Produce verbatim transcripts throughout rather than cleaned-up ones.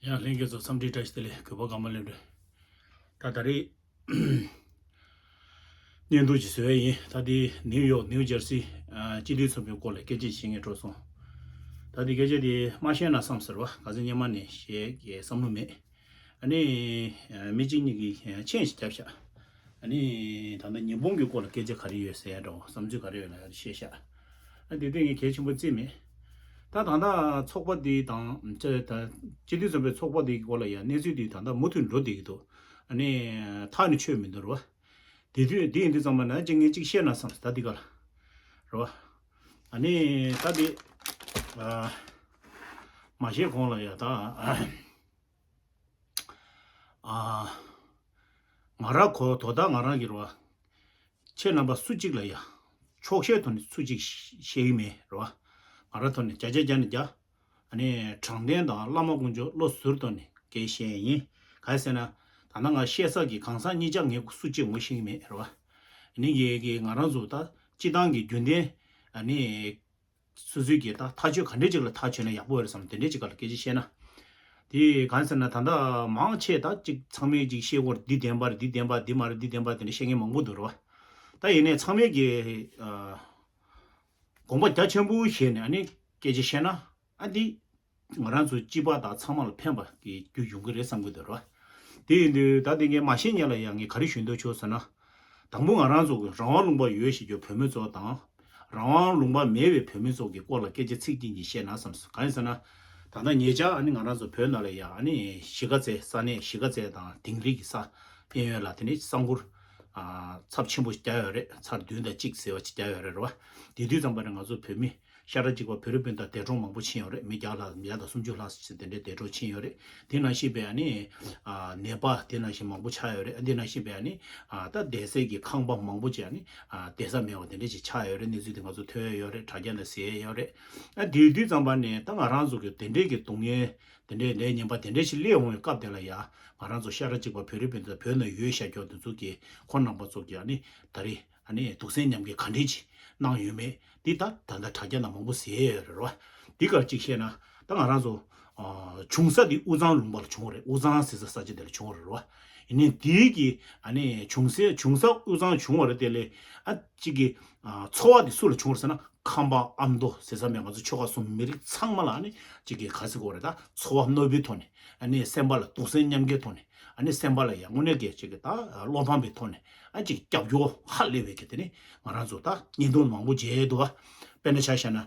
ཡང་ལྷན་རྒྱས་ཚོ་འཚམས་འདྲི་བཀྲ་ཤིས་བདེ་ལེགས། གུས་པ་དགའ་མ་ལོས་འདྲི། ད་ད་རེས་བརྙན་ཐུང་ཅིག་བཟོ་ཡ་ཡིན། ད་འདི་ནིའུ་ཡོག་ནིའུ་ཇར་སི་ཨ་སྤྱི་འཐུས་ཚོགས་པའི་སྐོར་ལ་སྐད་ཆ་བཤད་མཁན་འགྲོ་སོང་། ད་འདི་སྐད་ཆ་འདི་མ་བཤད་ན་བསམ་ཟེར་བ། ག་ཚོད་སྔོན་མ་ནས་བཤད་ཀྱི་བསམ་བློ་མེད། ཨ་ནི་ཨ་མི་གཅིག་གཉིས་ཀྱིས་མཆན་ཞིག་བརྒྱབ་ཤག་ཨ་ནི་ད་ལྟ་ཉི་ཧོང་གི་སྐོར་ལ་སྐད་ཆ་ག་རེ་ཡོད་ཟེར་ཡ་འདྲ་བོ། བསམ་ཚུལ་ག་རེ་ཡོད་ལ་ཡ་བཤད་ཤག་ཨ་དེ་དུས་ངས་གལ་ཆེན་པོ་བརྩིས་མེད། ད་ད་ལྟ་ཚོགས་པ་འདི་དང་ཅི་ད་སྤྱི་འཐུས་ཚོགས་པའི་ཚོགས་པ་འདི་གི་སྐོར་ལ་ཡ་གནས་ཚུལ་འདི་ད་ལྟ་མུ་མཐུད་འགྲོ་བསྡད་ཀྱི་འདུག་ཨ་ནི་ཐག་ནི་ཆོད་མི་འདུག་རེད་བ། དེ་དུས་འདི་ཡིན་དུས་ཙམ་པ་ན་ཅིག་ངས་ཅིག་བཤད་ན་བསམ་ད་འདི་ག་ལ་རེད་བ། ཨ་ནི་ད་འདི་ཨ་མ་བཤད་གོང་ལ་ཡ་ད། ཨ། ང་རང་གོ་དོ་བདག་ང་རང་གི་རེད་བ། ཁྱེད་རྣམ་པ་སུ་གཅིག་ལ་ཡ། ཆོག་ཤེས་ཐོག་ནས་སུ་གཅིག་བཤད་ཀྱི་མེད་རེད་བ། ང་རང་ཐོག་ནས་བརྒྱ་ཆ་བརྒྱ་ནས་བརྒྱ། ཨ་ནི་དྲང་བདེན་དང་བླ་མ་དཀོན་མཆོག་བློ་གཟུར་ཐོག་ནས་སྐད་བཤད་ཡིན། ག་རེ་ཟེར་ན། ད་ལྟ་ང་བཤད་ས་གི་གང་ཟག་གཉིས་ཆ་ངས་སུ་གཅིག་ངོ་ཤེས་ཀྱི་མེད་རེད་བ། ཨ་ནི་ངས་ཀྱི་ང་རང་ཚོ་ད་སྤྱི་བཏང་གི་རྒྱུན་ལྡན། ཨ་ནི། སོ་སོའི་གི་ད་ཐག་གཅོད་ག་འདྲས་ཅིག་ལ་ཐག་གཅོད་ན་ཡག་པོ་ཡོད་རེད་བསམ་དེ་འདྲས་ཅིག་ག་ལ་སྐད་ཆ་བཤད་ན། དེ་གང་ཟེར་ན་ད་ལྟ་མང་ཆེ་ད་ཅིག་ཚང་མས་ཅིག་བཤད་སྐོར་འདི་བདེན་པ་རེད། འདི་བདེན་པ་འདི་མ་རེད། འདི་བདེན་པ་དེ་འདྲས་བཤད་མཁན་མང་པོ་འདུག་རེད་བ། ད་ཡིན་ནའི་ཚང་མས་གི་ཨ་དགོངས་པ་རྒྱ་ཆེན་པོ་བཞེས་ནས་ཨ་ནི་སྐད་ཆ་བཤད་ན་ཨ་འདི་ང་རང་ཚོ་སྤྱི་པ་དང་ཚང་མ་ལ་ཕན་པ་གི་རྒྱུ་ཡོང་གི་རེད་བསམ་གི་འདུག་རེད་བ། དེ་ཡིན་དུས་ད་དེ་ངས་མ་བཤད་སྔོན་ལ་ཡང་ངས་ག་རེ་ཞུ་འདོད་བྱུང་ཟེར་ན། དང་པོ་ང་རང་ཚོ་གི་རང་དབང་ལུང་པ་ཡོད་ཞེས་ཀྱི་བོད་མི་ཚོ་དང་། རང་དབང་ལུང་པ་མེད་པའི་བོད་མི་ཚོ་གི་སྐོར་ལ་སྐད་ཆ་ཚིག་གཅིག་གཉིས་བཤད་ན་བསམ་སོང་། གང་ཡིན་ཟེར་ན། ད་ལྟ་ཉེ་ཆར་ཨ་ནི་ང་རང་ཚོ་བོད་ནང་ལ་ཡ་ཨ་ནི་གཞིས་ཀ་རྩེ་ས་གནས་གཞིས་ཀ་རྩེ་དང་དིང་རི་གི་ས་གཡས་གཡོན་ལ་དེ་ནི་ས་འགུལ་ཨ་ཚབས་ཆེན་པོ་བརྒྱབ་ཡོད་རེད། ཚར་བདུན་དང་གཅིག་ཟེར་བ་ཅིག་བརྒྱབ་ཡོད་རེད་རེད་བ། དེ་དུས་ཙམ་པ་ནས་ང་ཚོ་བོད་མི་ཤ་ཁྲག་གཅིག་པ་བོད་རིགས་སྤུན་ཟླ་འདས་གྲོངས་མང་པོ་ཕྱིན་ཡོད་རེད། མི་བརྒྱ་ལྷག་བརྒྱ་དང་སུམ་ཅུ་ལྷག་ཙམ་དེ་འདྲའི་འདས་གྲོངས་ཕྱིན་ཡོད་རེད། དེ་ནང་བཞིན་པའི་ཨ་ནི་ཨ་ནད་པ་དེ་ནང་བཞིན་མང་པོ་ཆགས་ཡོད་རེད། དེ་ནང་བཞིན་པའི་ཨ་ནི་ཨ་ད་བསྡད་སའི་གི་ཁང་པ་མང་པོ་ཅིག་ཨ་ནི་ཨ་བསྡད་ས་མེད་པ་དེ་འདྲ་ཅིག་ཆགས་ཡོད་རེད། གནས་ཚུལ་དེ་ང་ཚོ་ཐོས་ཡོད་རེད། དྲ་རྒྱ་ནང་གཟིགས་ཡོད་རེད། ཨ་དེ་དུས་ཙམ་པ་ནས་ད་ང་རང་ཚོ་གི་དེ་འདྲའི་གི་སྡུག་བསྔལ་དེ་འདྲའི་ལས་ངན་པ་དེ་འདྲའི་ཞིག་སླེབས་འོང་བའི་སྐབས་དེ་ལ་ཡ་ང་རང་ཚོ་ཤ་ཁྲག་གཅིག་པ་བོད་རིགས་སྤུན་ཟླ་བོད་ནང་ཡོད་བཞག་ཀྱོག་དེ་ཚོ་གི་ཁོང་རྣམ་པ་ཚོ་གི་ཨ་ནི་ད་རེས། ཨ་ནི་སྡུག་བསྔལ་མཉམ་སྐྱེད་ག་འདྲས་ཅིག་གནང་ཡོད་མེད་འདི་ད་ད་ལྟ་དྲ་རྒྱ་ནང་མང་པོ་གཟིགས་ཡོད་རེད་བ། འདི་གར་ཅིག་བཤད་ན་ད་ང་རང་ཚོ་ཨ་བྱུང་ས་འདི་དབུས་གཙང་ལུང་པ་ལ་བྱུང་བ་རེད། དབུས་གཙང་ཟེར་ས་ས་ཆ་དེ་ལ་བྱུང་བ་རེད་བ། ཡིན་ནའི་འདིའི་གི་ཨ་ནི་བྱུང་སའི་བྱུང་ས་དབུས་གཙང་བྱུང་བ་རེད། དེ་ལས་ཨ་ཅིག་གི་ཨ་ཚོ་བ་འདི་སུ་ལ་བྱུང་བ་རེད་ཟེར་ན་ཁམས་པ་ཨ་མདོ་ཟེར་ས་མེད། ང་ཚོ་ཆོལ་ཁ་གསུམ་མི་རིགས་ཚང་མ་ལ་ཨ་ནི་ཅིག་གི་ག་ཟེར་དགོས་རེད། ད་ཚོར་བ་རྣོ་པོའི་ཐོག་ནས་ཨ་ནི་སེམས་པ་ལ་སྡུག་བསྔལ་མཉམ་སྐྱེའི་ཐོག་ནས། ཨ་ནི་སེམས་པ་ལ་ཡང་དངོས་གནས་ཀྱི་ཅིག་གི་ད་བློ་ཕམ་པའི་ཐོག་ནས་ཨ་ཅིག་རྒྱབ་སྐྱོར་ཧ་ལས་པའི་གི་དེ་ནི་ང་རང་ཚོ་ད་བརྙན་ཐུང་མང་པོ་མཇལ་འདུག་བ། དཔེར་ན་ཆ་བཞག་ན།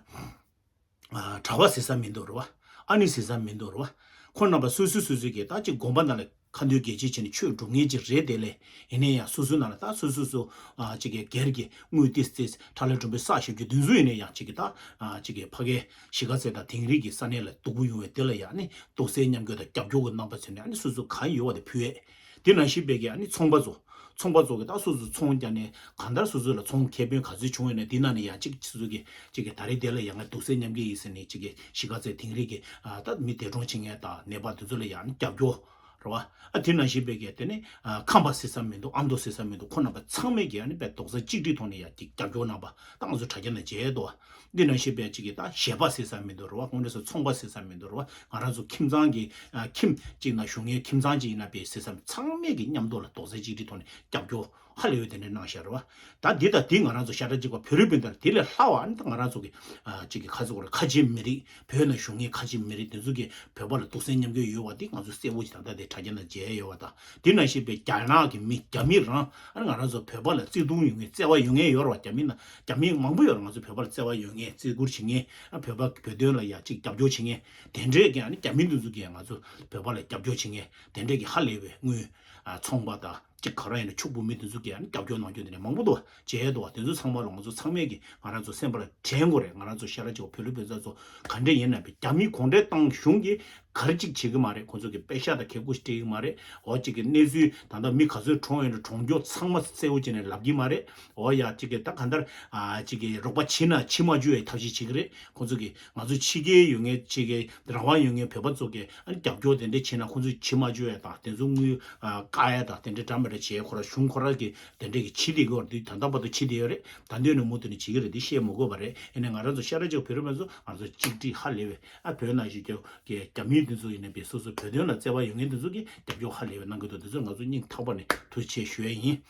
ཨ་གྲྭ་པ་ཟེར་ས་མི་འདུག་རེད་བ། ཨ་ནི་ཟེར་ས་མི་འདུག་རེད་བ། ཁོང་རྣམ་པ་སོ་སོ་སོ་སོའི་གི་ད་ཅིག་དགོན་པ་ནང་ལ་ཁ་འདོན་རྒྱས་བྱེད་བྱས་ནས་ཆོས་སྒྲུབ་མཁན་ཅིག་རེད། དེ་ལས་ཡིན་ན་ཡང་སོ་སོའི་ནང་ལ་ད་སོ་སོ་སོ་ཨ་ཅིག་གི་སྒེར་གྱི་དངུལ་ཏིས་ཏིས་ཁྲ་ལ་གྲོང་པའི་ས་ཞབས་ཀྱི་དུས་ཚོད་ཡིན་ན་ཡང་ཅིག་གི་ད་ཨ་ཅིག་གི་ཕ་གའི་གཞིས་ཀ་རྩེ་དང་དིང་རི་གི་ས་གནས་ལ་སྡུག་པོ་ཡོང་བའི་དེ་ལ་ཡང་ནི་སྡུག་སའི་མཉམ་སྐྱོར་དང་རྒྱབ་སྐྱོར་གྱི་རྣམ་པ་མཚོན་ནས་ཨ་ནི་སོ་སོ་གང་ཡོད་པ་དེ་ཕུལ་ཡས། དེ་ནང་བཞིན་པའི་གི་ཨ་ནི་ཚོང་པ་ཚོ། ཚོང་པ་ཚོ་གི་ད་སོ་སོ་ཚོང་རྒྱག་ནས་གང་ལྟར་སོ་སོ་ལ་ཚོང་ཁེ་ཕན་ག་ཚོད་བྱུང་ཡོད་ནས་འདི་ནང་ནས་ཡང་གཅིག་སོ་སོ་གི་གཅིག་གི་ད་རེས་དེ་ལ་ཡང་ང་སྡུག་སའི་མཉམ་སྐྱེད་ཡིན་ཟེར་ནས་གཅིག་གི་གཞིས་ཀ་རྩེ་དིང་རི་གི་ཨ་ད་མི་འདས་གྲོངས་བྱེད་མཁན་དང་ནད་པ་དེ་ཚོ་ལ་ཡང་རྒྱབ་སྐྱོར་རེད་བ། ཨ་དེ་ནང་བཞིན་པའི་གི་དེ་ནི་ཨ་ཁམས་པ་ཟེར་ས་མི་འདུག་ཨ་མདོ་ཟེར་ས་མི་འདུག་ཁོ་རྣམ་པ་ཚང་མས་གི་ཨ་ནི་པའི་རྡོག་རྩ་གཅིག་སྒྲིལ་ཐོག་ནས་ཡང་གཅིག་རྒྱབ་སྐྱོར་གནང་པ་ད་ང་ཚོ་དྲ་རྒྱ་ནང་མཇལ་འདུག་བ། འདི་ནང་བཞིན་པའི་གཅིག་གི་ད་གཞས་པ་ཟེར་ས་མི་འདུག་རེད་བ། དངོས་གནས་སུ་ཚོང་པ་ཟེར་ས་མི་འདུག་རེད་བ། ང་རང་ཚོ་ཁྱིམ་ཚང་གི་ཨ་ཁྱིམ་གཅིག་ནང་བཞུགས་མཁན་ཁྱིམ་ཚང་གཅིག་ཡིན་ན་པའི་ཟེར་ས་ཚང་མས་ཀྱི་མཉམ་དུ་ལ་རྡོག་རྩ་གཅིག་སྒྲིལ་ཐོག་ནས་རྒྱབ་སྐྱོར་ཧ་ལས་པའི་དེ་འདྲ་གནང་བཞག་རེད་བ། ད་འདི་དང་འདི་ང་རང་ཚོ་ཤ་ཁྲག་གཅིག་པ་བོད་རིགས་སྤུན་ཟླ་དེ་ལས་ལྷག་པ་ཨ་ནི་ད་ང་རང་ཚོ་གི་ཨ་གཅིག་གི་ཁ་ཚིག་གོ་རེད། ཁ་ཆེ་མི་རིགས་བོད་ནང་བཞུགས་མཁན་ཁ་ཆེ་མི་རིགས་དེ་ཚོ་གི་བོད་པ་ལ་གདུང་སེམས་མཉམ་སྐྱེད་ཡོད་པ་འདི་ང་ཚོ་གསལ་པོ་ཞིག་ད་ལྟ་དེ་དྲ་རྒྱ་ནང་མཇལ་ཡོད་པ་དང་། དེ་ནང་བཞིན་པའི་རྒྱ་ནག་གི་མི་རྒྱ་མི་རང་ཨ་ནི་ང་རང་ཚོ་བོད་པ་ལ་བརྩེ་དུང་ཡོད་མཁན་བརྩེ་བ་ཡོད་མཁན་ཡོད་རེད་བ། རྒྱ་མི་ནང་རྒྱ་མི་མང་པོ་ཡོད་རེད། ང་ཚོ་བོད་པ་ལ་བརྩེ་བ་ཡོད་མཁན་བརྩི་བཀུར་བྱེད་མཁན་ཨ་བོད་པ་བོད་དོན་ལ་ཡ་གཅིག་རྒྱབ་སྐྱོར་བྱེད་མཁན་དེ་འདྲས་ཀྱི་ཨ་ནི་རྒྱ་མི་འདི་ཚོ་གིས་ང་ཚོ་བོད་པ་ལ་རྒྱབ་སྐྱོར་བྱེད་མཁན་དེ་འདྲས་ཀྱི་ཧ་ལས་པའི་དངུལ་ཨ་ཚོང་པ་དང་གཅིག་ག་རང་ཡིན་ན་ཕྱུག་པོ་མི་འདི་ཚོ་གིས་ཨ་ནི་རྒྱབ་སྐྱོར་གནང་རྒྱུ་དེ་འདྲས་མང་པོ་འདུག་བ། མཇལ་འདུག་བ། དེ་ཚོ་ཚང་མ་ལ་ང་ཚོ་ཚང་མས་ཀྱི་ང་རང་ཚོ་སེམས་པ་ལ་དྲན་དགོས་རེད། ང་རང་ཚོ་ཤ་ཁྲག་གཅིག་པ་བོད་རིགས་སྤུན་ཟླ་ཚོ་ག་འདྲས་ཡིན་ན་པའི་རྒྱ་མི་གུང་ཁྲན་ཏང་གཞུང་གིས་ག་རེ་གཅིག་བྱེད་ཀྱི་མ་རེད། ཁོང་ཚོ་གི་པེ་ཤ་དང་ཁེ་ཁུ་སྤྲད་ཀྱི་མ་རེད། འོ་གཅིག་གི་གནས་ཚུལ་ད་ལྟ་མི་ག་ཚོད་གྲོངས་ཡོད་ན་གྲོངས་རྒྱུ་ཚང་མ་གསལ་བོ་བྱས་ནས་ལབ་ཀྱི་མ་རེད། འོ་ཡ་གཅིག་གི་ད་ག་འདར་ཨ་གཅིག་གི་རོགས་པ་བྱེད་ན་ཕྱི་མ་འཇུ་བའི་ཐབས་ཤེས་བྱེད་ཀྱི་རེད། ཁོང་ཚོ་གི་ང་ཚོ་ཕྱི་རྒྱལ་ཡོད་མཁན་གཅིག་གི་རང་དབང་ཡོད་མཁན་བོད་པ་ཚོ་གི་ཨ་ནི་རྒྱབ་སྐྱོར་དེ་འདྲས་བྱེད་ན་ཁོང་ཚོ་ཕྱི་མ་འཇུ་བའི་དང་དེ་ཚོ་དངུལ་ཨ་བཀག་ཡ་དང་དེ་འདྲས་འདྲ་མི་འདྲ་བྱེད། ཁོ་ར་གཞུང་ཁོ་ར་གི་དེ་འདྲས་ཀྱི་བྱེད་བསྡད་ཀྱི་ཡོད་རེད། ད་ལྟ་བར་དུ་བྱེད་བསྡད་ཡོད་རེད། ད་འདོད་ནས་མུ་མཐུད་ནས་བྱེད་ཀྱི་རེད། འདི་བཤད་མི་དགོས་པ་རེད། ཡིན་ནའི་ང་རང་ཚོ་ཤ་ཁྲག་གཅིག་བོད་རིགས་མི་ཚོ་ང་ཚོ་གཅིག་སྒྲིལ་ཧ་ལས་པའི་ཨ་བོད་ནང་བཞིན་གྱི་རྒྱ་མིའི་ འདི་ཚོ་ཡིན་ན་པའི་སོ་སོ་བོད་དོན་ལ་བརྩེ་བ་ཡོད་མཁན་འདི་ཚོ་གིས་རྒྱབ་སྐྱོར་ཧ་ལས་པའི་གནང་གི་འདུག་འདི་ཚོ་ང་ཚོ་སྙིང་ཐག་པ་ནས་ཐུགས་རྗེ་ཆེ་ཞུ་ཡ་ཡིན།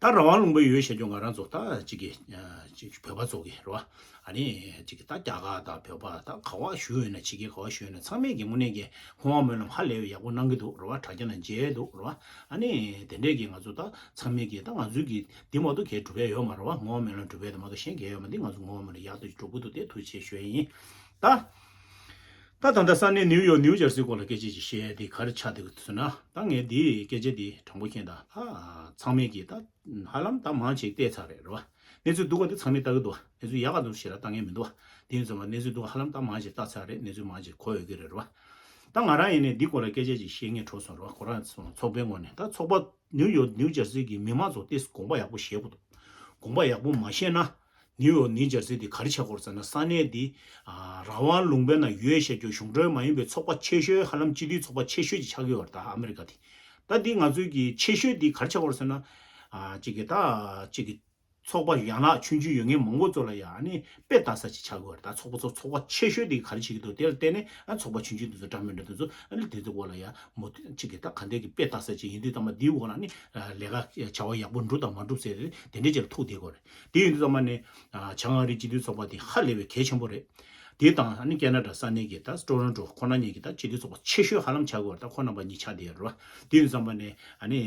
ད་རང་དབང་ལུང་པ་ཡོད་བཤད་རྒྱུ་ང་རང་ཚོ་ད་ཅིག་གི་ཅིག་བོད་པ་ཚོ་གི་རེད་བ། ཨ་ནི་ཅིག་གི་ད་རྒྱ་གར་དང་བོད་པ་ད་ག་བ་བཞུགས་ཡོད་ན་ཕྱི་རྒྱལ་ག་བ་བཞུགས་ཡོད་ན་ཚང་མས་ཀྱི་དངོས་གནས་ཀྱི་སྐུ་དབང་སྨོན་ལམ་ཧ་ལས་པའི་ཡག་པོ་གནང་གི་འདུག་རེད་བ། དྲ་རྒྱ་ནང་མཇལ་འདུག་རེད་བ། ཨ་ནི་དེ་འདྲས་ཀྱི་ང་ཚོ་ད་ཚང་མས་ཀྱི་ད་ང་ཚོའི་གི་འདི་མ་གཏོགས་གའི་སྒྲུབ་ཡ་ཡོད་མ་རེད་བ། སྐུ་དབང་སྨོན་ལམ་སྒྲུབ་ཡ་དེ་མ་གཏོགས་གཞན་གའི་ཡོད་མ། འདི་ང་ཚོ་སྐུ་དབང་སྨོན་ལམ་ཡག་ཏུ་སྒྲུབ་གི་འདུག་དེ་ཐུགས་རྗེ་ཆེ་ཞུ་ཡ་ཡིན། ད་ད་ད་ལྟ་ས་གནས་ནིའུ་ཡོག་ནིའུ་ཇར་སིའི་སྐོར་ལ་སྐད་ཆ་ཅིག་བཤད་ཡ་དེ་ག་རེ་ཆགས་འདུག་ཟེར་ན། ད་ངས་འདི་སྐད་ཆ་འདི་དྲང་པོ་མཁྱེན། ད་ད་ཚང་མས་ཀྱིས་ད་ཧ་ལམ་ད་མང་ཆེ་བལྟས་ཚར་རེད་རེད་བ། གནས་ཚུལ་སྡུག་པ་འདི་ཚང་མས་ལྟ་གི་འདུག་བ། གནས་ཚུལ་ཡག་ག་འདུག་ཞེ་དྲག་ལྟ་མཁན་མི་འདུག་བ། དེ་ཡིན་ཙང་མ་གནས་ཚུལ་སྡུག་པ་ཧ་ལམ་ད་མང་ཆེ་ལྟ་ཚར་རེད། གནས་ཚུལ་མང་ཆེ་གོ་ཡོད་ཀྱི་རེད་རེད་བ། ད་ང་རང་ཡིན་ནའི་འདི་སྐོར་ལ་སྐད་ཆ་ཅིག་བཤད་སྙིང་བྲོ་སོང་རེད་བ། ཁོ་རང་ཚོ་ཚོགས་པའི་ངོས་ནས། ད་ཚོགས་པ་ནིའུ་ཡོག་ནིའུ་ཇར་སི་གི་མི་མང་ཚོ་ཏོག་ཙམ་དགོངས་པ་ཡག་པོ་བཞེས་དགོས་འདུག་དགོངས་པ་ཡག་པོ་མ་བཞེས་ན། ནིའུ་ཡོག་ནིའུ་ཇར་སི་དེ་ག་རེ་ཆགས་ཀྱི་ཡོད་རེད་ཟེར་ན། ས་གནས་འདི་ཨ་རང་དབང་ལུང་པའི་ནང་ཡོད་བཤད་རྒྱུ་གཞུང་འབྲེལ་མ་ཡིན་པའི་ཚོགས་པ་ཆེ་ཤོས། ཧ་ལམ་སྤྱི་འཐུས་ཚོགས་པ་ཆེ་ཤོས་ཅིག་ཆགས་ཀྱི་ཡོད་རེད། ད་ཨ་མི་རི་ཀ་དེ། ད་འདི་ང་ཚོའི་གི་ཆེ་ཤོས་འདི་ག་རེ་ཆགས་ཀྱི་ཡོད་རེད་ཟེར་ན། ཨ་གཅིག་གི་ད་གཅིག་གི་ཚོགས་པ་ཡན་ལག་ཆུང་ཆུང་ཡོད་མཁན་མང་པོ་ཚོ་ལ་ཡང་ཨ་ནི་དཔེ་ལྟ་ས་ཅིག་ཆགས་ཀྱི་ཡོད་རེད། ད་ཚོགས་པ་ཚོ་ཚོགས་པ་ཆེ་ཤོས་འདི་ག་རེ་བྱེད་ཀྱི་འདུག་དེ་ལ་བརྟེན་ནས་ཨ་ཚོགས་པ་ཆུང་ཆུང་འདི་ཚོ་འདྲ་མི་འདྲ་འདི་ཚོ་ཨ་ནི་དེ་ཚོ་འོག་ལ་ཡང་མོ་གཅིག་གི་ད་ག་འདྲས་ཀྱི་དཔེ་ལྟ་ས་ཅིག་ཡིན་དུས་ཙམ་པ་འདིའི་འོག་ལ་ཨ་ནི་ལས་ཀ་བྱ་བ་ཡག་པོ་འགྲུབ་དང་མ་འགྲུབ་ཟེར་དེ་འདྲས་ཅིག་ལ་ཐུག་བསྡད་ཀྱི་ཡོད་རེད། དེ་ཡིན་དུས་ཙམ་པ་ནས་ཨ་བྱང་ཨ་རིའི་སྤྱི་འཐུས་ཚོགས་པ་དེ་ཧ་ལས་པའི་གལ་ཆེན་པོ་རེད། དེ་དང་ཨ་ནི་ཁེ་ན་ཌ་ས་གནས་ཀྱི་ད་ཊོ་རོན་ཊོ་ཁོ་ན་གཉིས་ཀྱི་ད་སྤྱི་འཐུས་ཚོགས་པ་ཆེ་ཤོས་ཧ་ལམ་ཆགས་ཀྱི་ཡོད་རེད། ད་ཁོ་རྣམ་པ་གཉིས་ཆགས་བསྡད་ཡོད་རེད་བ། དེ་ཡིན་ཙམ་པ་ནས་ཨ་ནི་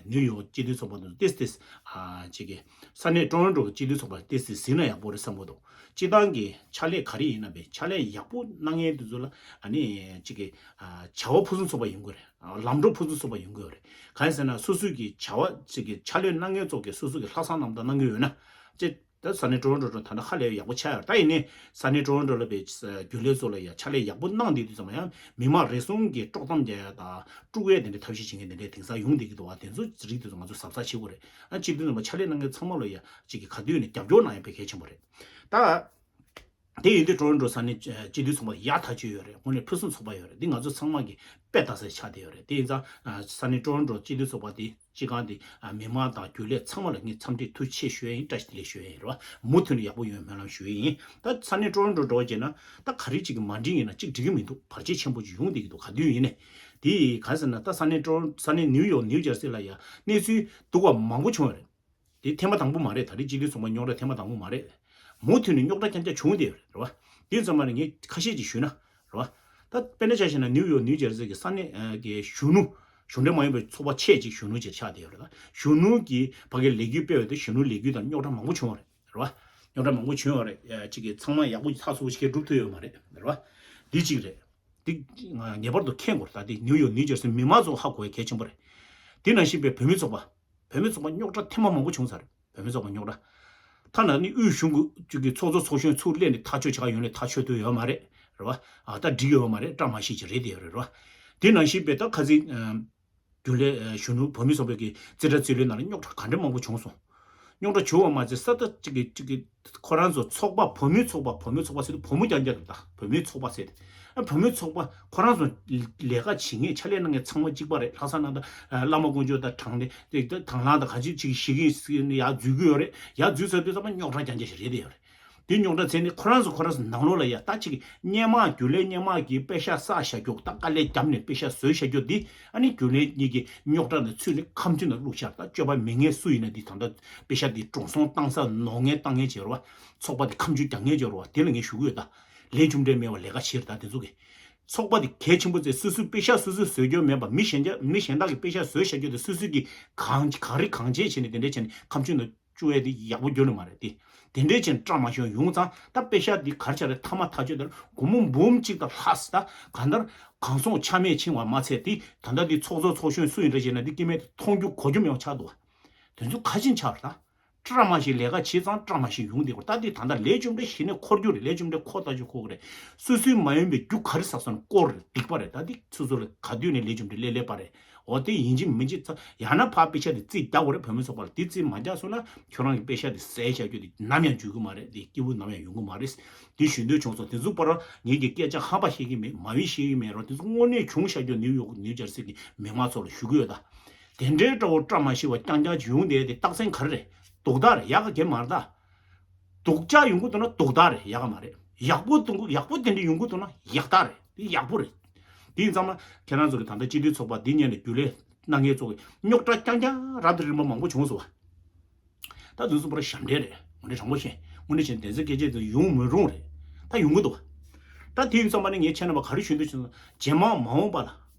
ནིའུ་ཡོག་སྤྱི་འཐུས་ཚོགས་པ་དང་ཏོག་ཙམ་ཏོག་ཙམ་ཨ་ཅིག་གི་ས་གནས་ཊོ་རོན་ཊོ་གི་སྤྱི་འཐུས་ཚོགས་པ་ཏོག་ཙམ་གཟིགས་ན་ཡག་པོ་རེད་བསམ་གྱི་འདུག་སྤྱི་བཏང་གི་ཕྱག་ལས་ག་རེ་ཡིན་ན་བས་ཕྱག་ལས་ཡག་པོ་གནང་མཁན་དེ་ཚོ་ལ་ཨ་ནི་ཅིག་གི་ཨ་བྱ་བ་ཕུན་སུམ་ཚོགས་པ་ཡོང་གི་རེད། ལམ་འགྲོ་ཕུན་སུམ་ཚོགས་པ་ཡོང་གི་ཡོད་རེད། གང་ཡིན་ཟེར་ན་སོ་སོའི་གི་བྱ་བ་ཅིག་གི་ཕྱག་ལས་གནང་མཁན་ཚོ་གི་སོ་སོ་གི་ལྷག་བསམ་རྣམ་དག་གནང་གི་ཡོད་ན་ཅེ། ད་ས་གནས་ཊོ་རོན་ཊོ་ད་ལྟ་ཧ་ལས་ཡག་པོ་ཆགས་ཡོད་རེད། ད་ཡིན་ནའི་ས་གནས་ཊོ་རོན་ཊོ་ལ་བའི་རྒྱུན་ལས་ཚོ་ལ་ཡ་ཕྱག་ལས་ཡག་པོ་གནང་བསྡད་དུས་ཙམ་ཡང་མི་མང་རེ་ཟུང་གིས་དཀྲོག་གཏམ་རྒྱག་ཡ་དང་དཀྲུག་ཡ་དེ་འདྲའི་ཐབས་ཤེས་བྱེད་མཁན་དེ་འདྲའི་དེང་སང་ཡོང་བསྡད་ཀྱི་འདུག་བ། དེ་ཚོ་རིགས་དེ་ཚོ་ང་ཚོ་གཟབ་གཟབ་བྱེད་དགོས་རེད། ཨ་སྤྱི་འཐུས་རྣམ་པ་ཕྱག་ལས་གནང་མཁན་ཚང་མ་ལ་ཡ་གཅིག་གི་ག་དུས་ནས་རྒྱབ་སྐྱོར་གནང་ཡ་དཔེ་གལ་ཆེན་པོ་རེད། ད་དེ་ཡིན་དུས་ཊོ་རོན་ཊོ་ས་གནས་སྤྱི་འཐུས་ཚོགས་པ་ཡག་ཐག་ཆོད་ཡོད་རེད། དངོས་གནས་ཕུན་སུམ་ཚོགས་པ་ཡོད་རེད། འདི་ང་ཚོ་ཚང་མ་གི་དཔེ་ལྟ་ས་ཆགས་བསྡད་ཡོད་རེད། དེ་ཡིན་ཙང་ས་གནས་ཊོ་རོན་ཊོ་སྤྱི་འཐུས་ཚོགས་པ་དེ་སྤྱི་ཁང་དེ་མི་མང་དང་རྒྱུན་ལས་ཚང་མ་ལ་ངས་འཚམས་འདྲི་ཐུགས་རྗེ་ཆེ་ཞུ་ཡ་ཡིན། བཀྲ་ཤིས་བདེ་ལེགས་ཞུ་ཡ་ཡིན་རེད་བ། མུ་མཐུད་ནས་ཡག་པོ་ཡོང་བའི་སྨོན་ལམ་ཞུ་ཡ་ཡིན། ད་ས་གནས་ཊོ་རོན་ཊོ་འགྲོ་བ་བྱས་ན་ད་ག་རེ་གཅིག་གི་མ་འགྲིག་ཡིན་ན་གཅིག་འགྲིག་གི་མི་འདུག་བར་ཆད་ཆེན་པོ་ཅིག་ཡོང་བསྡད་ཀྱི་འདུག་ག་དུས་ཡིན་ནའི། དེ་ག་རེ་ཟེར་ན་ད་ས་གནས་ཊོ་རོན་ས་གནས་ནིའུ་ཡོག་ནིའུ་ཇར་སི་ལ་ཡ་གནས་ཚུལ་སྡུག་པ་མང་པོ་བྱུང་བ་རེད། དེ་ཐེངས་མ་དང་པོ་མ་རེད། ད་རེས་སྤྱི་འཐུས་ཚོགས་པ་རྙོག་དྲ་ཐེངས་མ་དང་པོ་མ་རེད། མུ་མཐུད་ནས་རྙོག་དྲ་རྐྱང་རྐྱང་བྱུང་བསྡད་ཡོད་རེད་བ། དེ་ཙམ་མ་རེད། ངས་ཁ་ཤས་ཅིག་ཞུས་ན་རེད་བ། ད་དཔེར་ན་ཆ་བཞག་ན་ནིའུ་ཡོག་ནིའུ་ཇར་སི་གི་ས་གནས་ཨ་གི་གཞོན་ནུ་གཞུང་འབྲེལ་མ་ཡིན་པའི་ཚོགས་པ་ཆེ་ཅིག་གཞོན་ནུ་ཅིག་ཆགས་བསྡད་ཡོད་རེད། ད་གཞོན་ནུ་གི་ཕ་གིར་ལས་འགུལ་སྤེལ་བ་དེ་གཞོན་ནུ་ལས་འགུལ་དང་རྙོག་དྲ་མང་པོ་བྱུང་བ་རེད་རེད་བ། རྙོག་དྲ་མང་པོ་བྱུང་བ་རེད། ཨ་ཅིག་གི་ཚང་མ་ཡག་པོ་ཚགས་ཚུད་པོ་ཞིག་སྒྲུབ་ཐུབ་ཡོད་མ་རེད་རེད་བ། འདི་གཅིག་རེད། འདི་ངེས་པར་དུ་མཁྱེན་དགོས་རེད། ད་འདི་ནིའུ་ཡོག་ནིའུ་ཇར་སི་མི་མང་ཚོ་ཧ་གོ་ཡ་གལ་ཆེན་པོ་རེད། དེ་ནང་བཞིན་པའི་བོད་མི་ཚོགས་པ། བོད་མི་ཚོགས་པ་རྙོག་དྲ་ཐེངས་མ་མང་པོ་བྱུང་ཚར་རེད། བོད་མི་ཚོགས་པ་རྙོག་དྲ། ཐ་ན་ནི་དབུས་གཞུང་གི་ཚོགས་གཙོ་ཚོགས་གཞོན་ཚུར་སླེབས་ནས་ཐག་གཅོད་བྱ་ཡོང་ནས་ཐག་གཅོད་ཐུབ་ཡོད་མ་རེད་རེད་བ། ཨ་ད་འགྲིག་ཡོད་མ་རེད། བཀྲ་མ་ཤིས་ཅིག་རེད་དེ་ཡོད་རེད་རེད་བ། དེ་ནང་བཞིན་པའི་ད་ཁ་སང་རྒྱུན་ལས་གཞོན་ནུ་བོད་མི་ཚོགས་པའི་གི་རྩིས་ཁྲ་རྩིས་ལོའི་ནང་ལ་རྙོག་དྲ་ག་འདྲ་མང་པོ་བྱུང་སོང་། རྙོག་དྲ་བྱུང་བ་མ་ཚད་ས་ད་ཅིག་གི་ཅིག་གི་ཁོ་རང་ཚོ་ཚོགས་པ་བོད་མི་ཚོགས་པ་བོད་མི་ཚོགས་པ་ཟེར་དུས་བུ་མོ་རྐྱང་རྐྱང་རེད། ད་བོད་མི་ཚོགས་པ་ཟེར་ཏེ་ཨ་བོད་མི་ཚོགས་པ་ཁོ་རང་ཚོ་ལས་ཀ་བྱེད་མཁན་ཕྱག་ལས་གནང་མཁན་ཚང་མ་གཅིག་པ་རེད། ལྷག་བསམ་རྣམ་དག་བླ་མ་དཀོན་མཆོག་དང་དྲང་བདེན་དེ་དང་བླངས་དང་ག་ཅིག་ཅིག་ཞིག་གིས་ཡར་འཛུལ་གི་ཡོད་རེད། ཡར་འཛུལ་ཚར་དུས་ཚང་མ་རྙོག་དྲ་རྐྱང་རྐྱང་ཞིག་རེད་དེ་ཡོད་རེད། དེ་རྙོག་དྲ་ཚད་ནི་ཁོ་རང་ཚོ་ཁོ་རང་ཚོ་ནང་ལོགས་ལ་ཡ་ད་ཅིག་སྔོན་མ་རྒྱུན་ལས་སྔོན་མ་གིས་པེ་ཤག་བསགས་བཞག་རྒྱུ་ད་དཀའ་ལས་བརྒྱབ་ནས་པེ་ཤག་བཟོས་བཞག་རྒྱུ་འདི་ཨ་ནི་རྒྱུན་ལས་གཉིས་ཀྱི་རྙོག་དྲ་ནས་ཚུད་ནས་ཁ་མཆུ་ནང་བླུགས་ཤག་ད་སྤྱོད་པ་མེད་མཁན་སུ་ཡིན་ན་འདི་ད་ལྟ་པེ་ཤག་འདི་འགྲོ་སོང་བཏང་ས་ནོར་ངན་བཏང་མཁན་བྱེད་རོགས་བ། ཚོགས་པ་འདི་ཁ་མཆུ་རྒྱག་མཁན་བྱེད་རོགས་བ། དེ་ལ་ངས་ཞུ་གི་ཡོད། ད་ལས་རྒྱུ་འབྲས་མེད་པ་ལས་ཀ་བྱེད་རེད། ད་དེ་ཚོ་གི་ཚོགས་པ་འདི་གལ་ཆེན་པོ་བརྩི། སོ་སོའི་པེ་ཤག་སོ་སོས་བཟོས་རྒྱུ་མེད་པ་མི་གཞན་རྒྱ་མི་གཞན་དག་གིས་པེ་ཤག་བཟོས་བཞག་རྒྱུ་དེ་སོ་སོས་ཀྱི་གང་གང་རིགས་གང་བྱས་བྱས་ནས་དེ་འདྲས་བྱས་ནས་ཁ་མཆུ་ནང་བཅུག་ཡས་དེ་ཡག་པོ་རྒྱུ་ནི་མ་རེད་དེ། དེ་འདྲའི་ཆེན་བཀྲ་མ་ཤིས་ཡོང་ཙང་ད་པེ་ཤག་འདི་གར་ཆ་རེད། ཐ་མ་ཐག་ཆོད་དེར་སྒོར་མོ་འབུམ་གཅིག་དང་ལྷག་ཙམ་ད་གང་ལྟར་གང་སོང་ཆ་མེད་ཕྱིན་བ་མ་ཚད་དེ་ད་ལྟ་འདི་ཚོགས་གཙོ་ཚོགས་གཞོན་སུ་ཡིན་འདྲ་བྱས་ན་འདི་སྐྱེ་དམན་དེ་མཐོང་རྒྱུ་གོ་རྒྱུ་མེད་པ་ཆགས་འདུག་བ། དེ་ཚོ་ཁ་ཆེན་ཆགས་རེད་ད། བཀྲ་མ་ཤིས་ལས་ཀ་བྱས་ཙང་བཀྲ་མ་ཤིས་ཡོང་བསྡད་ཀྱི་རེད། ད་འདི་ད་ལྟ་ལས་རྒྱུ་འབྲས་གཞི་ནས་འཁོར་རྒྱུ་རེད། ལས་རྒྱུ་འབྲས་འཁོར་ལྟ་རྒྱུ་འཁོར་གི་རེད། སོ་སོའི་མ་ཡིན་པའི་རྒྱུ་ག་རེ་ཟགས་སོང་ན་དཀོར་རེད། སྡིག་པ་རེད། ད་འདི་སོ་སོ་ལ་ག་དུས་ནས་ལས་རྒྱུ་འབྲས་ལས་ལས་པ་རེད། འོ་དེ་ཡིན་གཅིག་མིན་གཅིག་ཚ་ཡང་ན་ཕར་པེ་ཤག་དེ་རྩིས་རྒྱག་དགོས་རེད། བོད་མི་ཚོགས་པ་ལ་དེ་རྩིས་མ་རྒྱག་སོང་ན་ཁྱོད་རང་གི་པེ་ཤག་དེ་ཟད་བཞག་རྒྱུ་དེ་ནམ་ཡང་འཇུག་གི་མ་རེད། དེ་སྐྱིད་པོ་ནམ་ཡང་ཡོང་གི་མ་རེད། དེ་ཞུ་འདོད་བྱུང་སོང་། དེ་ཚོ་པར་ངེད་ཀྱི་སྐད་ཆ་ཧམ་པ་བཤད་ཀྱི་མེད། མ་འོས་བཤད་ཀྱི་མེད་རོགས། དེ་ཚོ་དངོས་གནས་བྱུང་བཞག་རྒྱུ་ནིའུ་ཡོག་ནིའུ་ཇར་སི་གི་མི་མང་ཚོ་ལ་ཞུ་གི་ཡོད། ད་དེ་འདྲའི་འདྲ་བོ་བཀྲ་མ་ཤིས་པ་རྐྱང་རྐྱང་ཅིག་ཡོང་བསྡད་དེ་རྟགས་མཚན་ག་རེ་རེད། སྡུག་ཐག་རེད། ཡག་ག་གེ་མ་རེད་ད། སྡུག་ཅག་ཡོང་གི་འདུག་ན་སྡུག་ཐག་རེད། ཡག་ག་མ་རེད། ཡག་པོ་གཏོང་གི་ཡག་པོ་དེ་འདྲ་ཡོང་གི་འདུག་ན་ཡག་རྟགས་རེད། དེ་ཡག་པོ་རེད། དེ་ཡིན་ཙང་མ་ཁྱེད་རང་ཚོ་གི་ད་ལྟ་སྤྱི་འཐུས་ཚོགས་པ་འདི་ཉན་ནས་རྒྱུན་ལས་གནང་མཁན་ཚོ་གི་རྙོག་དྲ་རྐྱང་རྐྱང་རབ་དང་རིམ་པ་མང་པོ་བྱུང་སོང་བ། ད་དུས་སུ་པར་ཞབས་འདྲེན་རེད། དངོས་གནས་དྲང་པོ་བཤད། དངོས་གནས་བྱས་ན་དེ་ཚོ་སྐད་ཆ་དེ་ཡོང་མི་རུང་རེད། ད་ཡོང་གི་འདུག་བ། ད་དེ་ཡིན་ཙང་མ་ནི་ངས་ཁྱེད་རྣམ་པ་ག་རེ་ཞུ་འདོད་བྱུང་སོང་། རྗེས་མ་མ་འོངས་པ་ལ།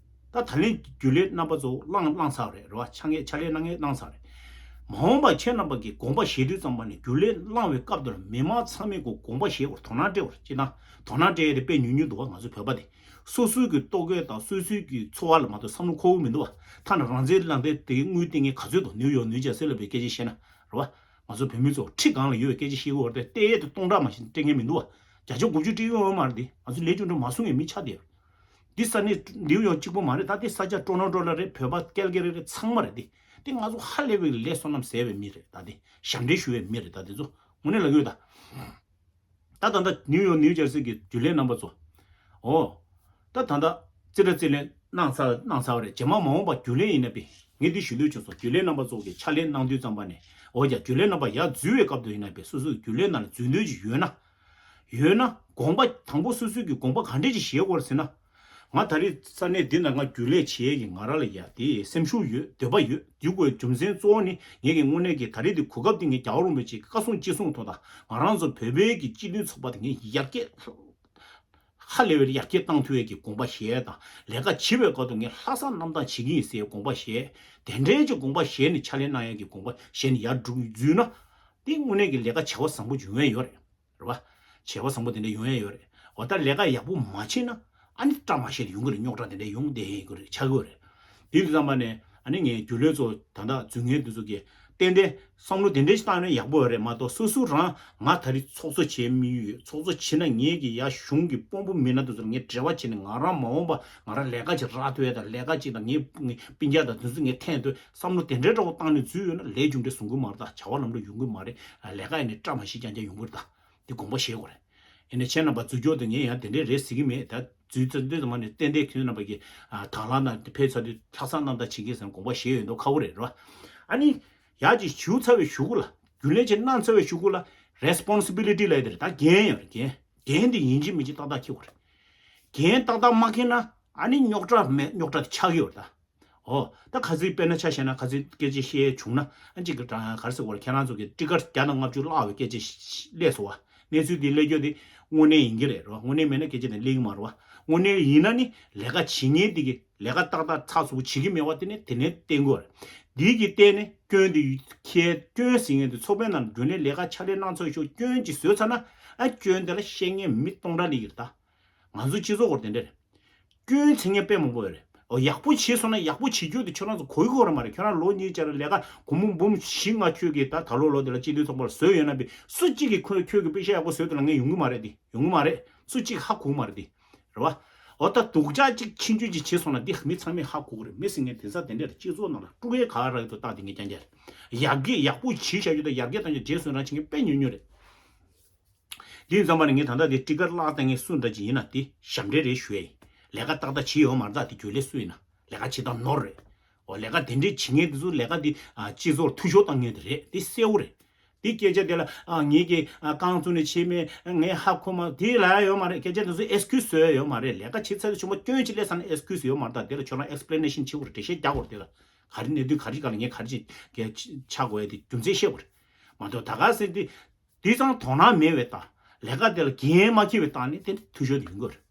ད་ད་ལན་རྒྱུན་ལས་རྣམ་པ་ཚོ་བླངས་བླངས་ཚར་རེད། རེད་བ། ཕྱག་ལས་ཕྱག་ལས་གནང་མཁན་གནང་ཚར་རེད། མ་འོངས་པ་ཁྱེད་རྣམ་པ་གིས་དགོངས་པ་བཞེས་དུས་ཙམ་པ་ནས་རྒྱུན་ལས་བླངས་པའི་སྐབས་དེར་མི་མང་ཚང་མས་གོ་དགོངས་པ་བཞེས་དགོས། དོ་སྣང་སྤྲད་དགོས་རེད། སྤྱིར་བཏང་དོ་སྣང་སྤྲད་ཡས་དེ་དཔེ་ཉུང་ཉུང་འདུག་བ། ང་ཚོའི་བོད་པ་དེ་སོ་སོའི་གི་ལྟོ་གོས་དང་སོ་སོའི་གི་འཚོ་བ་ལ་མ་གཏོགས་བསམ་བློ་འཁོར་གི་མི་འདུག་བ། ཐ་ན་རང་བཙན་ལངས་དེ་དེ་དངུལ་སྟེར་མཁན་ག་ཚོད་འདུག་ནིའུ་ཡོག་ནིའུ་ཇར་སི་ལ་བའི་སྐད་ཆ་བཤད་ན་རེད་བ། ང་ཚོ་བོད་མི་ཚོ་ཁྲི་སྒང་ལ་ཡོད་པའི་སྐད་ཆ་བཤད་གི་བར་དེ་ལྟས་ཡས་དེ་སྟོང་ཕྲག་མ་ཞིག་སྤྲད་མཁན་མི་འདུག་བ། བརྒྱ་ཆ་དགུ་བཅུ་སྤྲད་ཡོད་མ་རེད་དེ། ང་ཚོ་ལས་རྒྱུ་འབྲས་མ་སོང་བའི་མི་ཆགས་བསྡད་ཡོད། འདི་ས་གནས་ནིའུ་ཡོག་གཅིག་པོ་མ་རེད། ད་འདི་ས་ཆ་ཀྲོ་ནོ་ཀྲོ་ལ་རེད། བོད་པ་ཀལ་ཀ་རི་རེད། ཚང་མ་རེད་དེ། འདི་ང་ཚོ་ཧ་ལས་པའི་ལས་བསོད་ནམས་ཟད་པའི་མི་རེད། ད་འདི་ཞབས་འདྲེན་ཞུ་བའི་མི་རེད། ད་འདི་ཚོ་དངོས་གནས་ལབ་ཡོད་ད། ད་ད་ལྟ་ནིའུ་ཡོག་ནིའུ་ཇར་སི་གི་རྒྱུན་ལས་རྣམ་པ་ཚོ། ཨོ། ད་ད་ལྟ་རྩིས་ར་རྩིས་ལེན་གནང་ཚར་གནང་ཚར་བ་རེད། རྗེས་མ་མ་འོངས་པ་རྒྱུན་ལས་ཡིན་ན་པི། ངས་འདི་ཞུ་འདོད་བྱུང་སོང་། རྒྱུན་ལས་རྣམ་པ་ཚོ་གི་ཕྱག་ལས་གནང་དུས་ཙམ་པ་ནས། ཨོ་ཡ། རྒྱུན་ལས་རྣམ་པ་ཡར་འཛུལ་བའི་སྐབས་དུ་ཡིན་ན་པི། སོ་སོའི་རྒྱུན་ལས་ནང་ལ་འཛུལ་འདོད་ཅིག་ཡོད་ན། ཡོད་ན་དགོངས་པ་དང་པོ་སོ་སོའི་གི་དགོངས་པ་ག་འདྲས་ཅིག་བཞེས་དགོས་རེད་ཟེར་ན། ང་ད་རེས་ས་གནས་འདི་ན་ང་རྒྱུན་ལས་བྱེད་ཡས་ཀྱི་ང་རང་ལ་ཡ་དེ་སེམས་ཤུགས་ཡོད། འདོད་པ་ཡོད། འདུག་དགོས་རྒྱུ་མཚན་གཙོ་བོ་ནི་ངས་ཀྱི་དངོས་གནས་ཀྱི་ད་རེས་འདི་གོ་སྐབས་འདི་ངས་རྒྱལ་བ་རིན་པོ་ཆེ་བཀའ་གསུང་ཅི་གསུང་ཐོག་ད་ང་རང་ཚོ་བོད་པའི་གི་སྤྱི་མཐུན་ཚོགས་པ་དེ་ངས་ཡར་རྒྱས་ཧ་ལས་པའི་ཡར་རྒྱས་བཏང་ཐུབ་ཡས་ཀྱི་དགོངས་པ་བཞེས་དང་། ལས་ཀ་བྱེད་པའི་སྐབས་དུ་ངས་ལྷག་བསམ་རྣམ་དག་བྱེད་ཀྱི་ཡིན་ཟེར་དགོངས་པ་བཞེས། དེ་འདྲའི་ཅིག་དགོངས་པ་བཞེས་ནས་ཕྱག་ལས་གནང་ཡས་ཀྱི་དགོངས་པ་བཞེས་ནས་ཡར་འགྲོ་འཛུལ་ན། དེ་དངོས་གནས་ཀྱི་ལས་ཀ་བྱ་བ་བཟང་པོ་འབྱུང་ཡས་ཡོད་རེད། རེད་བ། བྱས་པ་བཟང་པོ་དེ་འདྲ་ཡོང་ཡ་ཡོད་རེད། འོ་ད་ལས་ཀ་ཡག་པོ་མ་བྱས་ན་ཨ་ནི་བཀྲ་མ་ཤིས་ཡོང་གི་རེད། རྙོག་དྲ་དེ་འདྲ་ཡོང་བསྡད་ཡོད་རེད། ཆགས་ཡོད་རེད། དེ་དུས་ཙམ་པ་ནས་ཨ་ནི་ངས་རྒྱུན་ལས་ཚོ་ད་ལྟ་འཛུལ་མཁན་དེ་ཚོ་གིས་ཏན་ཏན་བསམ་བློ་དེ་འདྲ་ཞིག་བཏང་ན་ཡག་པོ་ཡོད་རེད་མ་གཏོགས། སོ་སོ་རང་ང་ད་རེས་ཚོགས་གཙོ་བྱེད་དམིགས་ཡུལ་ཡོད། ཚོགས་གཙོ་བྱེད་ན་ངེད་ཀྱི་ཡ་གཞུང་གི་དཔོན་པོ་མི་སྣ་དེ་ཚོར་ངས་འབྲེལ་བ་བྱས་ནས་ང་རང་མ་འོངས་པ་ང་རང་ལས་ཀ་ཅིག་རག་ཐུབ་ཡ་དང་། ལས་ཀ་ཅིག་དང་ངའི་སྤུན་ཀྱག་དང་དེ་ཚོ་ངས་འཐེན་ཐུབ་བསམ་བློ་དེ་འདྲའི་འདྲ་བོ་བཏང་ནས་འཛུལ་ཡོད་ན་ལས་རྒྱུ་འབྲས་བཟུང་གི་མ་རེད། ད་བྱ་བ་ལམ་འགྲོ་ཡོང་གི་མ་རེད། ལས་ཀ་ཡིན་ནའི་བཀྲ་མ་ཤིས་རྐྱང་རྐྱང་ཡོང་གི་རེད། ད། འདི་དགོངས་པ་བཞེས་དགོས་རེད། ཡིན་ནའི་ཁྱེད་རྣམ་པ་འཛུལ་སྐྱོར་དེ་ངས་ཡང་དེ་འདྲའི་རེད་ཟེར་གྱི་མེད། ད་འཛུལ་ཚར་དུས་ཙམ་པ་ནས་ཏན་ཏན་ཁྱེད་རྣམ་པ་གིས་དང་བླངས་གནང་དེ་ཕེབས་ཚར་དུས་ལྷག་བསམ་རྣམ་དག་བྱེད་ཀྱི་ཟེར་ན་དགོངས་པ་བཞེས་ཡོད་མདོག་ཁ་པོ་རེད། རེད་བ། ཨ་ནི་ཡག་ཅིག་ཞུ་ཚར་བའི་གཞུག་གུ་ལ་རྒྱུན་ལས་ཅིག་གནང་ཚར་བའི་གཞུག་གུ་ལ་རེ་སི་པོན་སི་བི་ལི་ཊི་ལབ་ཡ་དེ་རེད། ད་འགན་ཡོད་རེད། འགན། འགན་དེ་ཡིན་གཅིག་མིན་གཅིག་ཏག་ཏག་འཁྱེར་དགོས་རེད། འགན་ཏག་ཏག་མ་འཁྱེར་ན་ཨ་ནི་རྙོག་དྲ་མེད། རྙོག་དྲ་དེ་ཆགས་ཀྱི་ཡོད་རེད་ད། ཨོ། ད་ཁ་སང་དཔེར་ན་ཆ་བཞག་ན་ཁ་སང་སྐད་ཆ་བཤད་བྱུང་ན་ཨ་ཅིག་གི་ག་རེ་ཟེར་དགོས་རེད། ཁྱེད་རང་ཚོ་གི་ཊི་ཀེ་ཊི་བརྒྱ་དང་ལྔ་བཅུ་བརླག་པའི་སྐད་ཆ་སླེབས་སོང་བ། གནས་ཚུལ་འདི་སླེབས་རྒྱུ་དེ་དངོས་གནས་ཡིན་གྱི་རེད། རེད་བ། དངོས་གནས་མེད་ན་སྐད་ཆ་དེ་སླེབས་ཀྱི་མ་རེད་བ། དངོས་གནས་ཡིན་ན་ནི་ལས་ཀ་བྱེད་མཁན་དེ་གི་ལས་ཀ་ཏག་ཏག་ཚགས་ཚུད་པོ་བྱེད་ཀྱི་མེད་བ། དེ་ནས་དེ་ནས་བསྟན་དགོས་རེད། འདི་གི་སྟེང་ནས་སྐྱོན་དེ་ཁྱེད་སྐྱོན་ཟེར་མཁན་དེ་ཚོགས་པའི་ནང་རྒྱུན་ལས་ལས་ཀ་ཕྱག་ལས་གནང་ཚར་ཤོག་སྐྱོན་ཅིག་བཟོས་ཚར་ན་ཨ་སྐྱོན་དེ་ལ་བཤད་མཁན་མི་སྟོང་ཕྲག་སླེབས་ཀྱི་རེད་ད། ང་ཚོ་སྤྱི་ཚོགས་སྐོར་དེ་འདྲ་རེད། སྐྱོན་འཛུགས་མཁན་དཔེ་མང་པོ་ཡོད་རེད། ཨོ། ཡག་པོ་བྱས་སོང་ན་ཡག་པོ་བྱེད་རྒྱུ་དེ་ཁྱོད་རང་ཚོ་གོ་ཡི་གོ་ར་མ་རེད། ཁྱོད་རང་ལོ་གཉིས་ཆར་ལས་ཀ་སྒོར་མོ་འབུམ་བཞི་ལྔ་ཁྱོད་ཀྱིས་ད་ད་ལོ་ལོ་དེ་ལ་སྤྱི་འཐུས་ཚོགས་པར་བཟོས་ཡོད་ན་པས་སུ་གཅིག་གིས་ཁོས་ཁྱོད་ཀྱི་པེ་ཤ་ཡག་པོ་བཟོས་འདུག་ལབ་མཁན་ཡོང་གི་མ་རེད་དེ། ཡོང་གི་མ་རེད། སུ་གཅིག་ཧ་གོ་གི་མ་རེད་དེ། རེད་བ། ཨོ་ད་སྡུག་ཅག་གཅིག་ཆེ་ཆུང་གཅིག་བྱས་སོང་ན་དེ་མི་ཚང་མས་ཧ་གོ་གི་རེད། མི་ཟེར་མཁན་དེང་སང་དེ་འདྲ་རེད། སྤྱི་ཚོགས་ནང་ལ་དཀྲུག་ཡས་ག་ར་ཡོད་དོ་རྟགས་དེ་ངས་རྐྱང་རྐྱང་རེད། ཡར་རྒྱས་ཡག་པོ་བྱས་བཞག་རྒྱུ་དང་ཡར་རྒྱས་གཏང་རྒྱུ་རྗེས་སུ་རང་བྱེད་མཁན་དཔེ་ཉུང་ཉུང་རེད། དེ་ཡིན་ཙང་མ་ནི་ངས་ད་ལྟ་དེ་ཊི་ཀེ་ཊི་བརླག་བཏང་མཁན་སུ་འདྲ་ཅིག་ཡིན་ན་དེ་ཞབས་འདྲེན་རེད་ཞུ་ཡ་ཡིན། ལས་ཀ་ཏག་ཏག་བྱེད་ཡོད་མ་རེད། ད་དེ་རྒྱུན་ལས་སུ་ཡིན་ན་ལས་ཀ་བྱེད་སྟངས་ནོར་རེད། འོ། ལས་ཀ་དེ་འདྲས་བྱེད་མཁན་དེ་ཚོ་ལས་ཀ་དེ་ཨ་སྤྱི་ཚོགས་ལ་འཐུས་ཤོར་བཏང་མཁན་དེ་རེད། དེ་གསལ་བོ་རེད། དེ་སྐད་ཆ་དེ་ལ་ཨ་ངེད་ཀྱིས་ཨ་རྐང་བཙུགས་ནས་བྱས་མེད། ངས་ཧ་གོ་མ་དེ་ལབ་ཡ་ཡོད་མ་རེད། སྐད་ཆ་དེ་ཚོ་ཨེག་སི་ཀིའུ་སི་བཟོ་ཡ་ཡོད་མ་རེད། ལས་ཀ་བྱེད་ཚར་དུས་ཆུང་མ་སྐྱོན་ཅིག་སླེབས་ཚར་ན་ཨེག་སི་ཀིའུ་སི་ཡོད་མ་རེད། ད་དེ་ལ་ཁྱོད་རང་ཨེག་སི་པི་ལེ་ནེ་ཤན་བྱེད་དགོས་རེད། འགྲེལ་བཤད་རྒྱག་དགོས་རེད། དེ་ལ་ག་རེ་གནད་དོན་ག་རེ་སྒང་ལ་ངས་ག་རེ་ཅིག་ཆགས་དགོས་ཡ་དེ་རྒྱུ་མཚན་བཤད་དགོས་རེད་མ་གཏོགས། ད་ག་ཟེར་དུས། དེ་ཙང་དོ་སྣང་མེད་པའི་ད་ལས་ཀ་དེ་ལ་འགན་མ་འཁྱེར་བའི་སྟེང་ནས་དེ་འདྲ་འཐུས་ཤོར་དེ་ཡོང་གི་རེད།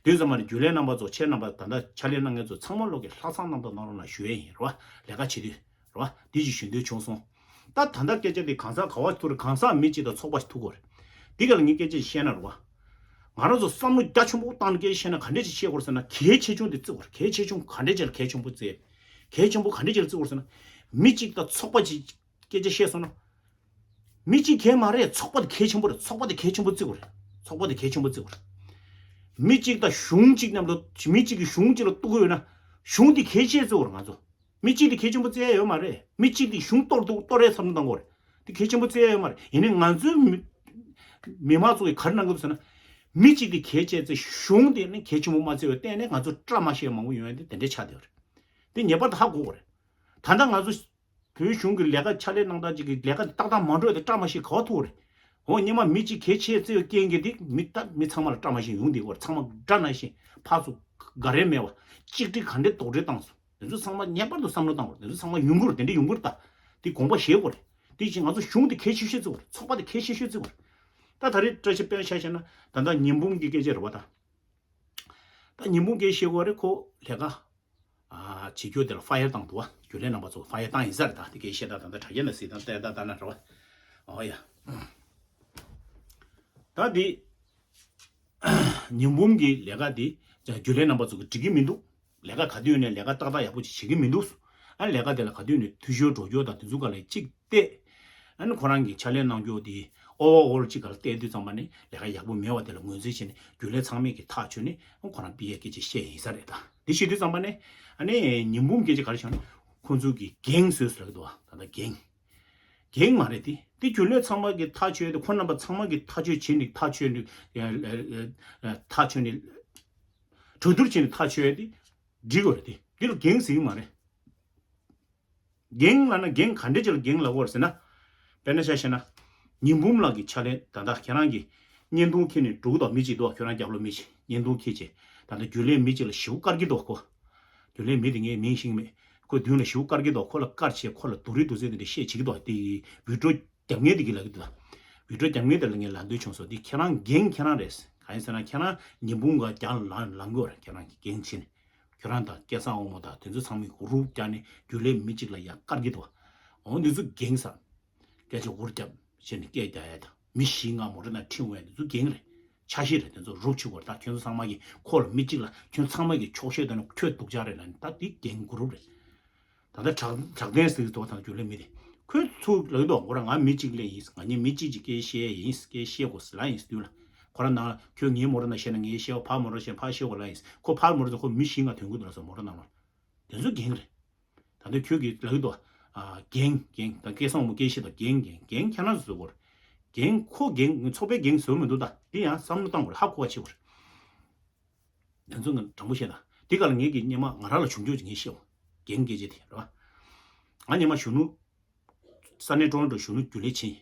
དེ་ཙམ་མ་རེད། རྒྱུན་ལས་རྣམ་པ་ཚོ་ཁྱེད་རྣམ་པ་ད་ལྟ་ཕྱག་ལས་གནང་མཁན་ཚོ་ཚང་མ་ལོག་གི་ལྷག་བསམ་རྣམ་དག་གནང་རོགས་གནང་ཞུ་ཡས་ཡིན། རེད་བ། ལས་ཀ་བྱེད་དུས་རེད་བ། འདི་ཅིག་ཞུ་འདོད་བྱུང་སོང་། ད་ད་ལྟ་སྐད་ཆ་དེ་གང་ཟག་ག་བ་ཐུག་རེད། གང་ཟག་མི་གཅིག་དང་ཚོགས་པ་ཞིག་ཐུག་གོ་རེད། འདི་ག་ལ་ངས་སྐད་ཆ་ཞིག་བཤད་ན་རེད་བ། ང་རང་ཚོ་བསམ་བློ་རྒྱ་ཆེན་པོ་བཏང་ནས་སྐད་ཆ་བཤད་ན་ག་འདྲས་ཅིག་བཤད་དགོས་རེད་ཟེར་ན། གལ་ཆེ་ཆུང་དེ་བརྩི་དགོས་རེད། གལ་ཆེ་ཆུང་ག་འདྲས་ཅིག་ལ་གལ་ཆེན་པོ་བརྩི། གལ་ཆེན་པོ་ག་འདྲས་ཅིག་ལ་བརྩི་དགོས་རེད་ཟེར་ན། མི་གཅིག་དང་ཚོགས་པ་གཅིག་སྐད་ཆ་བཤད་སོང་ན། མི་གཅིག་གལ་མ་རེད། ཚོགས་པ་དེ་གལ་ཆེན་པོ་རེད། ཚོགས་པ་དེ་གལ་ཆེན་པོ་བརྩི་དགོས་རེད། ཚོགས་པ་དེ་གལ་ཆེན་པོ་བརྩི་དགོས་རེད། མི་གཅིག་དང་གཞུང་གཅིག་མཉམ་དུ་མི་གཅིག་གིས་གཞུང་གཅིག་ལ་གཏུག་གི་ཡོད་ན་གཞུང་དེ་གལ་ཆེ་བརྩི་དགོས་རེད། ང་ཚོ་མི་གཅིག་དེ་གལ་ཆེན་པོ་བརྩི་ཡ་ཡོད་མ་རེད། མི་གཅིག་དེ་གཞུང་གཏོར་དུ་གཏོར་ཡའི་བསམ་བློ་གཏང་དགོས་རེད། དེ་གལ་ཆེན་པོ་བརྩི་ཡ་ཡོད་མ་རེད། ཡིན་ནའི་ང་ཚོའི་མི་མི་མང་ཚོ་གིས་ག་རེ་གནང་གི་འདུག་ཟེར་ན། མི་གཅིག་དེ་གལ་ཆེ་བརྩི། གཞུང་དེ་ནི་གལ་ཆེན་པོ་མ་བརྩི་བའི་སྟེང་ནས་ང་ཚོ་བཀྲ་མ་ཤིས་མང་པོ་ཡོང་ཡ་དེ་དེ་འདྲས་ཆགས་བསྡད་ཡོད་རེད། དེ་ངེས་པར་དུ་ཧ་གོ་དགོས་རེད། ད་ལྟ་ང་ཚོ་བོད་གཞུང་གི་ལས་ཀ་ཕྱག་ལས་གནང་སྟངས་ཅིག་གི་ལས་ཀ་དེ་ཏག་ཏག་མ་འགྲོ་ཡ་དེ་བཀྲ་མ་ཤིས་ག་བ་ཐུག་རེད། འོ་སྔོན་མ་མི་གཅིག་གལ་ཆེ་བརྩི་བའི་རྐྱེན་གྱིས་དེ་མི་ད་མི་ཚང་མ་ལ་བཀྲ་མ་ཤིས་ཡོང་དེ་བར་ཚང་མ་དགྲ་ན་ཤི་ཕར་ཚུར་དགའ་རེ་མེད་པ་གཅིག་སྒྲིལ་ག་འདྲས་རྡོག་སྒྲིལ་བཏང་སོང་། དེ་ཚོ་ཚང་མ་ངེས་པར་དུ་བསམ་བློ་བཏང་དགོས། དེ་ཚོ་ཚང་མ་ཡོང་གི་རེད། དེ་འདྲས་ཡོང་གི་རེད། ད་དེ་དགོངས་པ་བཞེས་དགོས་རེད། དེ་བཞིན་ང་ཚོ་གཞུང་དེ་གལ་ཆེ་ཤོས་བརྩི་དགོས་རེད། ཚོགས་པ་དེ་གལ་ཆེ་ཤོས་བརྩི་དགོས་རེད། ད་ད་རེས་བཀྲ་ཤིས་དཔལ་ཤ་བཤད་ན་ད་ལྟ་ཉི་འབུམ་གྱི་སྐད་ཆ་རེད་བ་ད། ད་ཉི་འབུམ་སྐད་བཤད་དགོས་རེད། ཁོ་ལས་ཀ་ཨ་བྱེད་རྒྱུ་དེ་ལ་ཕ་ཡར་བཏང་འདུག་བ། རྒྱུན་ལས་རྣམ་པ་ཚོ་ཕ་ཡར་བཏང་ཡིན་ས་རེད། ད་དེ་སྐད་བཤད་ད་ད་ད་དྲ་རྒྱ་ན་སྲིད་དང་བལྟས་ད་ད་ན་རེད་བ། ཨོ་ཡ། ད་དེ་ཉི་འབུམ་གྱི་ལས་ཀ་དེ་རྒྱུན་ལས་རྣམ་པ་ཚོ་གི་འགྲིག་གི་མི་འདུག་ལས་ཀ་ག་དུས་ནས་ལས་ཀ་ཏག་ཏག་ཡག་པོ་ཅིག་བྱེད་ཀྱི་མི་འདུག་ཨ་ནི་ལས་ཀ་དེ་ལ་ག་དུས་ནས་འཐུས་ཤོར་འགྲོ་རྒྱུ་དང་དེ་ཚོ་ག་ལ་གཅིག་བལྟས། ཨ་ནི་ཁོ་རང་གི་ཕྱག་ལས་གནང་རྒྱུ་དེ་ཨོ་ཝར་ཨོལ་གཅིག་ག་ལ་བལྟས་དུས་ཙམ་པ་ནི་ལས་ཀ་ཡག་པོ་མེད་པ་དེ་ལ་ངོས་འཛིན་བྱས་ནས་རྒྱུན་ལས་ཚང་མས་ཀྱི་ཐག་ཆོད་ནས་ཁོ་རང་པི་ཡ་སྐད་ཆ་བཤད་ཡིན་ས་རེད། ད་དེ་བཤད་དུས་ཙམ་པ་ནི་ཨ་ནི་ཉི་འབུམ་སྐད་ཆ་ག་རེ་བྱུང་ན་ཁོ་ཚོ་གི་འགན་བཟོས་ཟེར་གི་འདུག་ད་ལྟ་འགན། འགན་མ་རེད་དེ། དེ་རྒྱུན་ལས་ཚང་མ་གི་ཐག་ཆོད་དེ་ཁོ་རྣམ་པ་ཚང་མ་གི་ཐག་ཆོད་བྱས་ནས་ཐག་ཆོད་ནས་ཐག་ཆོད་ནས་གྲོས་བསྡུར་བྱས་ནས་ཐག་ཆོད་དེ་འགྲིག་གི་རེད་དེ། འདི་ལ་འགན་ཟེར་གི་མ་རེད། འགན་ལབ་ན་འགན་ག་འདྲས་ཅིག་ལ་འགན་ལབ་དགོས་རེད་ཟེར་ན། དཔེར་ན་ཆ་བཞག་ན། ཉི་འབུམ་ལགས་ཀྱི་ཕྱག་ལས་ད་ལྟ་ཁྱེད་རང་གི་བརྙན་ཐུང་འཁྱེར་ནས་འགྲོ་གི་འདུག་མི་གཅིག་འདུག་ཁྱོད་རང་རྒྱབ་ལོགས་མི་གཅིག་བརྙན་ཐུང་འཁྱེར་བྱས་ད་ལྟ་རྒྱུན་ལས་མི་གཅིག་ལ་ཞེ་པོ་དཀར་གྱི་འདུག་ཁོ། རྒྱུན་ལས་མི་དེ་ངས་མིང་ཤེས་ཀྱི་མེད། ཁོ་མདུན་ལ་ཞེ་པོ་དཀར་གྱི་འདུག་ཁོ་ལ་དཀར་བྱས་ཁོ་ལ་སྡུག་རུས་སྡུག་ཚད་དེ་འདྲ་བཤད་བྱེད་ཀྱི་འདུག་དེ་ཡི་བི་ཌིའོ་རྒྱབ་མཁན་དེ་གི་ལབ་ཀྱི་འདུག་བི་ཌིའོ་རྒྱབ་མཁན་དེ་ལ་ངས་ལབ་འདོད་བྱུང་སོང་། དེ་ཁྱེད་རང་འགན་ཁྱེད་རང་རེད། གང་ཡིན་ཟེར་ན་ཁྱེད་རང་ཉི་འབུམ་ག་རྒྱག་ལངས་ལངས་དགོས་རེད། ཁྱེད་རང་གི་འགན་ཕྱིན། ཁྱོད་རང་དང་སྐལ་བཟང་དབང་མོ་དང་དེ་ཚོ་ཚང་མས་རུབ་རྒྱག་ནས་རྒྱུན་ལས་མི་གཅིག་ལ་ཡང་དཀར་གྱི་འདུག་འོ་འདི་ཚོ་འགན་ཟེར། སྐད་ཆ་འུར་རྒྱབ་བྱས་ནས་སྐད་རྒྱག་ཡ་དང་མི་བཞི་ལྔ་མོ་ཊ་ནང་ཁྲིད་འོང་ཡ་འདི་ཚོ་འགན་རེད། འཆར་གཞི་རེད། དེ་ཚོ་རུབ་བྱེད་དགོས་རེད། ད་ཁྱོད་ཚོ་ཚང་མ་གིས་ཁོ་ལ་མི་གཅིག་ལ་ཁྱོད་ཚང་མ་གིས་ཆོག་ཤེས་དང་ཁྱོད་སྡུག་ཅག་རེད་ལབ་ནས་ད་འདི་འགན་འགོ་རུབ་རེད། ད་ལྟ་དྲག་དྲག་ལྡན་ཟེར་གྱི་འདུག་ད་རྒྱུན་ལས་མི་དེ་ཁོས་ཚུར་ལབ་ཀྱི་འདུག་འོ་ར་ང་མི་གཅིག་ལས་ཡིན། ང་གཉིས་མི་གཅིག་གིས་སྐད་བཤད་ཡིན། སྐད་བཤད་དགོས་ལབ་ཡིན་དུས་ལ་ཁོ་ར་ནང་ལ་ཁྱོད་ངའི་མོ་ཊ་ནང་བཤད་ན་ངས་བཤད་བ། ཕར་མོ་ཊ་བཤད་ཕར་བཤད་དགོས་ལབ་ཡིན། ཁོ་ཕར་མོ་ཊ་ཚོ་ཁོ་མི་བཞི་ལྔ་ཐོན་གྱི་འདུག་ལབ་སོང་མོ་ཊ་ནང་ལ། དེ་ཚོ་འགན་རེད། ད་ལྟ་ཁྱོད་ཀྱིས་ལབ་ཀྱི་འདུག་ཨ་འགན་འགན་ད་སྐལ་བཟང་དབང་མོ་སྐད་བཤད་དང་འགན་འགན་འགན་ཁྱེད་རང་ཚོ་བཟོ་དགོས་རེད། འགན་ཁོ་འགན་ཚོགས་པའི་འགན་བཟོ་མི་འདུག་ད་འདི་ཡང་བསམ་བློ་བཏང་དགོས་རེད། ཧ་གོ་བ་བྱེད་དགོས་རེད། དེ་ཚོ་ངས་དྲང་པོ་བཤད་ན་འདི་ག་ལ་ངས་ཀྱི་སྙེ་མ་ང་རང་ལ་བྱུང་ཆོག་ཅིག་ངས་བཤད་འོ། འགན་སྐད་ཆ་དེ་རེད་བ། ང་སྙེ་མ་གཞོན་ནུ། ས་གནས་ཀྲོ་ལོན་ཀྲོ་གཞོན་ནུ་རྒྱུན་ལས་ཕྱིན།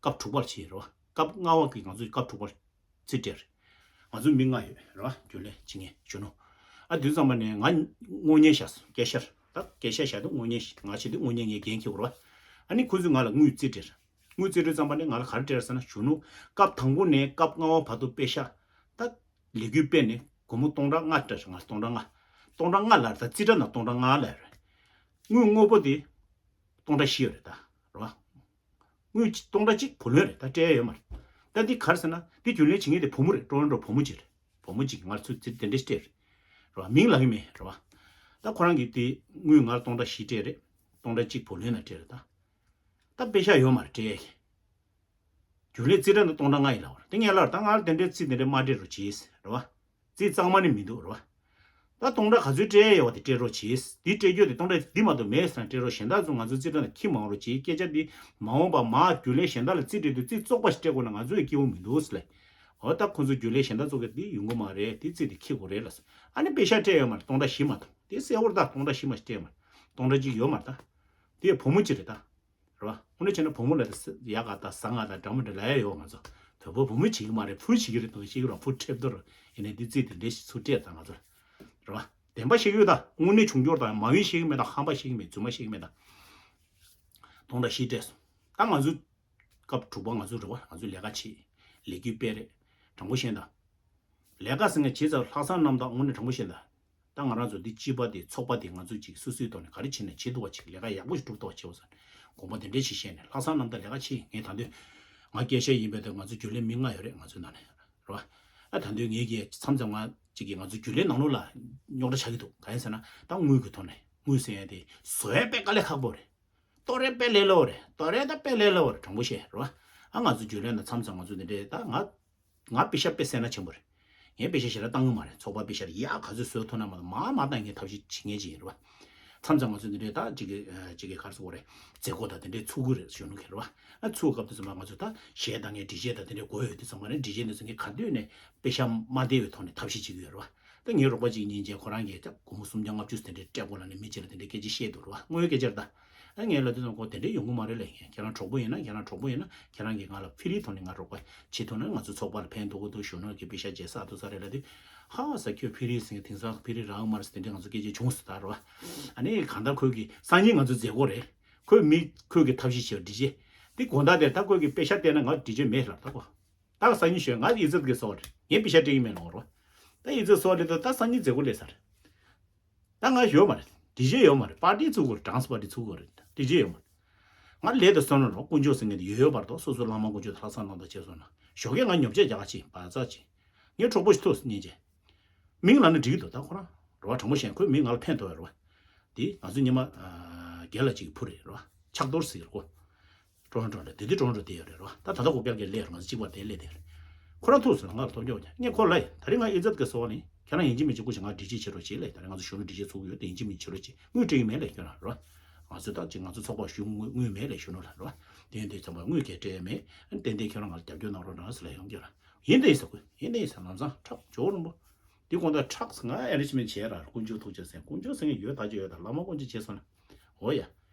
སྐབས་དྲུག་པར་ཕྱིན་རེད་བ། སྐབས་ལྔ་པ་གི་ང་ཚོ་སྐབས་དྲུག་པར་རྩིས་སྤྲད་རེད། ང་ཚོ་མི་ལྔ་ཡོད་རེད་བ། རྒྱུན་ལས་ཕྱིན་མཁན་གཞོན་ནུ། ཨ་དུས་ཙམ་པ་ནས་ང་དངོས་གནས་བཞག་སྐད་ཆར་ད་སྐད་ཆ་བཞག་དུས་དངོས་གནས་ང་བྱེད་དུས་དངོས་གནས་ངས་འགན་འཁྱེར་དགོས་རེད་བ། ཨ་ནི་ཁོ་ཚོས་ང་ལ་དངུལ་རྩིས་སྤྲད་རེད། དངུལ་རྩིས་སྤྲད་ཙམ་པ་ནས་ང་ལ་ག་རེ་སྤྲད་རེད་ཟེར་ན་གཞོན་ནུ་སྐབས་དང་པོ་ནས་སྐབས་ལྔ་པ་བར་དུ་པེ་ཤ་ད་ལས་འགུལ་སྤེལ་ནས་སྒོར་མོ་སྟོང་ཕྲག་ལྔ་སྤྲད་རེད། ང་སྟོང་ཕྲག་ལྔ། སྟོང་ཕྲག་ལྔ་ལ་ད་རྩིས་ཁྲ་ནང་སྟོང་ཕྲག་ལྔ་ལ་རེད། དངུལ་དངོས་པོ་དེ་སྟོང་ཕྲག་བཞི་ཡོད་རེད་ད་རེད་བ། དངུལ་སྟོང་ཕྲག་གཅིག་བུ་ལོན་རེད། ད་སྤྲད་ཡ་ཡོད་མ་རེད། ད་འདི་ག་རེ་ཟེར་ན་འདི་རྒྱུན་ལས་བྱེད་མཁན་དེ་བུ་མོ་རེད། ཀྲོ་ལོན་ཀྲོ་བུ་མོ་གཅིག་རེད། བུ་མོ་གཅིག་གིས་ང་ཚོ་དེ་དེ་འདྲས་སྤྲད་རེད། རེད་བ། མིང་ལབ་ཀྱི་མེད་རེད་བ། ད་ཁོ་རང་གིས་དེ་དངུལ་ང་ལ་སྟོང་ཕྲག་བཞི་སྤྲད་རེད། སྟོང་ཕྲག་གཅིག་བུ་ལོན་ལ་སྤྲད་རེད་ད། ད་པེ་ཤ་ཡོད་མ་རེད་སྤྲད་ཡ་གི། རྒྱུན་ལས་རྩིས་ཁྲ་འདི་སྟོང་ཕྲག་ལྔ་ཡིན་ལབ་པ་རེད། དེ་ངས་ལབ་རེད། ད་ང་ལ་དེ་འདྲའི་རྩིས་དེ་འདྲའི་མ་སྤྲད་རོགས་གྱིས་རེད་བ། རྩིས་གཙང་མ་ནི་མི་འདུག་རེད་བ། ད་སྟོང་ཕྲག་ག་ཚོད་སྤྲད་ཡ་ཡོད་པ་དེ་སྤྲད་རོགས་གྱིས། འདི་སྤྲད་རྒྱུ་དེ་སྟོང་ཕྲག་འདི་མ་གཏོགས་མེད་ཟེར་ན་སྤྲད་རོགས། གཞན་དག་ཚོ་ང་ཚོའི་རྩིས་ཁྲ་ནང་འཁྱེར་མ་འོང་རོགས་གྱིས། སྐད་ཆ་འདི་མ་འོངས་པ་མར་རྒྱུན་ལས་གཞན་དག་ལ་རྩིས་སྤྲད་དུས་རྩིས་བཙོག་པ་ཞིག་སྤྲད་དགོས་ན་ང་ཚོ་ཡི་སྐྱིད་པོ་མི་འདུག་ཟེར་ལབ། འོ་ད་ཁོ་ཚོ་རྒྱུན་ལས་གཞན་དག་ཚོ་གིས་འདི་ཡོང་གི་མ་རེད། འདི་རྩིས་དེ་འཁྱེར་དགོས་རེད་ལབ་སོང་། ཨ་ནི་པེ་ཤ་སྤྲད་ཡོད་མ་རེད། སྟོང་ཕྲག་བཞི་མ་གཏོགས། དེ་གསལ་པོ་རེད་ད། སྟོང་ཕྲག་བཞི་མ་སྤྲད་མ་རེད། སྟོང་ཕྲག་གཅིག་ཡོད་མ་རེད་ད། དེ་བུ་མོ་གཅིག་རེད་ད། རེད་བ། དངོས་གནས་བྱས་ན་བུ་མོ་ལ་དེ་ཡག་ག་ད་བཟང་ང་ད་འདྲ་མི་འདྲ་ལབ་ཡ་ཡོད། ང་ཚོ་དོལ་པོ་བུ་མོ་བྱེད་ཀྱི་མ་རེད། བུ་བྱེད་ཀྱི་རེད་དང་ཤེས་ཀྱི་རེད། བུ་ཁྲེབ་དོར་ཡིན་ནའི་འདི་རྩིས་དེ་འདྲས་ཞིག་ཚུར་སྤྲད་ད་ང་ཚོ་ལ། རེད་བ། བདེན་པ་བཤད་ཀྱི་ཡོད་ད། དངོས་གནས་བྱུང་འབྱོར་དང་མ་འོས་བཤད་ཀྱི་མེད་ད། ཧམ་པ་བཤད་ཀྱི་མེད། རྫུན་མ་བཤད་ཀྱི་མེད་ད། སྟོང་ཕྲག་བཞི་སྤྲད་སོང་། ད་ང་ཚོ་སྐབས་དྲུག་པ་ང་ཚོ་རེད་བ། ང་ཚོ་ལས་ཀ་བྱེད། ལས་འགུལ་སྤེལ་རེད། དྲང་པོ་བཤད་ད། ལས་ཀ་ཟེར་མཁན་བྱས་ཙང་ལྷག་བསམ་རྣམ་དག་དངོས་གནས་དྲང་པོ་བཤད་ད། ད་ང་རང་ཚོ་འདི་སྤྱི་པ་དེ་ཚོགས་པ་དེ་ང་ཚོ་ཅིག་སོ་སོའི་ཐོག་ནས་ག་རེ་བྱེད་ན་བྱེད་ཐུབ་པ་ཅིག་ལས་ཀ་ཡག་པོ་ཞིག་སྒྲུབ་ཐུབ་པ་བྱེད་དགོས་ཟེར་དགོངས་པ་དེ་འདྲས་ཞིག་བཞེས་ནས་ལྷག་བསམ་རྣམ་དག་ལས་ཀ་བྱེད། ངས་ད་དུང་ང་སྐད་ཆ་ཡིན་པའི་ཐོག་ང་ཚོ་རྒྱུན་ལས་མི་ལྔ་ཡོད་རེད། ང་ཚོའི་ནང་ནས་རེད་བ། ཨ་ད་དུང་ངེད་ཀྱིས་མཚམས་མཚམས་ང་ཅིག་གིས་ང་ཚོ་རྒྱུན་ལས་ནང་ལོགས་ལ་རྙོག་དྲ་ཆགས་ཀྱི་འདུག་གང་ཡིན་ཟེར་ན་ད་དངུལ་གྱི་ཐོག་ནས་དངུལ་ཟེར་ཡ་དེ་བཟོ་ཡ་དཔེ་དཀའ་ལས་ཁག་པོ་རེད། གཏོར་ཡ་དཔེ་ལས་སླ་པོ་རེད། གཏོར་ཡ་ད་དཔེ་ལས་སླ་པོ་རེད། དྲང་པོ་བཤད་རེད་བ། ཨ་ང་ཚོ་རྒྱུན་ལས་ནང་མཚམས་མཚམས་ང་ཚོ་འདི་འདྲས་ད་ང་ང་པེ་ཤ་དཔེ་སེར་སྣ་ཆེན་པོ་རེད། ངས་པེ་ཤ་ཞེ་དྲག་བཏང་གི་མ་རེད། ཚོགས་པ་པེ་ཤ་ཡག་ག་ཚོད་བཟོ་ཐུབ་ན་མ་གཏོགས་མར་མར་བཏང་མཁན་ཐབས་ཤེས་བྱེད་མཁན་ཅིག་ཡིན་རེད་བ། མཚམས་མཚམས་ང་ཚོ་འདི་འདྲའི་ད་ཅིག་གི་ཅིག་གི་ག་རེ་ཟེར་དགོས་རེད། མཛད་སྒོ་དང་དེ་འདྲའི་ཚུགས་ཀྱི་རེད་ཞུ་ནུ་གི་རེད་བ། ཨ་ཚུགས་སྐབས་དུས་ཙམ་པ་ང་ཚོ་ད་གཞས་བཏང་མཁན་ཌི་ཇེ་དང་དེ་འདྲའི་དགོས་ཡོད་དུས་ཙམ་པ་ནས་ཌི་ཇེ་འདི་ཚོ་ངས་ག་དུས་ནས་པེ་ཤ་མ་བསྡད་པའི་ཐོག་ནས་ཐབས་ཤེས་བྱེད་ཀྱི་ཡོད་རེད་བ། ད་ངའི་རོགས་པ་ཅིག་ཉིན་རྗེས་ཁོ་རང་གིས་ད་སྒོར་མོ་སུམ་བརྒྱ་ལྔ་བཅུ་དེ་འདྲའི་སྤྲད་དགོས་ལབ་ནས་མི་གཅིག་ལ་དེ་འདྲའི་སྐད་ཆ་བཤད་འདུག་རེད་བ། དངོས་ཡོད་སྐད་ཆ་རེད་ད། ཨ་ངས་ལབ་དུས་ཙམ་ཁོ་དེ་འདྲས་ཡོང་གི་མ་རེད་ལབ། ཡིན་ཁྱེད་རང་གྲོགས་པོ་ཡིན་ན་ཁྱེད་རང་གྲོགས་པོ་ཡིན་ན་ཁྱེད་རང་གིས་ང་ལ་ཕི་རིའི་ཐོག་ནས་ང་རོགས་པ་བྱེད་ཐུབ་ན་ང་ཚོ་ཚོགས་པ་ལ་ཕན་ཐོགས་ཀྱི་འདུག་གཞོན་ནུ་གི་པེ་ཤ་བརྗེ་ས་ཐུབ་ས་རེད་ལབ་དུས། ཧ་ས་ཁྱོད་ཕི་རི་ཟིན་དེང་སང་ཕི་རི་རང་མར་ཟིན་དེ་འདྲ་ང་ཚོ་སྐད་ཆ་བྱུང་སོང་ད་རེད་བ། ཨ་ནི་གང་ལྟར་ཁོས་ཀྱི་སང་ཉིན་ང་ཚོ་མཛད་སྒོ་རེད། ཁོས་མི་ཁོས་ཀྱི་ཐབས་ཤེས་བྱེད་པ་འདི་བྱེད། འདི་དགོང་དག་དེར་ད་ཁོས་ཀྱི་པེ་ཤ་བལྟས་ན་ང་འདི་བྱེད་མེད་ལབ་ད་ཁོ། ད་སང་ཉིན་ཞོན་ང་ཨི་ཛི་གི་སོགས་རེད། ངས་པེ་ཤ་སྤྲད་ཀྱི་མེད་ལབ་རོ། ད་ཨི་ཛི་སོགས་རེད་ད་ད་སང་ཉིན་མཛད་སྒོ་སླེབས་ས་རེད། ད་ང་ཡོད་མ་རེད། འདི་བྱེད་ཡོད་མ་རེད། པར་ཏི་ཚུགས་དགོས་རེད། ཌན་སི་པར་ཏི་ཚུགས་དགོས་རེད། འདི་བྱེད་ཡོད་མ་རེད། ང་ལས་དང་བསོད་ནམས་རོགས་དཀོན་མཆོག་ཟེར་མཁན་དེ་ཡོད་ཡོད་བར་དུ་སོ་སོའི་བླ་མ་དཀོན་མཆོག་དང་ལྷག་བསམ་རྣམ་དག་བྱས་སོང་ན་ཞོགས་ཀས་ང་ཉོ་ཆ་རྒྱག་ཅིག་བ་ཚ་ཅིག་ངའི་གྲོགས་པོ་ཞིག་ཐུག་སྙིང་རྗེ། མིང་ལབ་ན་འགྲིག་གི་འདུག་ད་ཁོ་རང་རེད་བ། དྲང་པོ་བཤད་ཁོས་མིང་ང་ལ་ཕན་ཐོགས་ཡོད་རེད་བ། དེ་ང་ཚོ་ཉི་མ་རྒན་ལགས་ཅིག་གི་བུ་རེད་རེད་བ། ཕྱག་རྡོར་ཟེར་གི་རེད་ཁོ། ཀྲོ་རོན་ཀྲོ་ལ་དེ་དུས་ཀྲོ་རོན་ཀྲོ་དེ་ཡོད་རེད་རེད་བ། ད་ད་ལྟ་ཁོ་དཔལ་གྱི་ལས་རེད། ང་ཚོ་གཅིག་པ་དེ་ལས་དེ་རེད། ཁོ་རང་ཐུག་སོང་ང་ལ་ཐོབ་རྒྱག་བྱ་ངས་ཁོ་ལ་ཡ་ད་རིང་ང་ཨི་ཛད་ཀྱི་སོ་བ་ནི་ཁྱེད་རང་ཡིན་གཅིག་མིན་གཅིག་སྐུ་ཞིག་ང་འདྲི་གཅིག་བྱེད་རོགས་བྱེད་ལས། ད་རིང་ང་ཚོ་གཞོན་ནུ་འདྲི་གཅིག་ཚུགས་ཡོད་དེ་ཡིན་གཅིག་མིན་གཅིག་བྱེད་རོགས་བྱེད་དངུལ་སྤྲད་ཀྱི་མེད་ལས་ཁྱོད་རང་རེད་བ། ང་ཚོ་ད་ཅིག་ང་ཚོ་ཚོགས་པ་ཞུ་དངུལ་དངུལ་མེད་ལས་གཞོན་ནུ་ལ་རེད་བ། དེ་ཡིན་དུས་ཚང་མ་དངུལ་གས་སྤྲད་ཡ་མེད། ཨ་ནི་ཏན་ཏན་ཁྱོད་རང་ང་ལ་རྒྱབ་སྐྱོར་གནང་རོགས་གནང་ཟེར་ལ་ཡོང་རྒྱུ་ར། ཡིན་དེ་ཡིན་ས་ཁོས་ཡིན་དེ་ཡིན་ས་ལམ་སང་ཁྲག་ཇོ་བོ་རིན་པོ། འདི་དགོང་དག་ཁྲག་ང་ཨེ་རེ་ཆི་མེད་བྱས་ར་དཀོན་མཆོག་ཐུགས་རྗེ་ཟེར་དཀོན་མཆོག་ཟེར་མཁན་ཡོད་ད་ཅི་ཡོད་ད་བླ་མ་དཀོན་མཆོག་བྱས་སོང་ན། འོ་ཡ།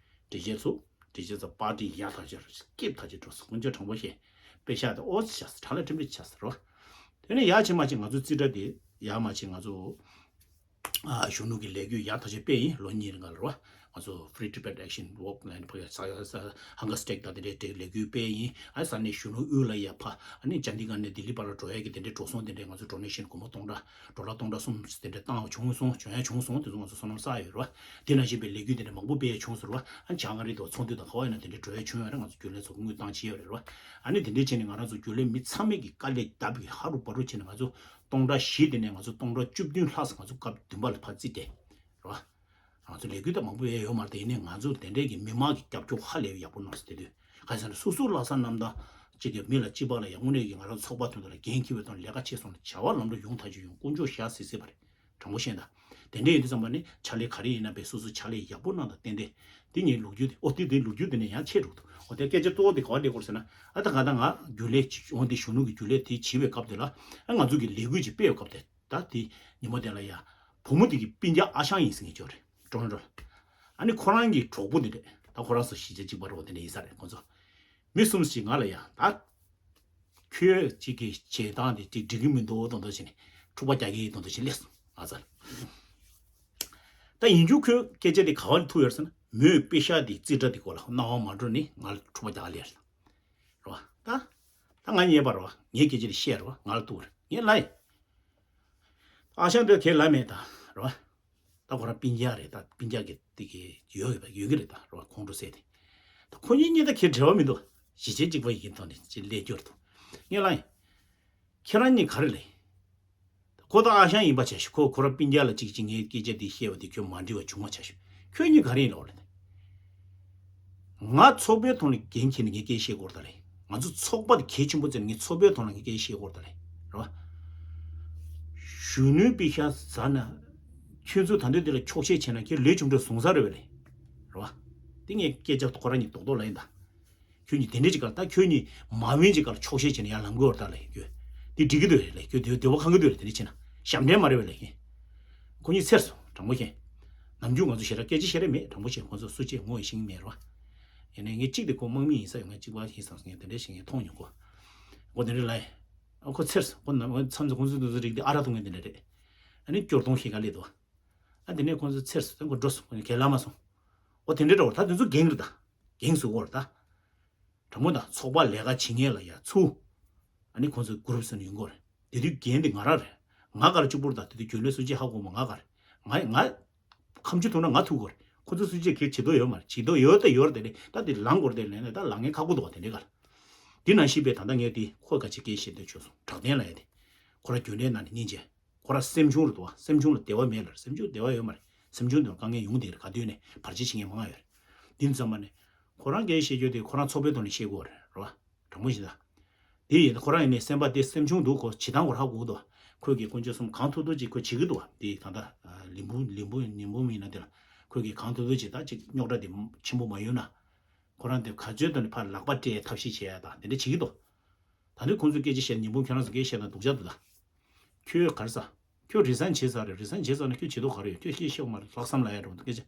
འདྲི་བྱེད་ཚུགས་འདྲི་བྱེད་ཚུགས་པར་ཏི་ཡག་ཐག་ཆོད་སྐྱིད་ཐག་ཆོད་འགྲོ་སོང་དཀོན་མཆོག་དྲང་པོ་བཤད། པེ་ཤ་དེ་ཨོ་ཙི་ཆགས་སོང་གྲ་ལ་ཁྲིམས་རིགས་ཆགས་སོང་རོ། དེ་ནས་ཡག་ཆེ་མ་ཆེ་ང་ཚོ་རྩིས་ཁྲ་དེ་ཡག་མ་ཆེ་ང་ཚོ། ཨ་གཞོན་ནུ་གི་ལས་འགུལ་ཡག་ཐག་ཆོད་སྤེལ་ཡིན་ལོ་གཉིས་རིང་ག་ལ་རོ། ང་ཚོ་Free Tibet Action Walk ལ་ཕ་གི་ས་ས་ཧང་ག་སི་ཊེག་དང་དེ་འདྲའི་དེ་ལས་འགུལ་སྤེལ་ཡིན། ཨ་ས་གནས་གཞོན་ནུ་དབུས་ལ་ཡ་ཕ་ཨ་ནི་ཅན་དི་གྷར་ནས་ལྡི་ལི་བར་ལ་འགྲོ་ཡ་གི་དེ་འདྲའི་འགྲོ་སོང་དེ་འདྲའི་ང་ཚོ་ཌོ་ནེ་ཤན་སྒོར་མོ་སྟོང་ཕྲག་ཌོ་ལར་སྟོང་ཕྲག་གསུམ་དེ་འདྲའི་བཏང་བ་བྱུང་སོང་། བྱུང་ཡ་བྱུང་སོང་། དེ་ཚོ་ང་ཚོ་བསོད་ནམས་བསགས་ཡོད་རེད་བ། དེ་ནང་བཞིན་པའི་ལས་འགུལ་དེ་འདྲ་མང་པོ་སྤེལ་ཡ་བྱུང་སོང་རེད་བ། ཨ་ཇ་ང་རི་དང་ཚོགས་འདུ་དང་ག་བ་ཡིན་ན་དེ་འདྲའི་འགྲོ་ཡ་བྱུང་ཡོད་རེད། ང་ཚོ་རྒྱུན་ལས་ཚོ་དངུལ་བཏང་བྱས་ཡོད་རེད་བ། ཨ་ནི་དེ་འདྲའི་བྱས་ནས་ང་རང་ཚོ་རྒྱུན་ལས་མི་ཚང་མས་ཀྱི་དཀའ་ལས་བརྒྱབ་ཀྱི་ཧ་རུ་བ་རུ་བྱས་ནས་ང་ཚོ་སྟོང་ཕྲག་བཞི་དེ་ནས་ང་ཚོ་སྟོང་ཕྲག་བཅུ་བདུན་ལྷག་ང་ཚོ་སྐབས་བདུན་པ་ལ་ཕར་བརྩིས་ཏེ་རེད་བ། ང་ཚོ་ལས་འགུལ་ད་མང་པོ་ཡོད་ཡོད་མ་རེད་དེ་ཡིན་ནའི་ང་ཚོ་དེ་འདྲའི་གི་མི་མང་གི་རྒྱབ་སྐྱོར་ཧ་ལས་ཡག་པོ་གནང་སོང་། དེ་དུས་ག་རེ་ཟེར་ན་སོ་སོའི་ལྷག་བསམ་རྣམ་དག་ཅིག་གི་མི་ལ་གཅིག་པ་ལ་ཡང་དངོས་གནས་ཀྱི་ང་རང་ཚོགས་པ་དོན་དུ་ལ་འགན་འཁྱེར་བའི་ཐོག་ནས་ལས་ཀ་བྱས་སོང་ན་བྱ་བ་ལམ་འགྲོ་ཡོང་ཐག་ཆོད་ཡོང་དཀོན་མཆོག་བཞག་སྲིད་སྲིད་པ་རེད། དྲང་པོ་བཤད་ན། དེ་འདྲ་ཡིན་དུས་ཙམ་པ་ནི་ཕྱག་ལས་ག་རེ་ཡིན་ན་བས་སོ་སོ་ཕྱག་ལས་ཡག་པོ་གནང་དང་ཏན་ཏན། དེ་ངའི་ལོ་རྒྱུས་དེ་ཨོ་དེ་དེ་ལོ་རྒྱུས་དེ་ནས་ཡང་ཆད་འགྲོ་འདུག་ཨོ་དེ་སྐད་ཆ་གཙོ་བོ་དེ་ག་བ་སླེབས་དགོས་ཟེར་ན། ཨ་ད་ག་ད་ང་རྒྱུན་ལས་འོང་དེ་གཞོན་ནུ་གི་རྒྱུན་ལས་དེ་བྱེད་པའི་སྐབས་དེ་ལ་ཨ་ང་ཚོ་གི་ལས་འགུལ་ཅིག་སྤེལ་བའི་སྐབས་དེ་ད་དེ་ཉིན་མོ་དེ་ལ་ཡ་བུ་མོ་དེ་གི་སྤུན་ཀྱག་ཨ་ཞང་ཡིན་ཟེར་མཁན་ཅིག་ཡོད་རེད། ཀྲོང་ཀྲོ། ཨ་ནི་ཁོ་རང་གི་གྲོགས་པོ་དེ་འདྲས་ད་ཁོ་རང་ཚོ་གཞིས་ཆགས་གཅིག་པ་རེད་བ། དེ་འདྲས་ཡིན་ས་རེད་ཁོ་ཚོ། མི་གསུམ་ཞིག་ང་ལ་ཡ་ད། ཁྱོད་ཅིག་གི་བྱེད་སྟངས་དེ་ཅིག་འགྲིག་གི་མི་འདུག་དོན་དུ་བྱས་ནས་འཁྲུག་པ་རྒྱག་གི་དོན་དུ་བྱས་སླེབས་སོང་ང་ཚོ་ལ། ད་ཡིན་རྒྱུ་ཁོས་སྐད་ཆ་དེ་ག་བ་ལ་ཐུག་ཡོད་ཟེར་ན་མོས་པེ་ཤ་དེ་རྩིས་ཁྲ་དེ་སྐོར་ལ་སྣང་བ་མ་འགྲོ་ནས་ང་ལ་འཁྲུག་པ་རྒྱག་སླེབས་རེད་བ། ད་ད་ང་ཉེས་པ་རེད་བ། ངའི་སྐད་ཆ་དེ་བཤད་རེད་བ། ང་ལ་ཐུག་རེད། ངས་ལབ་ཡིན། ཨ་ཞང་དེ་ཁས་ལབ་མེད་ད་རེད་བ། ད་ཁོ་རང་སྤུན་ཀྱག་རེད། ད་སྤུན་ཀྱག་གི་དེ་གི་ཡོད་ཡོད་པ་ཡོད་གི་རེད་ད་རེད་བ། ཁོང་ཁྲོ་ཟས་ཏེ། ད་ཁོ་གཉིས་གཉིས་ད་ཁྱེད་འབྲེལ་བ་མི་འདུག་གཞིས་བྱེས་གཅིག་པ་ཡིན་མཁན་ཐོག་ནས་ཅི་ལས་སྐྱོར་དུ། ངས་ལབ་ཡིན། ཁྱེད་རང་གཉིས་ག་རེ་ལས། ཁོ་ད་ཨ་ཞང་ཡིན་པ་བྱས་ཤིག་ཁོ་ཁོ་རང་སྤུན་ཀྱག་ལ་གཅིག་གཅིག་ངའི་སྐད་ཆ་འདི་བཤད་པ་དེ་ཁྱོད་མ་འགྲིག་པ་བྱུང་བ་བྱས་ཤིག་ཁྱོད་གཉིས་ག་རེ་ཡིན་ལབ་ལབ་ནས། ང་ཚོགས་པའི་ཐོག་ནས་འགན་འཁྱེར་ནས་ངས་སྐད་བཤད་དགོས་རེད་ད་ལས། ང་ཚོ་ཚོགས་པ་དེ་གལ་ཆེན་པོ་བརྩིས་ནས་ངས་ཚོགས་པའི་ཐོག་ནས་ངས་སྐད་བཤད་དགོས་རེད་ད་ལས། རེད་བ། གཞོན་ནུའི་པེ་ཤ་ཟ་ན། ཁྱོད་ཚོ་ད་འདོད་དེ་ལ་འཁྱོག་བཤད་བྱས་ན་ཁྱོད་ལས་ཆུང་གྲས་བཟུང་ས་རེད་བས་ལས། རེད་བ། དེ་ངས་སྐད་ཆ་ཁོ་རང་གཉིས་རྡོག་རྡོག་ལབ་ཡིན་ད། ཁྱོད་གཉིས་དེ་འདྲས་ཅིག་ག་ལ་ད་ཁྱོད་གཉིས་མ་འོན་ཅིག་ག་ལ་འཁྱོག་བཤད་བྱས་ན་ཡར་ལངས་དགོས་རེད་ད་ལས་ཁྱོད། དེ་འགྲིག་གི་འདུག་རེད་ལས་ཁྱོད་དེ་བདེ་བ་ཁེངས་ཀྱི་འདུག་རེད་དེ་འདྲས་བྱས་ན། ཞབས་འདྲེན་མ་རེད་བས་ལས་ཁྱོད། ཁོ་གཉིས་ཚེར་སོང་དྲང་པོ་བཤད། ནམ་རྒྱུན་ང་ཚོ་ཞེ་དྲག་སྐད་ཆ་བཤད་རེས་མེད་དྲང་པོ་བཤད་ཁོ་ཚོ་སུ་ཆེ་ངོ་ཤེས་ཀྱི་མེད་རེད་བ། ཡིན་ནའི་ངས་གཅིག་དེ་ཁོ་དམག་མི་ཡིན་ས་ཡོད་ངས་གཅིག་པ་ཡིན་བསམ་སོང་ངས་དེ་འདྲས་ཞིག་ངས་མཐོང་མྱོང་གོ། ཁོ་དེ་འདྲས་ལབ་ཡིན། ཨ་ཁོ་ཚེར་སོང་ཁོ་ནམ་མཚམས་སུ་ཁོ་ཚོ་དེ་ཚོ་རིགས་དེ་ཨ་ར་ཐུང་ངས་དེ་འདྲས་རེད། ཨ་ནི་སྐྱོར་གཏོང་ཞིག་ག་སླེབས་འདུག་ཨ་དེ་ནས་ཁོ་ཚོ་ཚེར་སོང་ཁོ་འགྲོ་སོང་ཁོ་གས་ལ་མ་སོང་། ཨོ་དེ་འདྲས་འདྲ་བོ་ད་དེ་ཚོ་འགན་རེད་ད། འགན་སུ་དགོས་རེད་ད། དྲང་མོ་དང་ཚོགས་པ་ལས་ཀ་བྱེད་མཁན་ལ་ཡ་ཚུར། ཨ་ནི་ཁོང་ཚོའི་གུ་རུབ་ཟེར་ནས་ཡོང་གི་རེད། དེ་དུས་འགན་དེ་ང་རང་རེད། ང་ག་ལ་གཅིག་པུར་དང་དེ་དུས་རྒྱུན་ལས་སུ་གཅིག་ཧ་གོ་མ་ང་ག་རེད། ང་ང་། ཁམ་ཆུ་ཐུག་ན་ང་ཐུག་གི་རེད། ཁོ་ཚོ་སུ་གཅིག་གིས་བྱེད་དོ་ཡོད་མ་རེད། བྱེད་དོ་ཡོད་དེ་ཡོད་རེད་དེ་ནི་ད་དེ་ལངས་དགོས་རེད་དེ་ལན་ནས་ད་ལངས་མཁན་ཁག་པོ་འདུག་བ་དེ་འདྲའི་ག་ལ། དེ་ནང་བཞིན་པའི་ད་ལྟ་ངས་དེ་ཁོ་ག་ཅིག་སྐད་བཤད་འདོད་བྱུང་སོང་དྲག་ལྡན་ལ་ཡ་དེ། ཁོ་རང་རྒྱུན་ལས་ནང་ནས་སྙིང་རྗེ། ཁོ་རང་སེམས་ཆུང་རེད་འདུག་བ། སེམས་ཆུང་ལ་བདེ་བ་མེད་ལ་སེམས་ཆུང་བདེ་བ་ཡོད་མ་རེད། སེམས་ཆུང་དེ་དཀའ་ངལ་ཡོང་དེ་རེད་ག་དུས་ནས་བར་ཆད་བྱེད་མཁན་མང་ང་ཡོད་རེད། དེ་ཙམ་པ་ནས། ཁོ་རང་སྐད་བཤད་རྒྱུ་དེ་ཁོ་རང་ཚོགས་པའི་ཐོག་ནས་བཤད་དགོས་རེད་རེད་བ། དྲང་པོ་ཞིག་ད། དེ་ཡིན་ན་ཁོ་རང་ཡིན་ནའི་སེམས་པ་དེ་སེམས་ཆུང་འདུག་ཁོ་བྱེད་སྟངས་ཁོ་ར་ཧ་གོ་གི་འདུག་ཁོས་ཀྱི་དཀོན་མཆོག་གསུམ་གང་ཐུབ་ཐུབ་ཅིག་ཁོས་བྱེད་ཀྱི་འདུག་བ་དེ་ད་ལྟ་ལིམ་བུ་ལིམ་བུ་ལིམ་བུ་མིན་ན་དེ་ལ་ཁོས་ཀྱི་གང་ཐུབ་ཐུབ་ཅིག་ད་ཅིག་རྙོག་དྲ་དེ་ཆེན་པོ་མ་ཡོང་ན། ཁོ་རང་དེ་ག་ཚོད་དུ་ནས་ཕར་ལག་པ་སྤྲད་ཐབས་ཤེས་བྱེད་ཡ་དང་དེ་འདྲ་བྱེད་ཀྱི་འདུག་ད་ནི་ཁོང་ཚོས་སྐད་ཆ་བཤད་ན་ཉིན་གུང་ཁྱོད་རང་ཚོ་སྐད་བཤད་ན་སྡུག་ཅག་འདུག་ད། ཁྱོད་ག་རེ་ཟ། ཁྱོད་རི་སན་བྱེད་ས་རེད། རི་སན་བྱེད་ས་ན་ཁྱོད་བྱེད་དོ་ག་རེ་ཡོད། ཁྱོད་སྐད་བཤད་མ་རེད། ལྷག་བསམ་ལ་ཡ་འགྲོ་འདུག་སྐད་ཆ།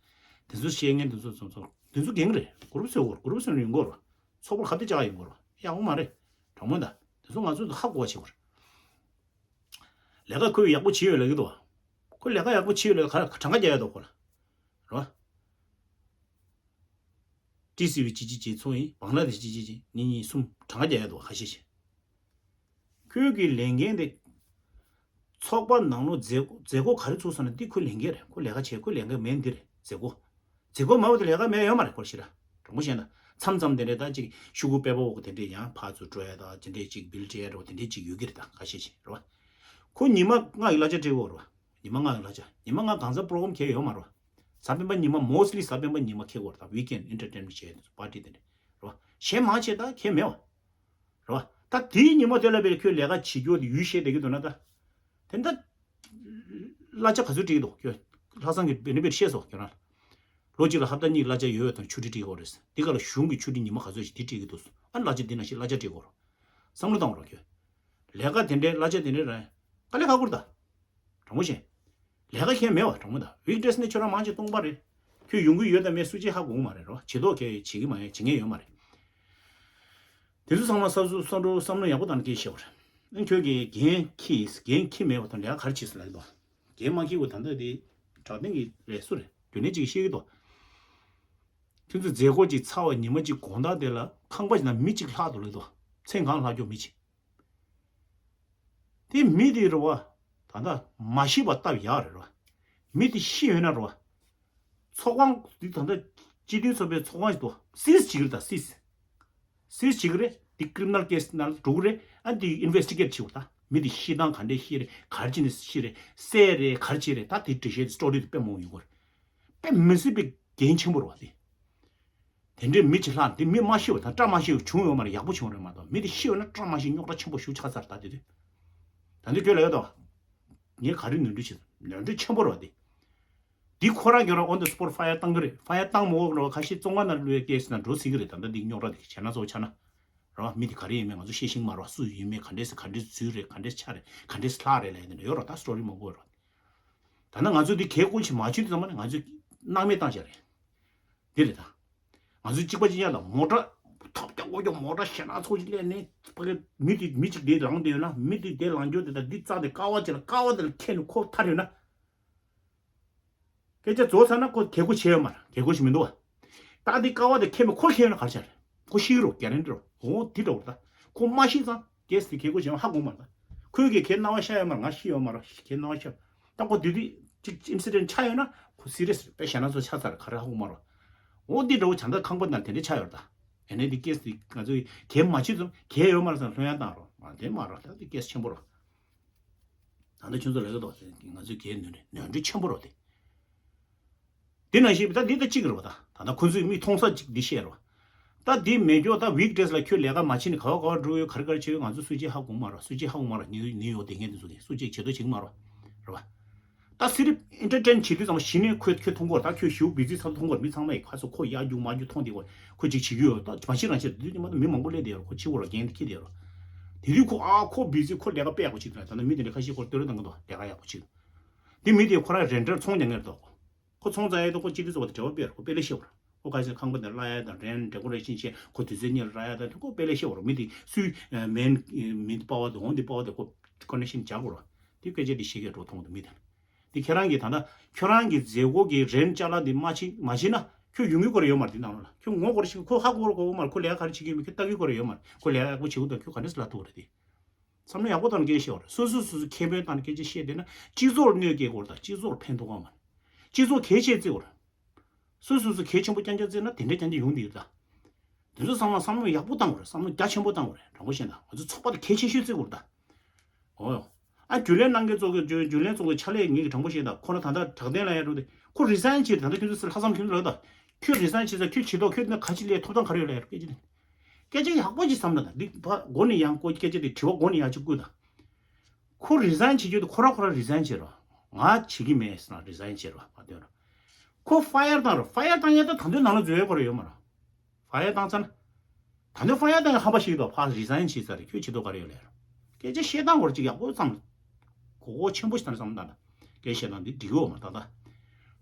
དེ་ཚོ་བཤད་མཁན་དེ་ཚོ་ཚོ་ཚོ་དེ་ཚོ་རྒན་རེད། གུ་རུབ་བཟོས་གོ་རེད། གུ་རུབ་བཟོས་ནས་ཡོང་གོ་རེད། ཚོགས་པར་ཁ་གཏད་བཅག་ཡོང་གོ་རེད། ཡག་པོ་མ་རེད། དྲང་མོ་ད། དེ་ཚོ་ང་ཚོ་ཧ་གོ་བ་བྱེད་དགོས་རེད། ལས་ཀ་ཁོས་ཡག་པོ་བྱས་ཡོད་ལབ་ཀྱི་འདུག་ཁོས་ལས་ཀ་ཡག་པོ་བྱས་ཡོད་ལབ་ག་གྲངས་ཀ་རྒྱག་ཡ་འདུག་ཁོ་ལ། རེད་བ། ཏི་སི་ཝི་གཅིག་གཅིག་གཅིག་ཚོགས་ཡིན། བང་ལ་དེ་ཤི་གཅིག་གཅིག་གཉིས་གཉིས་གསུམ་གྲངས་ཀ་རྒྱག་ཡ་འདུག་ཁ་ཤས་ཤིག་ཁོས་ཀྱི་ལས་འགན་དེ། ཚོགས་པ་ནང་ལོགས་མཛད་མཛད་སྒོ་ག་རེ་ཚུགས་སོང་ན་འདི་ཁོའི་ལས་འགན་རེད། ཁོ་ལས་ཀ་བྱེད། ཁོའི་ལས་འགན་མེད་འདི་རེད། མཛད་སྒོ། མཛད་སྒོ་མ་བོ་དེ་ལས་ཀ་མེད་ཡོད་མ་རེད། ཁོ་ཤི་ར། དྲང་པོ་བཤད་ན་མཚམས་མཚམས་དེ་འདྲས་ད་ཅིག་ཤོག་གུ་དཔེ་པོ་འོག་དེ་འདྲས་ཡང་ཕར་ཚུར་སྤྲོད་ཡ་ད་དེ་འདྲས་ཅིག་བིལ་སྤྲད་ཡ་འདྲ་བོ་དེ་འདྲས་ཅིག་ཡོད་ཀྱི་རེད། ད་ཁ་ཤས་ཤིག་རེད་བ། ཁོ་ཉི་མ་ལྔ་ཡི་གླ་ཆ་སྤྲད་དགོས་རེད་བ། ཉི་མ་ལྔ་ཡི་གླ་ཆ། ཉི་མ་ལྔ་གང་ཟག་པོ་རོ་གམ་ཁེལ་ཡོད་མ་རེད་བ། གཟའ་སྤེན་པ་ཉི་མ་མོ་སི་ལི་གཟའ་སྤེན་པ་ཉི་མ་ཁེལ་དགོས་རེད། ད་ཝིག་ཨེན་ཌི་ཨེན་ཊར་ཊེན་མེན་ཊི་བྱས་པར་ཊི་དེ་འདྲས་རེད་བ། གཞན་མང་ཆེ་ད་ཁེལ་མེད་བ། རེད་བ། ད་དེའི་ཉིན་མོ་དེ་ལ་བས་ཁྱོད་ལས་ཀ་བྱེད་རྒྱུ་དེ་ཡུལ་ཤེས་བསྡད་ཀྱི་འདུག་ན་ད། དེ་འདྲ། གླ་ཆ་ག་ཚོད་སྤྲད་ཀྱི་འདུག་ཁྱོད། ལྷག་བསམ་གྱིས་བེ་ནི་ཕིཊ་ཤེས་སོ་ཁྱོད་རང་། ལོ་གཅིག་ལ་ཧབ་ཏ་གཉིས་གླ་ཆ་ཡོད་ཡོད་དང་ཆུ་ཊི་སྤྲད་ཀྱི་ཡོད་རེད། འདི་ག་ལ་གཞུང་གི་ཆུ་ཊི་ཉི་མ་ག་ཚོད་ཞིག་དེ་སྤྲད་ཀྱི་འདུག་ཨ་གླ་ཆ་འདི་ན་ཞིག་གླ་ཆ་སྤྲད་དགོས་རེད། བསམ་བློ་བཏང་རོགས་ཁྱོད། ལས་ཀ་དེ་འདྲའི་གླ་ཆ་དེ་འདྲའི་རང་དཀའ་ལས་ཁག་པོ་རེད་ད། དྲང་པོ་བཤད། ལས་ཀ་མཁན་མེད་བ་དྲང་པོ་ད། ཝིག་ཌེ་སི་ནས་ཁྱོད་རང་མང་ཆེ་སྟོང་པ་རེད། ཁྱོད་ཡོང་གི་ཡོད་དམ་མེད་སུ་གཅིག་ཧ་གོ་གི་མ་རེད་རོ། བྱེད་མདོག་ཁྱོད་བྱེད་ཀྱི་མ་ཡོད་བྱེད་མཁན་ཡོད་མ་རེད། དེ་ཚོ་ཚང་མ་བསམ་བློ་བསམ་བློ་བསམ་བློ་ཡག་པོ་བཏང་ནས་སྐད་བཤད་པ་རེད། ཨ་ཁྱོད་ཀྱིས་འགན་འཁྱེར་འགན་འཁྱེར་མེད་བ་དང་ལས་ཀ་ག་རེ་བྱེད་ཟེར་ལབ་ཀྱི་འདུག་འགན་མ་འཁྱེར་བ་ད་ལྟ་དེ་དྲག་ལྡན་གྱི་རེད། སུ་རེད་རྒྱུན་ལས་གཅིག་གིས་བཤད་ཀྱི་འདུག་ཁྱོད་ཚོས་མཛད་སྒོ་གཅིག་ཚར་བ་ཉི་མ་གཅིག་དགོང་དག་དེ་ལ་ཁང་པ་ཞིག་ནང་མི་གཅིག་ལྷག་འདུག་ལབ་ཀྱི་འདུག་མཚན་གང་ལྷག་ཀྱོག་མི་གཅིག་དེ་མི་དེ་རེད་བ། ད་ལྟ་མ་ཤི་བ་སྟབས་ཡག་རེད་རོ། མི་དེ་ཤི་ཡོད་ན་རོ། ཚོགས་ཁང་དེ་ད་ལྟ་སྤྱི་མཐུན་ཚོགས་པའི་ཚོགས་ཁང་ཞིག་འདུག་སིས་བྱེད་ཀྱི་རེད་ད་སིས། སིས་བྱེད་ཀྱི་རེད། དེ་ཀི་རི་མི་ནལ་ཀེ་སི་ནང་ལ་འགྲོ་གི་རེད། ཨ་དེ་ཨིན་ཝེ་སི་ཊི་གེ་ཊི་བྱེད་དགོས་ད། མི་དེ་ཤི་སྟངས་ག་འདྲས་ཤི་རེད། ག་རེ་བྱས་ནས་ཤི་རེད། བསད་རེད་ག་རེ་བྱས་རེད། ད་དེ་འགྲེལ་བཤད་སི་ཊོ་རི་དེ་དཔེ་མང་པོ་ཡོང་གི་རེད། དཔེ་མི་སྲིད་པའི་འགན་ཆེན་པོ་རེད་བ་དེ། དེ་འདྲའི་མི་གཅིག་ལྷག་འདི་མི་མ་ཤི་བ་དང་བཀྲ་མ་ཤིས་བྱུང་ཡོད་མ་རེད། ཡག་པོ་བྱུང་རེད་མ་གཏོགས་མི་དེ་ཤི་བ་ན་བཀྲ་མ་ཤིས་རྙོག་དྲ་ཆེན་པོ་ཞིག་ཆགས་ཚར་ད་དེ་དུས། ད་འདི་ཁྱོད་ལ་ཡོད་དོ། ངས་ག་རེ་ནོར་འཁྲུལ་བྱེད། ནོར་འཁྲུལ་ཆེན་པོ་རེད་བ་དེ། འདི་ཁོ་རང་ཁྱོད་རང་on the spot fire བཏང་གི་རེད། fire བཏང་མ་འོག་རེད་བ། ཁ་ཤས་བཙོན་ཁང་ནང་བླུགས་ཡ་ཀེ་སི་ནང་འགྲོ་སྲིད་ཀྱི་རེད། ད་ལྟ་འདི་རྙོག་དྲ་དེ་བྱས་ན་ཚོ་ཆ་ན། རེད་བ། མི་དེ་ག་རེ་ཡིན་མིན་ང་ཚོ་ཤེས་ཤིང་མ་རེད་བ། སུ་ཡིན་མིན་ག་འདྲས་སེ་ག་འདྲས་ཚུལ་རེད། ག་འདྲས་ཆ་རེད། ག་འདྲས་ལྷག་རེད་ལབ་ཡ་དེ་འདྲ་ཡོད་རེད། ད་སི་ཊོ་རི་མང་པོ་ཡོད་རེད། ད་ནི་ང་ཚོས་འདི་གལ་ཀུན་ཞིག་མ་བྱུང་དུས་ཙམ་པ་ནི་ང་ཚོས་སྣང་མེད་བཏང་བཞག་རེད། འདི་རེད་ད། ང་ཚོས་གཅིག་པ་གཅིག་རྐྱང་ལ་མོ་ཊ་ཐོབ་རྒྱག་སྒོ་རྒྱག་མོ་ཊ་ཞེ་ན་ཚོགས་ཀྱི་སླེབས་ནས་ཕ་གི་མི་དེ་མི་གཅིག་དེ་ལངས་བསྡད་ཡོད་ན་མི་དེ་དེ་ལངས་རྒྱུ་དེ་དང་འདི་རྩ་དེ་ཀ་བ་ཅིག་ལ་ཀ་བ་དེ་ལ་ཁྱེར་ནས་ཁོ་ཐར་ཡོད་ན། སྐད་ཆ་རྫོགས་ཚར་ན་ཁོ་གལ་ཀོ་བྱས་ཡོད་མ་རེད། གལ་ཀོ་ཞིག་མི་འདུག་བ། ད་འདི་ཀ་བ་དེ་ཁྱེར་ནས་ཁོ་ཁྱེར་ཡོད་ན་ག་རེ་བྱ་རེད། ཁོ་ཤི་གི་རེད། གྷ་རན་ཊི་རེད། འོ་འདི་འདྲ་བོ་རེད་ད། ཁོ་མ་ཤི་ཙང་གེ་སི་དེ་གལ་ཀོ་བྱས་ཡོད་ཧ་གོ་མ་རེད་ད། ཁོས་གི་གལ་སྣང་བ་ཤར་ཡོད་མ་རེད། ང་ཤི་ཡོད་མ་རེད། གལ་སྣང་བ་ཤར། ད་ཁོ་དེ་དུས་ཅིག་ཨིན་སི་ཌེན་ཊི་ཆགས་ཡོད་ན་ཁོ་སི་རི་ཡས་རེད། དཔེ་ཞེ་ན་ཚོ་ཆགས་ཚར་ག་རེ་ཧ་གོ་མ་རེད། འོ་འདི་འདྲ་བོ་བྱ་ད་ཁང་པ་ནང་དེ་འདྲ་ཆགས་ཡོད་རེད་ད། ཨ་ནི་འདི་ཀེ་སི་དེ་ང་ཚོས་གལ་མ་བྱེད་ཙམ་གལ་ཡོད་མ་རེད་ཙང་ལྷོད་ཡངས་བཏང་རོགས། ཨ་དེ་མ་རེད། ད་འདི་ཀེ་སི་ཆེན་པོ་རེད། ད་ལྟ་ཁྱོད་ཚོ་ལས་ཀ་དོ་ང་ཚོའི་གའི་ནོར་འཁྲུལ་ནོར་འཁྲུལ་ཆེན་པོ་རེད་དེ། དེ་ནང་བཞིན་ད་འདི་ད་གཅིག་རེད་བ། ད་ད་ལྟ་ཁོ་ཚོས་མིག་མཐོང་ས་གཅིག་འདི་བཤད་རེད་བ། ད་འདི་མེད་སྐྱོ་ད་ཝིག་ཌེ་སི་ལ་ཁྱོད་ལས་ཀ་མ་བྱེད་ནས་ག་བ་ག་བ་འགྲོ་ཡོད་ག་རེ་ག་རེ་བྱེད་ཡོད་ང་ཚོ་སུ་གཅིག་ཧ་གོ་མ་རེད། སུ་གཅིག་ཧ་གོ་མ་རེད། ནིའུ་ནིའུ་ཡོག་བསྡད་མཁན་དེ་ཚོ་གིས་སུ་གཅིག་བྱེད་དོ་བྱེད་ཀྱི་མ་རེད་བ། ད་སི་རིབ་ཨེན་ཊར་ཊེན་བྱེད་དུས་ཙམ་པ་གཞི་ནས་ཁོས་ཁྱོད་མཐོང་གོ་ད་ཁྱོད་ཞེའུ་བི་ཛི་ཚ་མཐོང་གོ་མི་ཚང་མ་ཡི་ཁ་སོ་ཁོ་ཡར་རྒྱུག་མར་རྒྱུག་མཐོང་བསྡད་གོ་ཁོ་གཅིག་བྱེད་ཀྱི་ཡོད། ད་མ་གཞི་རང་བྱེད་དུས་ཉི་མ་ད་མི་མང་པོ་སླེབས་བསྡད་ཡོད་རེད། ཁོ་ཕྱི་བོ་ར་རྒན་དེ་ཁྱེར་བསྡད་ཡོད་རེད། དེ་དུས་ཁོ་ཨ་ཁོ་བི་ཛི་ཁོ་ལས་ཀ་སྤེལ་ཡག་པོ་བྱེད་ཐུབ་ན་ད་ནི་མི་དེ་འདྲ་ཁ་ཤས་ཁོར་བསྟོད་ར་བཏང་གི་འདུག་ལས་ཀ་ཡག་པོ་བྱེད་འདུག་དེ་མི་དེ་ཁོ་རང་རེན་ཊར་ཚོང་རྒྱག་མཁན་རེད་འདུག་ཁོ་ཚོང་རྒྱག་ཡས་འདུག་ཁོ་སྤྱི་འཐུས་ཚོགས་པ་དང་འབྲེལ་བ་སྤེལ་རེད། ཁོ་དཔེ་ལེགས་ཤེས་པ་རེད། ཁོ་ག་ཚོད་ཁང་པ་འདི་གླ་ཡ་དང་རེན་ཊི་ཌེ་ཀོ་རེ་ཤན་བྱས་ཁོ་དུས་ཚོད་གཉེར་རག་ཡ་དང་ཁོ་དཔེ་ལེགས་ཤེས་པ་རེད། མི་དེ་སུའི་མེན་མི་དེ་པ་ཝར་དེ་འོང་དེ་པ་ཝར་དེ་ཁོ་ཀོན་ནེག་ཤན་སྦྱར་དགོས་རེད། དེ་སྐད་ཆ་དེ་བཤད་མཁན་འགྲོ་མཐོང་འདུག་མི་དེ་དེ་ཁྱེད་རང་གིས་ད་ལྟ་ཁྱོད་རང་གི་མཛད་སྒོ་གི་རེན་ཊི་ཅ་ལག་དེ་མ་བྱེད་མ་བྱེད་ན་ཁྱོད་ཡོང་གི་སྐོར་ཡོད་མ་རེད། དེ་ནང་ལོགས་ལ་ཁྱོད་ངོ་སྐོར་ཞིག་ཁོ་ཧ་གོ་ར་གོ་གོ་མ་རེད། ཁོ་ལས་ཀ་ག་རེ་བྱེད་ཀྱི་ཡོད་མེད་ཁྱོད་ལྟ་གི་སྐོར་ཡོད་མ་རེད། ཁོ་ལས་ཀ་ཡག་པོ་བྱེད་གི་འདུག་ཁྱོད་ག་འདྲས་སེ་ལབ་ཐུབ་རེད་དེ། བསམ་བློ་ཡག་པོ་བཏང་ནས་སྐད་ཆ་བཤད་པ་རེད། སོ་སོ་སོ་སོ་ཁེ་ཕན་བཏང་ནས་སྐད་ཆ་བཤད་བསྡད་ན་སྤྱི་ཚོགས་ལ་གནོད་སྐྱེལ་དགོས་རེད། ད་སྤྱི་ཚོགས་ལ་ཕན་ཐོགས་ག་མ་རེད། སྤྱི་ཚོགས་གལ་ཆེ་བརྩི་དགོས་རེད། སོ་སོ་སོ་གལ་ཆེན་པོ་རྐྱང་རྐྱང་བརྩི་ན་དེ་འདྲ་རྐྱང་རྐྱང་ཡོང་གི་ཡོད་ད། དེ་ཚོ་བསམ་བློ་བསམ་བློ་ཡག་པོ་བཏང་དགོས་རེད། བསམ་བློ་རྒྱ་ཆེན་པོ་བཏང་དགོས་རེད། དྲང་པོ་བཤད་ན་ང་ཚོ་ཚོགས་པ་དེ་གལ་ཆེ་ཤོས་བརྩི་དགོས་རེད་ད། ཨོ། ཨ་རྒྱུན་ལས་གནང་མཁན་ཚོ་གི་རྒྱུན་རྒྱུན་ལས་ཚོ་གི་ཕྱག་ལས་ངེད་ཀྱི་དྲང་པོ་བཤད་ད་ཁོ་ར་ད་ལྟ་དྲག་གདན་ལ་ཡར་འགྲོ་དེ་ཁོ་རི་ཟའིན་བྱས་ད་ལྟ་ཁྱོད་ཚོ་ལྷག་བསམ་ཁྱོད་ཚོ་ལ་ད། ཁྱོད་རི་ཟའིན་བྱས་ཚར་ཁྱོད་བྱེད་ཐོག་ཁྱོད་ན་ག་ཅི་ལས་ཐོབ་ཐང་ག་རེ་ཡོད་ལ་ཡར་སྐད་ཆ་དེ། སྐད་ཆ་ཡག་པོ་ཅིག་བསམ་ན་ད་འདི་ཕ་མགོ་ནས་ཡང་ཀོ་སྐད་ཆ་དེ་དྲི་བ་མགོ་ནས་ཡང་ཅིག་བསྐུར་ད། ཁོ་རི་ཟའིན་བྱེད་རྒྱུ་དེ་ཁོ་ར་ཁོ་ར་རི་ཟའིན་བྱེད་རོགས། ང་བྱེད་ཀྱི་མེད་ཟེར་ན་རི་ཟའིན་བྱེད་རོགས་མ་འདོན་རོགས། ཁོ་ཕ་ཡར་བཏང་རོགས། ཕ་ཡར་བཏང་ཡ་ད་ད་དུང་ནང་ལ་འཛུལ་ཡ་ཁོ་ར་ཡོད་མ་རོགས། ཕ་ཡར་བཏང་ཚར་ན། ད་དུང་ཕ་ཡར་བཏང་ཡ་ཧམ་པ་ཞིག་འདུག་ཕར་རི་ཟའིན་བྱས་ཚར་རེད། ཁྱོད་བྱེད་ཐོག་ག་རེ་ཡོད་ལ་ཡར། སྐད་ཆ་བཤད་སྟངས་སྐོར་ཅིག་ཡག་པོ་བསམ། གོ་གོ་ཆེན་པོ་ཞིག་བཏང་བསམ་བཏང་ད། སྐད་བཤད་སྟངས་འདི་འགྲིག་གི་ཡོད་མ་རེད་ད།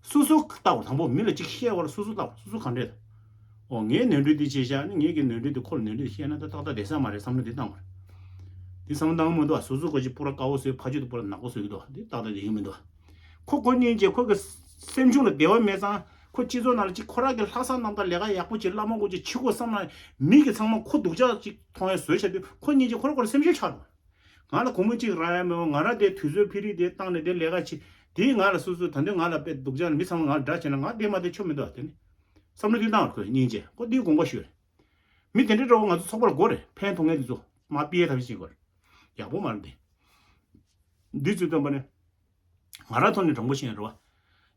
སོ་སོ་ལྟ་བུ། དང་པོ་མི་ལ་གཅིག་བཤད་པ་ལ་སོ་སོ་ལྟ་བུ། སོ་སོ་ག་འདྲས་དང་། འོ་ངའི་ནོར་འཁྲུལ་འདི་བྱས་བཞག་ནི། ངེད་ཀྱི་ནོར་འཁྲུལ་འདི་ཁོ་ལ་ནོར་འཁྲུལ་བཤད་ན་ད་ཏག་ཏག་བསྡད་ས་མ་རེད་བསམ་བློ་འདི་བཏང་བ་རེད། འདི་བསམ་བློ་བཏང་མི་འདུག་ཨ། སོ་སོ་ཁོ་ཅིག་སྤུ་ར་དཀར་པོ་བཟོས། ཕ་ཆོས་དུ་སྤུ་ར་ནག་པོ་བཟོས་ཀྱི་འདུག་འདི་ཏག་ཏག་བསྡད་ཀྱི་མི་འདུག་ཨ། ཁོ་ཁོ་སྙིང་རྗེ། ཁོ་གི་སེམས་གཞུང་ལ་བདེ་བ་མེད་ཙང་། ཁོ་སྤྱི་ཚོགས་ནང་ལ་ཅིག་ཁོ་རང་གི་ལྷག་བསམ་རྣམ་དག་ལས་ཀ་ཡག་པོ་བྱེད། བླ་མ་དཀོན་མཆོག་བྱེད་དགོས་བསམ་ན། མི་གི་ཚང་མ་ཁོ་སྡུག་ཅག་ཅིག་མཐོང་ཡ་བཟོས་བྱ་དུས། ཁོ་སྙིང་རྗེ། ཁོ་རང་ཁོ་རང་སེམས་ཤུགས་ཆག་འགྲོ། ང་ལ་སྒོར་མོ་གཅིག་རག་ཡ་མེད་པ། ང་རང་དེ་དུས་ཚོད་ཕི་རི་དེ་བཏང་ནས་དེ་ལས་ཀ་བྱེད། དེ་ང་ལ་སོ་སོ་ད་དུང་ང་ལ་དཔེ་སྡུག་ཅག་ལ་མི་ཚང་མ་ང་ལ་དགྲ་བྱས་ན། ང་དེ་མ་དེ་ཆོ་མི་འདུག་ཨ། དེ་ནི་བསམ་བློ་དེ་བཏང་བར། ཁོས་སྙིང་རྗེ། ཁོ་དེའི་དགོངས་པ་ཞུ་རེད། མི་དེ་འདྲའི་འདྲ་བོ་ང་ཚོ་ཚོགས་པ་ལ་དགོས་རེད། ཕན་ཐོགས་མཁན་དེ་ཚོ་མར་ཕི་ཡ་ཐབས་ཤེས་བྱེད་དགོས་རེད། ཡག་པོ་མ་རེད་དེ། འདི་ཚོས་བཏོན་པ་ནི། ང་རང་ཐོག་ནས་དྲང་པོ་བཤད་ཡིན་རེད་བ།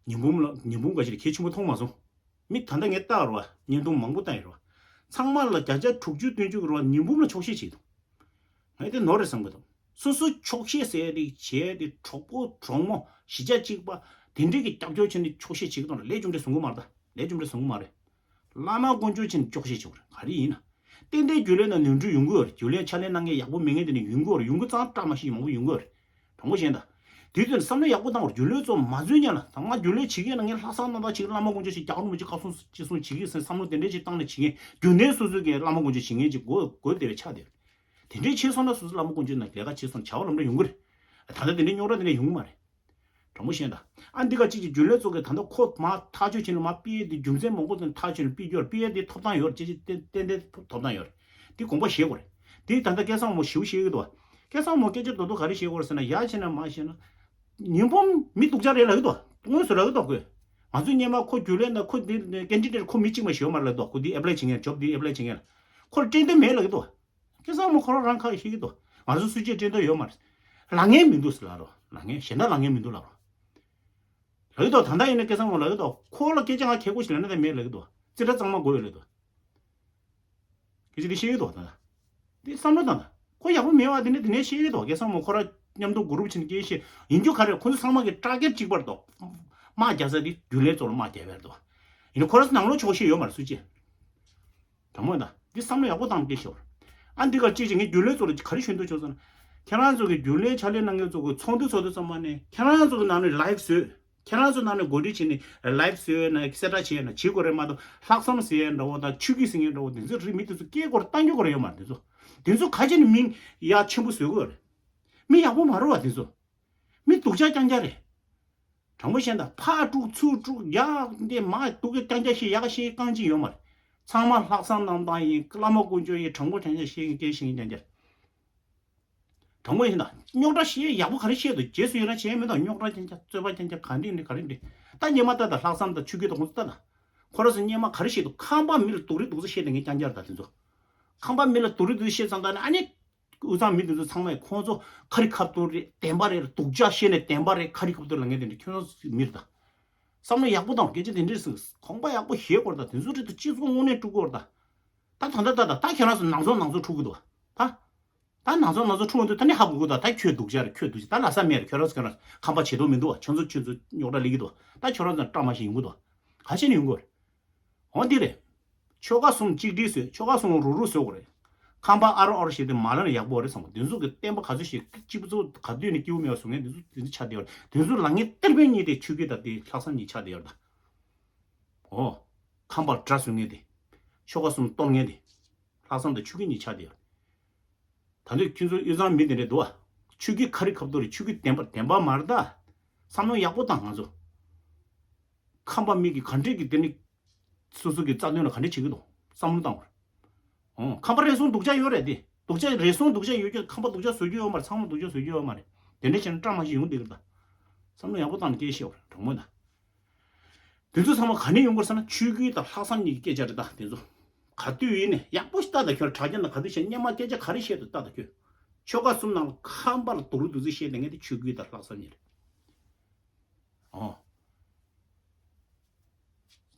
ཉི་འབུམ་ལ། ཉི་འབུམ་འགའ་ཞིག་ལ་གལ་ཆེན་པོ་མཐོང་མ་སོང་། མི་ད་ལྟ་ངས་བལྟ་རེད་བ། བརྙན་ཐུང་མང་པོ་བལྟ་ཡིན་རེད་བ། ཚང་མ་ལ་བརྒྱ་ཆ་དྲུག་ཅུ་བདུན་ཅུ་གི་རེད་བ། ཉི་འབུམ་ལ་ཆོག་ཤེས་བྱེད་འདུག་ངས་དེ་ནོར་རེད་བསམ་གི་འདུག་སོ་སོ་ཆོག་ཤེས་ཟེར་དེ་བྱས་དེ། གྲོགས་པོ་གྲོགས་མོ་གཞིས་ཆགས་གཅིག་པ་དེ་འདྲས་ཀྱི་སྐྱབས་བཅོལ་བྱས་ནས་ཆོག་ཤེས་བྱེད་ཀྱི་འདུག་ལ། ལས་རྒྱུ་འབྲས་བཟུང་གི་མ་རེད་ད། ལས་རྒྱུ་འབྲས་བཟུང་གི་མ་རེད། བླ་མ་དཀོན་མཆོག་བྱས་ནས་ཆོག་ཤེས་བྱེད་དགོས་རེད། ག་རེ་ཡིན་ན། ཏན་ཏན་རྒྱུན་ལས་ནང་ནོར་འཁྲུལ་ཡོང་གི་ཡོད་རེད། རྒྱུན་ལས་ཕྱག་ལས་གནང་མཁན་ཡག་པོ་མེད་མཁན་དེ་འདྲ་ཡོང་གི་ཡོད་རེད། ཡོང་གི་ཙང་བཀྲ་མ་ཤིས་མང་པོ་ཡོང་གི་ཡོད་རེད། དྲང་པོ་བཤད་ན་ད། དེ་དུས་བསམ་བློ་ཡག་པོ་བཏང་བར། རྒྱུན་ལས་ཚོ་མ་འཛུལ་ཉན་ལ། ད་ང་རྒྱུན་ལས་བྱེད་མཁན་ལ་ངས་ལྷག་བསམ་རྣམ་དག་བྱེད། བླ་མ་དཀོན་མཆོག་བྱེད། རྒྱལ་བ་རིན་པོ་ཆེ་བཀའ་གསུང་ཅི་གསུང་བྱེད་ཀྱི་ཟེར་བསམ་བློ་དེ་འདྲས་ཅིག་བཏང་ནས་བྱེད་མཁན། རྒྱུན་ལས་སོ་སོ་གི་བླ་མ་དཀོན་མཆོག་བྱེད་མཁན་ཅིག་དགོས་དགོས་བསྡད་པའི་ཆ་དེ་རེད། དེ་འདྲས་བྱས་སོང་ན་སོ་སོ་བླ་མ་དཀོན་མཆོག་ནང་ལས་ཀ་བྱས་སོང་ན་བྱ་བ་ལམ་འགྲོ་ཡོང་གི་རེད། ད་ལྟ་དེ་འདྲས་རྙོག་དྲ་དེ་འདྲས་ཡོང་གི་མ་རེད། དྲང་པོ་བཤད་ན་ད། ཨ་འདི་ག་ཅིག་ཅིག་རྒྱུན་ལས་ཚོ་གི་ད་ལྟ་ཁོ་མར་ཐག་གཅོད་བྱས་ནས་མར་ཕུད་ཡས་དེ། རྒྱུ་མཚན་མང་པོ་དང་ཐག་གཅོད་ནས་ཕུད་རྒྱུར། ཕུད་ཡས་དེ་ཐོབ་ཐང་ཡོད་རེད། ཅི་ཅི་ཏན་ཏན་ཏན་ཐོབ་ཐང་ཡོད་རེད། དེ་དགོངས་པ་བཞེས་དགོས་རེད། དེ་ད་ལྟ་སྐལ་བཟང་མོ་ཞེ་པོ་བཤད་ཀྱི་འདུག་སྐལ་བཟང་མོ་སྐད་ཆ་རྡོག་རྡོག་ག་རེ་བཤད་ཀྱི་ཡོད་རེད་ཟེར་ན། ཡ་བྱས་ན་མ་བཤད་ན། ཉི་འབུམ་མི་སྡུག་ཅག་རེད་ལབ་ཀྱི་འདུག་དངོས་སུ་ལབ་ཀྱི་འདུག་ཁོས། ང་ཚོས་སྔོན་མ་ཁོ་རྒྱུན་ལས་ནང་ཁོ་འདི་ཀེན་ཌི་ཌེ་ཊི་ཁོ་མི་གཅིག་མ་ཞིག་ཡོད་མ་རེད་ལབ་འདུག་ཁོ་འདི་ཨེ་པ་ལའི་བྱེད་མཁན། ཇོབ་འདི་ཨེ་པ་ལའི་བྱེད་མཁན་ལ། ཁོ་ལ་སྤྲད་འདོད་མེད་ལབ་ཀྱི་འདུག་སྐལ་བཟང་མོ་ཁོ་རང་རང་ཁ་ཤེས་ཀྱི་འདུག་ང་ཚོ་སུས་ཅིག་སྤྲད་འདོད་ཡོད་མ་རེད། ལབ་མཁན་མི་འདུག་ཟེར་ལབ་རོགས། ལབ་མཁན་གཞན་དག་ལབ་མཁན་མི་འདུག་ལབ་རོགས། ལབ་ཀྱི་འདུག་ད་ལྟ་ཡིན་ན་སྐལ་བཟང་མོ་ལབ་ཀྱི་འདུག་ཁོ་ལ་སྐད་ཆ་ང་གལ་དགོས་ཞིག་ལབ་ན་ད་མེད་ལབ་ཀྱི་འདུག་རྩིས་ཁྲ་གཙང་མ་དགོས་ཡོད་ལབ་ཀྱི་འདུག་སྐད་ཆ་འདི་བཤད་ཀྱི་འདུག་ད་ལྟ། འདི་བསམ་བློ་བཏང་ད། ཁོ་ཡག་པོ་མེད་པ་དེ་ནས་དེ་ནས་བཤད་ཀྱི་འདུག་སྐལ་བཟང་མོ་ཁོ་རང་མཉམ་དུ་གུ་རུབ་བྱས་ནས་སྐད་བཤད་ཡིན་རྒྱུ་ག་རེ། ཁོ་ཚོ་ཚང་མ་གི་སྐྲག་སྐད་གཅིག་པར་འདུག་དམག་རྒྱག་ས་དེ་རྒྱུན་ལས་ཚོ་ལ་དམག་རྒྱག་ཡས་འདུག་ཡིན་ན་ཁོ་རང་ཚོ་ནང་ལོགས་ཆོག་ཤེས་ཡོད་མ་རེད་སུ་གཅིག་དྲང་མོ་ཡིན་ད། འདི་བསམ་བློ་ཡག་པོ་བཏང་སྐད་ཤོར། ཨ་འདི་ག་ཅིག་ཅིག་ངས་རྒྱུན་ལས་ཚོ་ལ་ག་རེ་ཞུ་འདོད་བྱུང་ཟེར་ན། ཁྱེད་རང་ཚོ་གི་རྒྱུན་ལས་ཕྱག་ལས་གནང་མཁན་ཚོ་གི་ཚོགས་འདུ་ཚོགས་དུས་ཙམ་པ་ནས་ཁྱེད་རང་ཚོ་གི་ནང་ནས་ལའེབ་བཟོས། ཁྱེད་རང་ཚོ་ནང་ནས་གོ་སྒྲིག་བྱས་ནས་ལའེབ་བཟོས་ན་གསལ་བསྒྲགས་བྱས་ན་བྱེད་དགོས་རེད་མ་གཏོགས། ལྷག་བསམ་ཟེར་ཡ་འདྲ་བོ་དང་ཆོས་བརྒྱུད་ཟེར་མཁན་འདྲ་བོ་དེ་ཚོ་རིགས་མི་དེ་ཚོ་སྐད་སྐོར་བཏང་རྒྱུ་སྐོར་ཡོད་མ་རེད། དེ་ཚོ་ག་བྱས་ནས་མིང་ཡ་ཆེན་པོ་བཟོ་དགོས་རེད། མི་ཡག་པོ་མ་རེད་བ་དེ་ཚོ། མི་སྡུག་ཅག་རྐྱང་རྐྱང་རེད། དྲང་པོ་བཤད་ན་ད་ཕར་དཀྲུག་ཚུར་དཀྲུག་ཡག་འདི་མ་སྡུག་གི་རྐྱང་རྐྱང་བཤད་ཡག་བཤད་རྐང་གཅིག་ཡོད་མ་རེད། ཚང་མ་ལྷག་བསམ་རྣམ་དག་ཡིན། བླ་མ་དཀོན་མཆོག་ཡིན། དྲང་པོ་དྲང་རྐྱང་བཤད་མཁན་སྐད་བཤད་མཁན་རྐྱང་རྐྱང་རེད། དྲང་པོ་ཡིན་ད། རྙོག་དྲ་བཤད་ཡག་པོ་ག་རེ་བཤད་འདུག་རྗེས་སུ་ཡི་རང་བྱས་མེད་དང་། རྙོག་དྲ་རྐྱང་རྐྱང་རྩོད་པ་རྐྱང་རྐྱང་ག་འདྲ་ཡིན་ག་རེ་འདྲ། ད་སྔོན་མ་ལྟ་ད་ལྷག་བསམ་དང་ཆོས་བརྒྱུད་དང་ཁོང་ཚོ་ལྟ་ད། ཁོ་རང་ཚོ་སྔོན་མ་ག་རེ་བཤད་འདུག་ཁམས་པ་མི་ལ་སྡུག་རུས་སྡུག་ཚོ་བཤད་དེ་ངས་རྐྱང་རྐྱང་རེད་ད་དེ་ཚོ། ཁམས་པ་མི་ལ་སྡུག་རུས་སྡུག་ཚོ་བཤད་ཙང་ད་ནི་ཨ་ནི། དབུས་གཙང་མི་དེ་ཚོ་ཚང་མས་ཁོང་ཚོ་ཁ་རི་ཁ་ཐུག་རེད། བདེན་པ་རེད། སྡུག་ཅག་བཤད་ནས་བདེན་པ་རེད། ཁ་རི་ཁ་ཐུག་ལབ་མཁན་དེ་འདྲ་ཁྱོད་ཚོ་མི་རེད་ད། བསམ་བློ་ཡག་པོ་བཏང་། སྐད་ཆ་དེ་འདྲས་ཟེར་དགོངས་པ་ཡག་པོ་བཞེས་དགོས་རེད་ད། དེ་ཚོ་རེད་ད་སྤྱི་ཚོགས་དངོས་གནས་དཀྲུག་དགོས་རེད་ད། ད་ད་ད་ད་ད་ཁྱེད་རང་ཚོ་ནང་ཚོགས་ནང་ཚོགས་འཁྲུག་གི་འདུག་བ། ད། ད་ནང་ཚོགས་ནང་ཚོགས་འཁྲུག་གི་འདུག་ད་ནི་ཧ་གོ་གི་འདུག་ད་ཁྱོད་སྡུག་ཅག་རེད། ཁྱོད་སྡུག་ཅག་ད་ལབ་ས་མེད་རེད། ཁྱོད་རང་ཚོ་ཁྱོད་རང་ཁམས་པ་བྱེད་དོགས་མི་འདུག་བ། ཁྱོད་ཚོ་ཁྱོད་ཚོ་རྙོག་དྲ་ལས་ཀྱི་འདུག་བ། ད་ཁྱོད་རང་ཚོ་བཀྲ་མ་ཤིས་ཡོང་གི་འདུག་བ། ག་བྱས་ནས་ཡོང་གི་རེད། འོ་འདི་རེད། ཆོལ་ཁ་གསུམ་གཅིག་སྒྲིལ་བཟོས། ཆོལ་ཁ་གསུམ་རུག་རུག་བཟོ་དགོས་རེད། ཁམས་པ་ཨ་རོ་ཨ་རོ་བྱས་ཏེ་མ་ལབ་ན་ཡག་པོ་རེད་བསམ་གི། དེ་ཚོ་གི་བསྟན་པ་ག་ཚོད་ཞིག་སྤྱི་ཚོགས་ག་དུས་ནས་སྐྱིད་པོ་མེད་པ་བཟོ་མཁན་དེ་ཚོ་དེ་ཚོ་ཆགས་བསྡད་ཡོད་རེད། དེ་ཚོ་ལབ་མཁན་གཏེར་དཔོན་གཉིས་དེ་ཆོས་བརྒྱུད་དང་དེ་ལྷག་བསམ་གཉིས་ཆགས་བསྡད་ཡོད་རེད་ད། འོ། ཁམས་པར་དགྲ་བཟོ་མཁན་དེ། ཆོལ་ཁ་གསུམ་གཏོར་མཁན་དེ། ལྷག་བསམ་དང་ཆོས་བརྒྱུད་གཉིས་ཆགས་བསྡད་ཡོད་རེད། ད་དུང་ཁྱོད་ཚོ་དབུས་གཙང་མི་དེ་འདྲས་འདུག་བ། ཆོས་བརྒྱུད་ཁ་རི་ཁ་ཐུག་རེད། ཆོས་བརྒྱུད་བདེན་པ་བདེན་པ་མ་རེད་ད། བསམ་བློ་ཡག་པོ་བཏང་། ང་ཚོ་ཁམས་པ་མི་གི་ག་འདྲས་ཀྱི་དེ་ནི་སོ་སོ་གི་རྩ་དོན་ལ་ག་འདྲས་བྱེད་ཀྱི་འདུག་བསམ་བློ་བཏང་བར། ཨོ། ཁམས་པ་རེ་ཟུང་སྡུག་ཅག་ཡོད་རེད་དེ། སྡུག་ཅག་རེ་ཟུང་སྡུག་ཅག་ཡོད་ཀྱང་ཁམས་པ་སྡུག་ཅག་བཟོ་རྒྱུ་ཡོད་མ་རེད། ཚང་མ་སྡུག་ཅག་བཟོ་རྒྱུ་ཡོད་མ་རེད། དེ་འདྲས་བྱས་ན་བཀྲ་མ་ཤིས་ཡོང་བསྡད་ཀྱི་རེད་ད། བསམ་བློ་ཡག་པོ་བཏང་ནས་སྐད་བཤད་བར་དྲང་མོ་ད། དེ་ཚོ་ཚང་མ་ག་ནས་ཡོང་དགོས་ཟེར་ན་ཆོས་བརྒྱུད་དང་ལྷག་བསམ་གཉིས་ཀྱི་སྐད་ཆ་རེད་ད་དེ་ཚོ། ག་དུས་ཡིན་ནས་ཡག་པོ་ཞིག་ལྟ་ད་ཁྱོད། དྲ་རྒྱ་ནང་ག་དུས་བཤད་སྔོན་མ་སྐད་ཆ་ག་རེ་བཤད་འདུག་ལྟ་ད་ཁྱོད། ཆོལ་ཁ་གསུམ་ནང་ལ་ཁམས་པ་ལ་སྡུག་རུས་སྡུག་རུས་བཤད་བསྡད་མཁན་དེ་ཆོས་བརྒྱུད་དང་ལྷག་བསམ་གཉིས་རེད། ཨོ།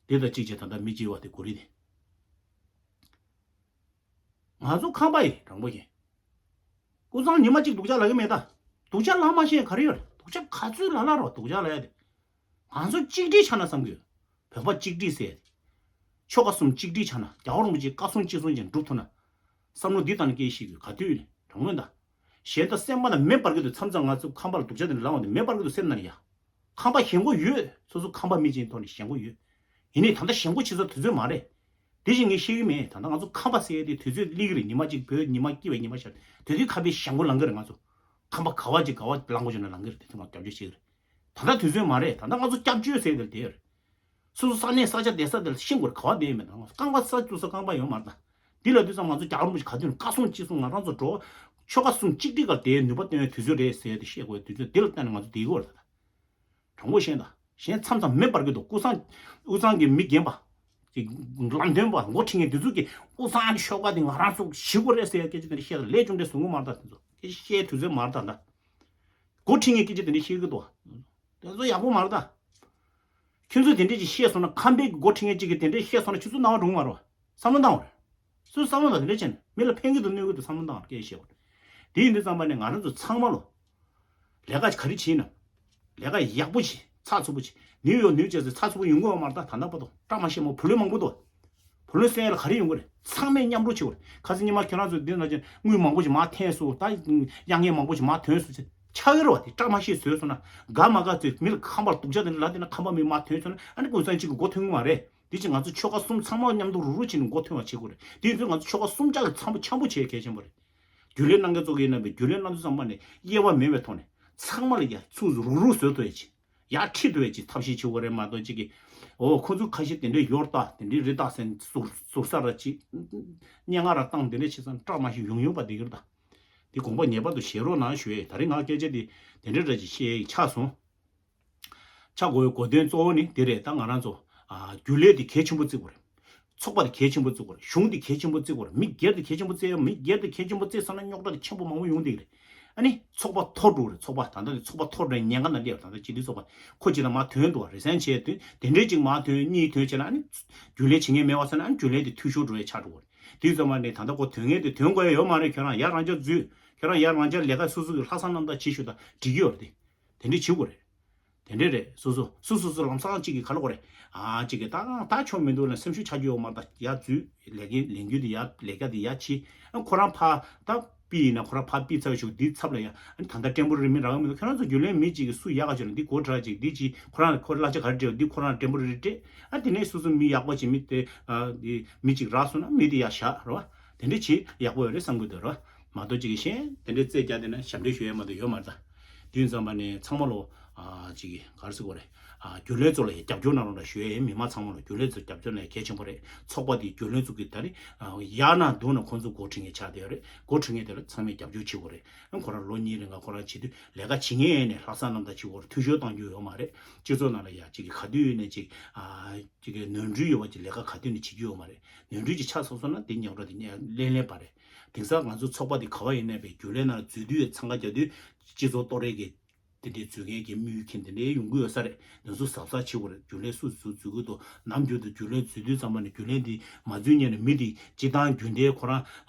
དེ་དང་གཅིག་བྱས་ད་ལྟ་མི་གཅིག་པ་དེ་གོ་རིམ་དེ། ང་ཚོ་ཁམས་པ་ཡིན་དྲང་པོ་ཡིན། དབུས་གཙང་ཉི་མ་གཅིག་སྡུག་ཅག་ལབ་ཀྱི་མེད་ད། སྡུག་ཅག་ལབ་མ་ཤེས་ག་རེ་ཡོད་རེད། སྡུག་ཅག་ག་ཚོད་ལབ་ལབ་རོགས། སྡུག་ཅག་ལབ་ཡ་དེ། ང་ཚོ་གཅིག་སྒྲིལ་ཆགས་ན་བསམ་གྱི་ཡོད། བོད་པ་གཅིག་སྒྲིལ་ཟེར་ཡ་དེ། ཆོལ་ཁ་གསུམ་གཅིག་སྒྲིལ་ཆགས་ན། རྒྱལ་བ་རིན་པོ་ཆེའི་བཀའ་གསུང་གཅིག་གསུང་བཞིན་སྒྲུབ་ཐུབ་ན། བསམ་བློ་འདི་བཏང་ནས་སྐད་ཆ་བཤད་དགོས་ག་དུས་ཡིན་དྲང་མོ་ཡིན་ད། གཞན་དག་སེམས་པ་ན་མེ་འབར་གྱི་འདུག་མཚམས་མཚམས་ང་ཚོ་ཁམས་པ་ལ་སྡུག་ཅག་དེ་འདྲ་ལབ་འོང་དུས་མེ་འབར་གྱི་འདུག་སེམས་ནང་ཡ། ཁང་པ་ཞེན་ཁོག་ཡོད། སོ་སོ་ཁང་པ་མི་གཅིག་ཐོག་ནས་ཞེན་ཁོག་ཡོད། ཡིན་ནའི་ད་ལྟ་ཞེན་ཁོག་བྱེད་ས་དུས་ཚོད་མ་རེད། དེ་བཞིན་ངས་བཤད་ཀྱི་མེད། ད་ལྟ་ང་ཚོ་ཁང་པ་ཟེར་ཡ་དེ་དུས་ཚོད་སླེབས་ཀྱི་རེད། ཉི་མ་གཅིག་བོད་ཉི་མ་སྐྱིད་པའི་ཉི་མ་ཤར། དེ་དུས་ཁང་པའི་ཞེན་ཁོག་ལང་གི་རེད། ང་ཚོ་ཁང་པ་ག་བ་ཅིག་ག་བ་ལང་དགོས་བྱུང་ན་ལང་གི་རེད། དེ་ཚོ་ང་སྐྱབས་བཅོལ་བྱེད་ཀྱི་རེད། ད་ལྟ་དུས་ཚོད་མ་རེད། ད་ལྟ་ང་ཚོ་སྐྱབས་བཅོལ་ཟེར་དེ་དེ་རེད། སོ་སོ་ས་གནས་ས་ཆ་བསྡད་ས་དེ་ལ་ཤེས་དགོས་རེད། ག་བ་བསྡད་ཡོད་མེད། ད་ང་ཚོ་རྐང་པ་ས་བཙུགས་ས་རྐང་པ་ཡོད་མ་རེད། ད་འདི་ལ་དུས་ཙམ་ང་ཚོ་རྒྱ་གར་རིན་པོ་ཆེ་ག་དུས་ནས་བཀའ་གསུང་ཅི་གསུང་། ང་རང་ཚོ་འགྲོ་ཆོལ་ཁ་གསུམ་གཅིག་སྒྲིལ་ག་བསྡད་ནུས་པ་བཏོན་ཡའི་དུས་ཚོད་རེད་ཟེར་ཏེ་བཤད་དགོས་དུས་ཚོད་འདི་ལ་བལྟས་ནས་ང་ཚོ་བསྡད་ཀྱི་ཡོད་རེད། ད་དྲང་པོ་བཤད་ད། གཞན་མཚམས་མཚམས་མེ་འབར་གྱི་འདུག་དབུས་གཙང་དབུས་གཙང་གི་མི་རྒན་པ། ཅིག་ལམ་སྟོན་པ་འགོ་ཁྲིད་མཁན་དེ་ཚོ་གིས་དབུས་གཙང་གི་ཆོལ་ཁ་དེ་ང་རང་ཚོ་ཞི་དགོས་རེད་ཟེར་ཡ་སྐད་ཆ་དེ་འདྲ་བཤད་ད་ལས་ཅུང་འདྲ་བཟོ་གི་མ་རེད། ད་དེ་ཚོ་སྐད་ཆ་བཤད་དུས་ཚོད་མ་རེད། ད་ད་འགོ་ཁྲིད་མཁན་སྐད་ཆ་དེ་འདྲ་བཤད་གི་འདུག་དེ་ཚོ་ཡག་པོ་མ་རེད་ད། ཁྱོད་ཚོས་དེ་འདྲས་ཅིག་བཤད་སོང་ན། ཁམས་པའི་འགོ་ཁྲིད་མཁན་ཅིག་གིས་དེ་འདྲས་བཤད་སོང་ན་ཁྱོད་ཚོ་སྣང་བ་འགྲོ་གི་མ་རེད་བ། བསམ་བློ་བཏང་བ་རེད། སུས་བསམ་བློ་བཏང་དེ་འདྲས་བྱས་ན་མི་ལ་ཕན་གི་འདུག་གནོད་གི་འདུག་བསམ་བློ་བཏང་བ་རེད། སྐད་བཤད་པ་རེད། དེ་ཡིན་དུས་ཙམ་པ་ནས་ང་རང་ཚོ་ཚང་མ་ལོ། ལས་ཀ་ག་རེ་བྱེད་ན། ལས་ཀ་ཡག་པོ་བྱེད། ཚགས་ཚུད་པོ་བྱེད། ནིའུ་ཡོག་ནིའུ་ཇར་སི་ཚགས་ཚུད་པོ་ཡོང་གི་ཡོད་མ་རེད། ད་ད་ལྟ་བར་དུ་བཀྲ་མ་ཤིས་མོ་བུ་ལོན་མང་པོ་འདུག་བུ་ལོན་སེལ་ཡ་ལ་ག་རེ་ཡོང་གི་རེད། ཚང་མས་མཉམ་རུབ་བྱེད་དགོས་རེད། ཁ་སང་ཉི་མ་ཁྱེད་རང་ཚོས་འདི་ན་ཅིག་དངུལ་མང་པོ་ཞིག་མར་འཐེན་སོང་། ད་གཡར་ངན་མང་པོ་ཞིག་མར་ཐོན་སོང་ཟེར་ཆགས་ཀྱི་རེད་བ། དེ་བཀྲ་མ་ཤིས་བཟོས་སོང་ན། དགའ་མ་དགའ་ཚོས་མི་ལ་ཁང་པར་སྡུག་ཅག་དེ་འདྲ་ལབ་བསྡད་ན་ཁང་པ་མི་མར་ཐོན་སོང་ན་ཨ་ནི་དབུས་གཙང་གཅིག་གི་མགོ་ཐོན་གི་མ་རེད། དེ་ཕྱིར་ང་ཚོ་ཆོལ་ཁ་གསུམ་ཚང་མ་མཉམ་དུ་རུག་རུག་བྱས་ནས་མགོ་ཐོན་པ་བྱེད་དགོས་རེད། དེ་ཡིན་དུས་ང་ཚོ་ཆོལ་ཁ་གསུམ་ཆ་གི་འཆམ་པོ་འཆམ་པོ་བྱེད་གལ་ཆེན་པོ་རེད། རྒྱུན་ལས་གནང་མཁན་ཚོ་གིས་ཡིན་ན་བས་རྒྱུན་ལས་གནང་དུས་ཙམ་པ་ནས་དབྱེ་བ་མེད་པའི་ཐོག་ནས་ཚང་མ་ལ་ཡ་ཚུར་རུག་རུག་བཟོ་ཐུབ་ཡ་ཅིག་ཡར་ཁྲིད་ཐུབ་ཡ་ཅིག་ཐབས་ཤེས་བྱེད་དགོས་རེད་མ་གཏོགས་ཅིག་གིས། འོ་ཁོ་ཚོ་ཁ་ཤས་དེ་འདྲས་ཡོད་རེད་ད། དེ་འདྲས་རེད་ད་ཟེར་ཟུར་ཟུར་ཟ་ར་ཅིག་སྙན་ངག་ར་བཏང་དེ་འདྲས་བྱེད་ཙང་བཀྲ་མ་ཤིས་ཡོང་ཡོང་པ་བསྡད་ཀྱི་རེད་ད། འདི་དགོངས་པ་ངེས་པར་དུ་བཞེས་རོགས་གནང་ཞུ་ཡས། ད་རེས་ང་སྐད་ཆ་འདི་དེ་འདྲས་ར་ཅིག་བཤད་ཡས་ཆགས་སོང་། ཆགས་དགོས་པའི་གོ་དོན་གཙོ་བོ་ནི་འདི་རེད། ད་ང་རང་ཚོ་ཨ་རྒྱུན་ལས་འདི་གལ་ཆེན་པོ་བརྩི་དགོས་རེད། ཚོགས་པ་འདི་གལ་ཆེན་པོ་བརྩི་དགོས་རེད། གཞུང་འདི་གལ་ཆེན་པོ་བརྩི་དགོས་རེད། མི་སྒེར་འདི་གལ་ཆེན་པོ་བརྩི་ཡ། མི་སྒེར་འདི་གལ་ཆེན་པོ་བརྩི་སོང་ན་རྙོག་དྲ་འདི་ཆེན་པོ་མང་པོ་ཡོང་བསྡད་ཀྱི་རེད། ཨ་ནི་ཚོགས་པ་འཐོར་འགྲོ་གི་རེད། ཚོགས་པ་ད་ལྟ་འདི་ཚོགས་པ་འཐོར་འགྲོ་ཉེན་ཁ་ན་སླེབས། ད་ལྟ་སྤྱི་འཐུས་ཚོགས་པ་ཁོ་གཅིག་ལ་མར་ཐོན་འདུག་བ། རེ་སེན་བྱས་དུས་དེ་འདྲས་ཅིག་མར་ཐོན་གཉིས་ཐོན་བྱས་ན་ཨ་ནི་རྒྱུན་ལས་བྱེད་མཁན་མེད་པ་སོང་ན་ཨ་ནི་རྒྱུན་ལས་འདི་འཐུས་ཤོར་འགྲོ་ཡ་ཆགས་འགྲོ་གི་རེད། དེ་ཡིན་ཙམ་པ་ནས་ད་ལྟ་ཁོ་ཐོན་མཁན་དེ་ཐོན་དགོས་ཡ་ཡོད་མ་རེད། ཁྱོད་རང་ཡར་རང་འཇགས་འཛུལ། ཁྱོད་རང་ཡར་རང་འཇགས་ལས་ཀ་སོ་སོ་གི་ལྷག་བསམ་རྣམ་དག་བྱེད་ཤོག་ད་འགྲིག་གི་ཡོད་རེད། དེ་འདྲས་བྱེད་དགོས་རེད། དེ་འདྲས་རེད། སོ་སོ་སོ་སོ་སོ་ལམ་སང་གཅིག་གིས་ག་ལ་གོ་རེད། ཨ་གཅིག་གིས་ད་ད་ཆོ་མི་འདུག་ལ་སེམས་ཤུགས་ཆག་རྒྱུ་ཡོད་མ་རེད། ད་ཡར་འཛུལ། ལས་ཀའི་ལས་འགུལ་དེ་ཡར་ལས་ཀ་དེ་ཡར་བྱེད། ཨ་ཁོ་རང་ཕར་ད་པི་ཡིན་ན་ཁོ་རང་ཕར་པི་ཚར་བའི་ཤུགས་འདི་ཚབ་ལ་ཡ། ཨ་ནི་ད་ལྟ་ཀྲེན་པོ་རི་མི་རག་གི་མི་འདུག་ཁྱོད་རང་ཚོ་རྒྱུན་ལས་མི་གཅིག་གིས་སུ་ཡག་ག་བྱོས་ན་འདི་སྒོ་བྲལ་ཅིག་འདི་གཅིག་ཁོ་རང་ཁོ་གླ་ཆ་ག་རེ་སྤྲད་འདི་ཁོ་རང་ཀྲེན་པོ་རི་རི་སྤྲད། ཨ་དེ་ནས་སོ་སོ་མི་ཡག་པོ་ཅིག་མི་དེ་ཨ་འདི་མི་གཅིག་རག་སོང་ན་མི་དེ་ཡར་བཞག་རེད་བ། དེ་འདྲ་བྱེད་ཡག་པོ་ཡོད་རེད་བསམ་གི་འདུག་རེད་བ། མ་གཏོགས་ཅིག་གི་གཞན་དེ་འདྲའི་རྩོད་རྒྱག་བསྡད་ན་ཞབས་འདྲེན་ཞུ་ཡས་མ་གཏོགས་ཡོད་མ་རེད་ད། དུས་ཙམ་པ་ནས་ཚང་མ་ལོ། ཨ་ཅིག་གི་ག་རེ་ཟེར་དགོས་རེད། ཨ་རྒྱུན་ལས་ཚོ་ལ་ཡང་རྒྱབ་སྐྱོར་གནང་རོགས་གནང་ཞུ་ཡས་ཡིན། མི་མང་ཚང་མ་ལོ་རྒྱུན་ལས་ཚོ་རྒྱབ་སྐྱོར་གནང་ཡས་གལ་ཆེན་པོ་རེད། ཚོགས་པ་དེ་རྒྱུན་ལས་ཚོ་གི་ད་རེས་ཨ་ཡག་ན་སྡུག་ན་ཁོང་ཚོ་འགོ་ཁྲིད་མཁན་ཆགས་བསྡད་ཡོད་རེད། འགོ་ཁྲིད་མཁན་དེ་ལ་ཚང་མས་རྒྱབ་སྐྱོར་བྱེད་དགོས་རེད། ཨ་ཁོ་རང་ལོ་གཉིས་རིང་ག་ཁོ་རང་བྱེད་དུས་ལས་ཀ་བྱེད་མཁན་ཡིན་ནས་ལྷག་བསམ་རྣམ་དག་བྱེད་དགོས་རེད། འཐུས་ཤོར་གཏང་རྒྱུ་ཡོད་མ་རེད། སྤྱི་ཚོགས་ནང་ལ་ཡ་ཅིག་གི་ག་དུས་ཡིན་ནས་ཅིག་ཨ། ཅིག་གི་ནོར་འཁྲུལ་ཡོད་པ་ཅིག་ལས་ཀ་ག་དུས་ནས་བྱེད་རྒྱུ་ཡོད་མ་རེད། ནོར་འཁྲུལ་ཅིག་ཆགས་སོང་སོང་ན་དེ་རྙོག་དྲ་དེ་ལན་ལན་པ་རེད། དེང་སང་ང་ཚོ་ཚོགས་པ་དེ་ག་བ་ཡིན་ནའི་བའི་རྒྱུན་ལས་ནང་འཛུལ་དུས་འཚང་ཁ་རྒྱག་དུས་སྤྱི་ཚོགས་གཏོར་རེས་ཀྱི་དེ་འདྲའི་འཛུལ་མཁན་གྱི་དམིགས་ཡུལ་མཁན་དེ་འདྲའི་ཡོང་གི་ཡོད་ས་རེད། དེ་ཚོ་གཟབ་གཟབ་བྱེད་དགོས་རེད། རྒྱུན་ལས་སུ་སུ་འཛུལ་གི་འདུག་ནམ་རྒྱུན་དུ་རྒྱུན་ལས་འཛུལ་དུས་ཙམ་པ་ནས་རྒྱུན་ལས་འདི་མ་འཛུལ་སྔོན་ནས་མི་འདི་སྤྱི་བཏང་རྒྱུན་ལྡན་ཁོ་རང་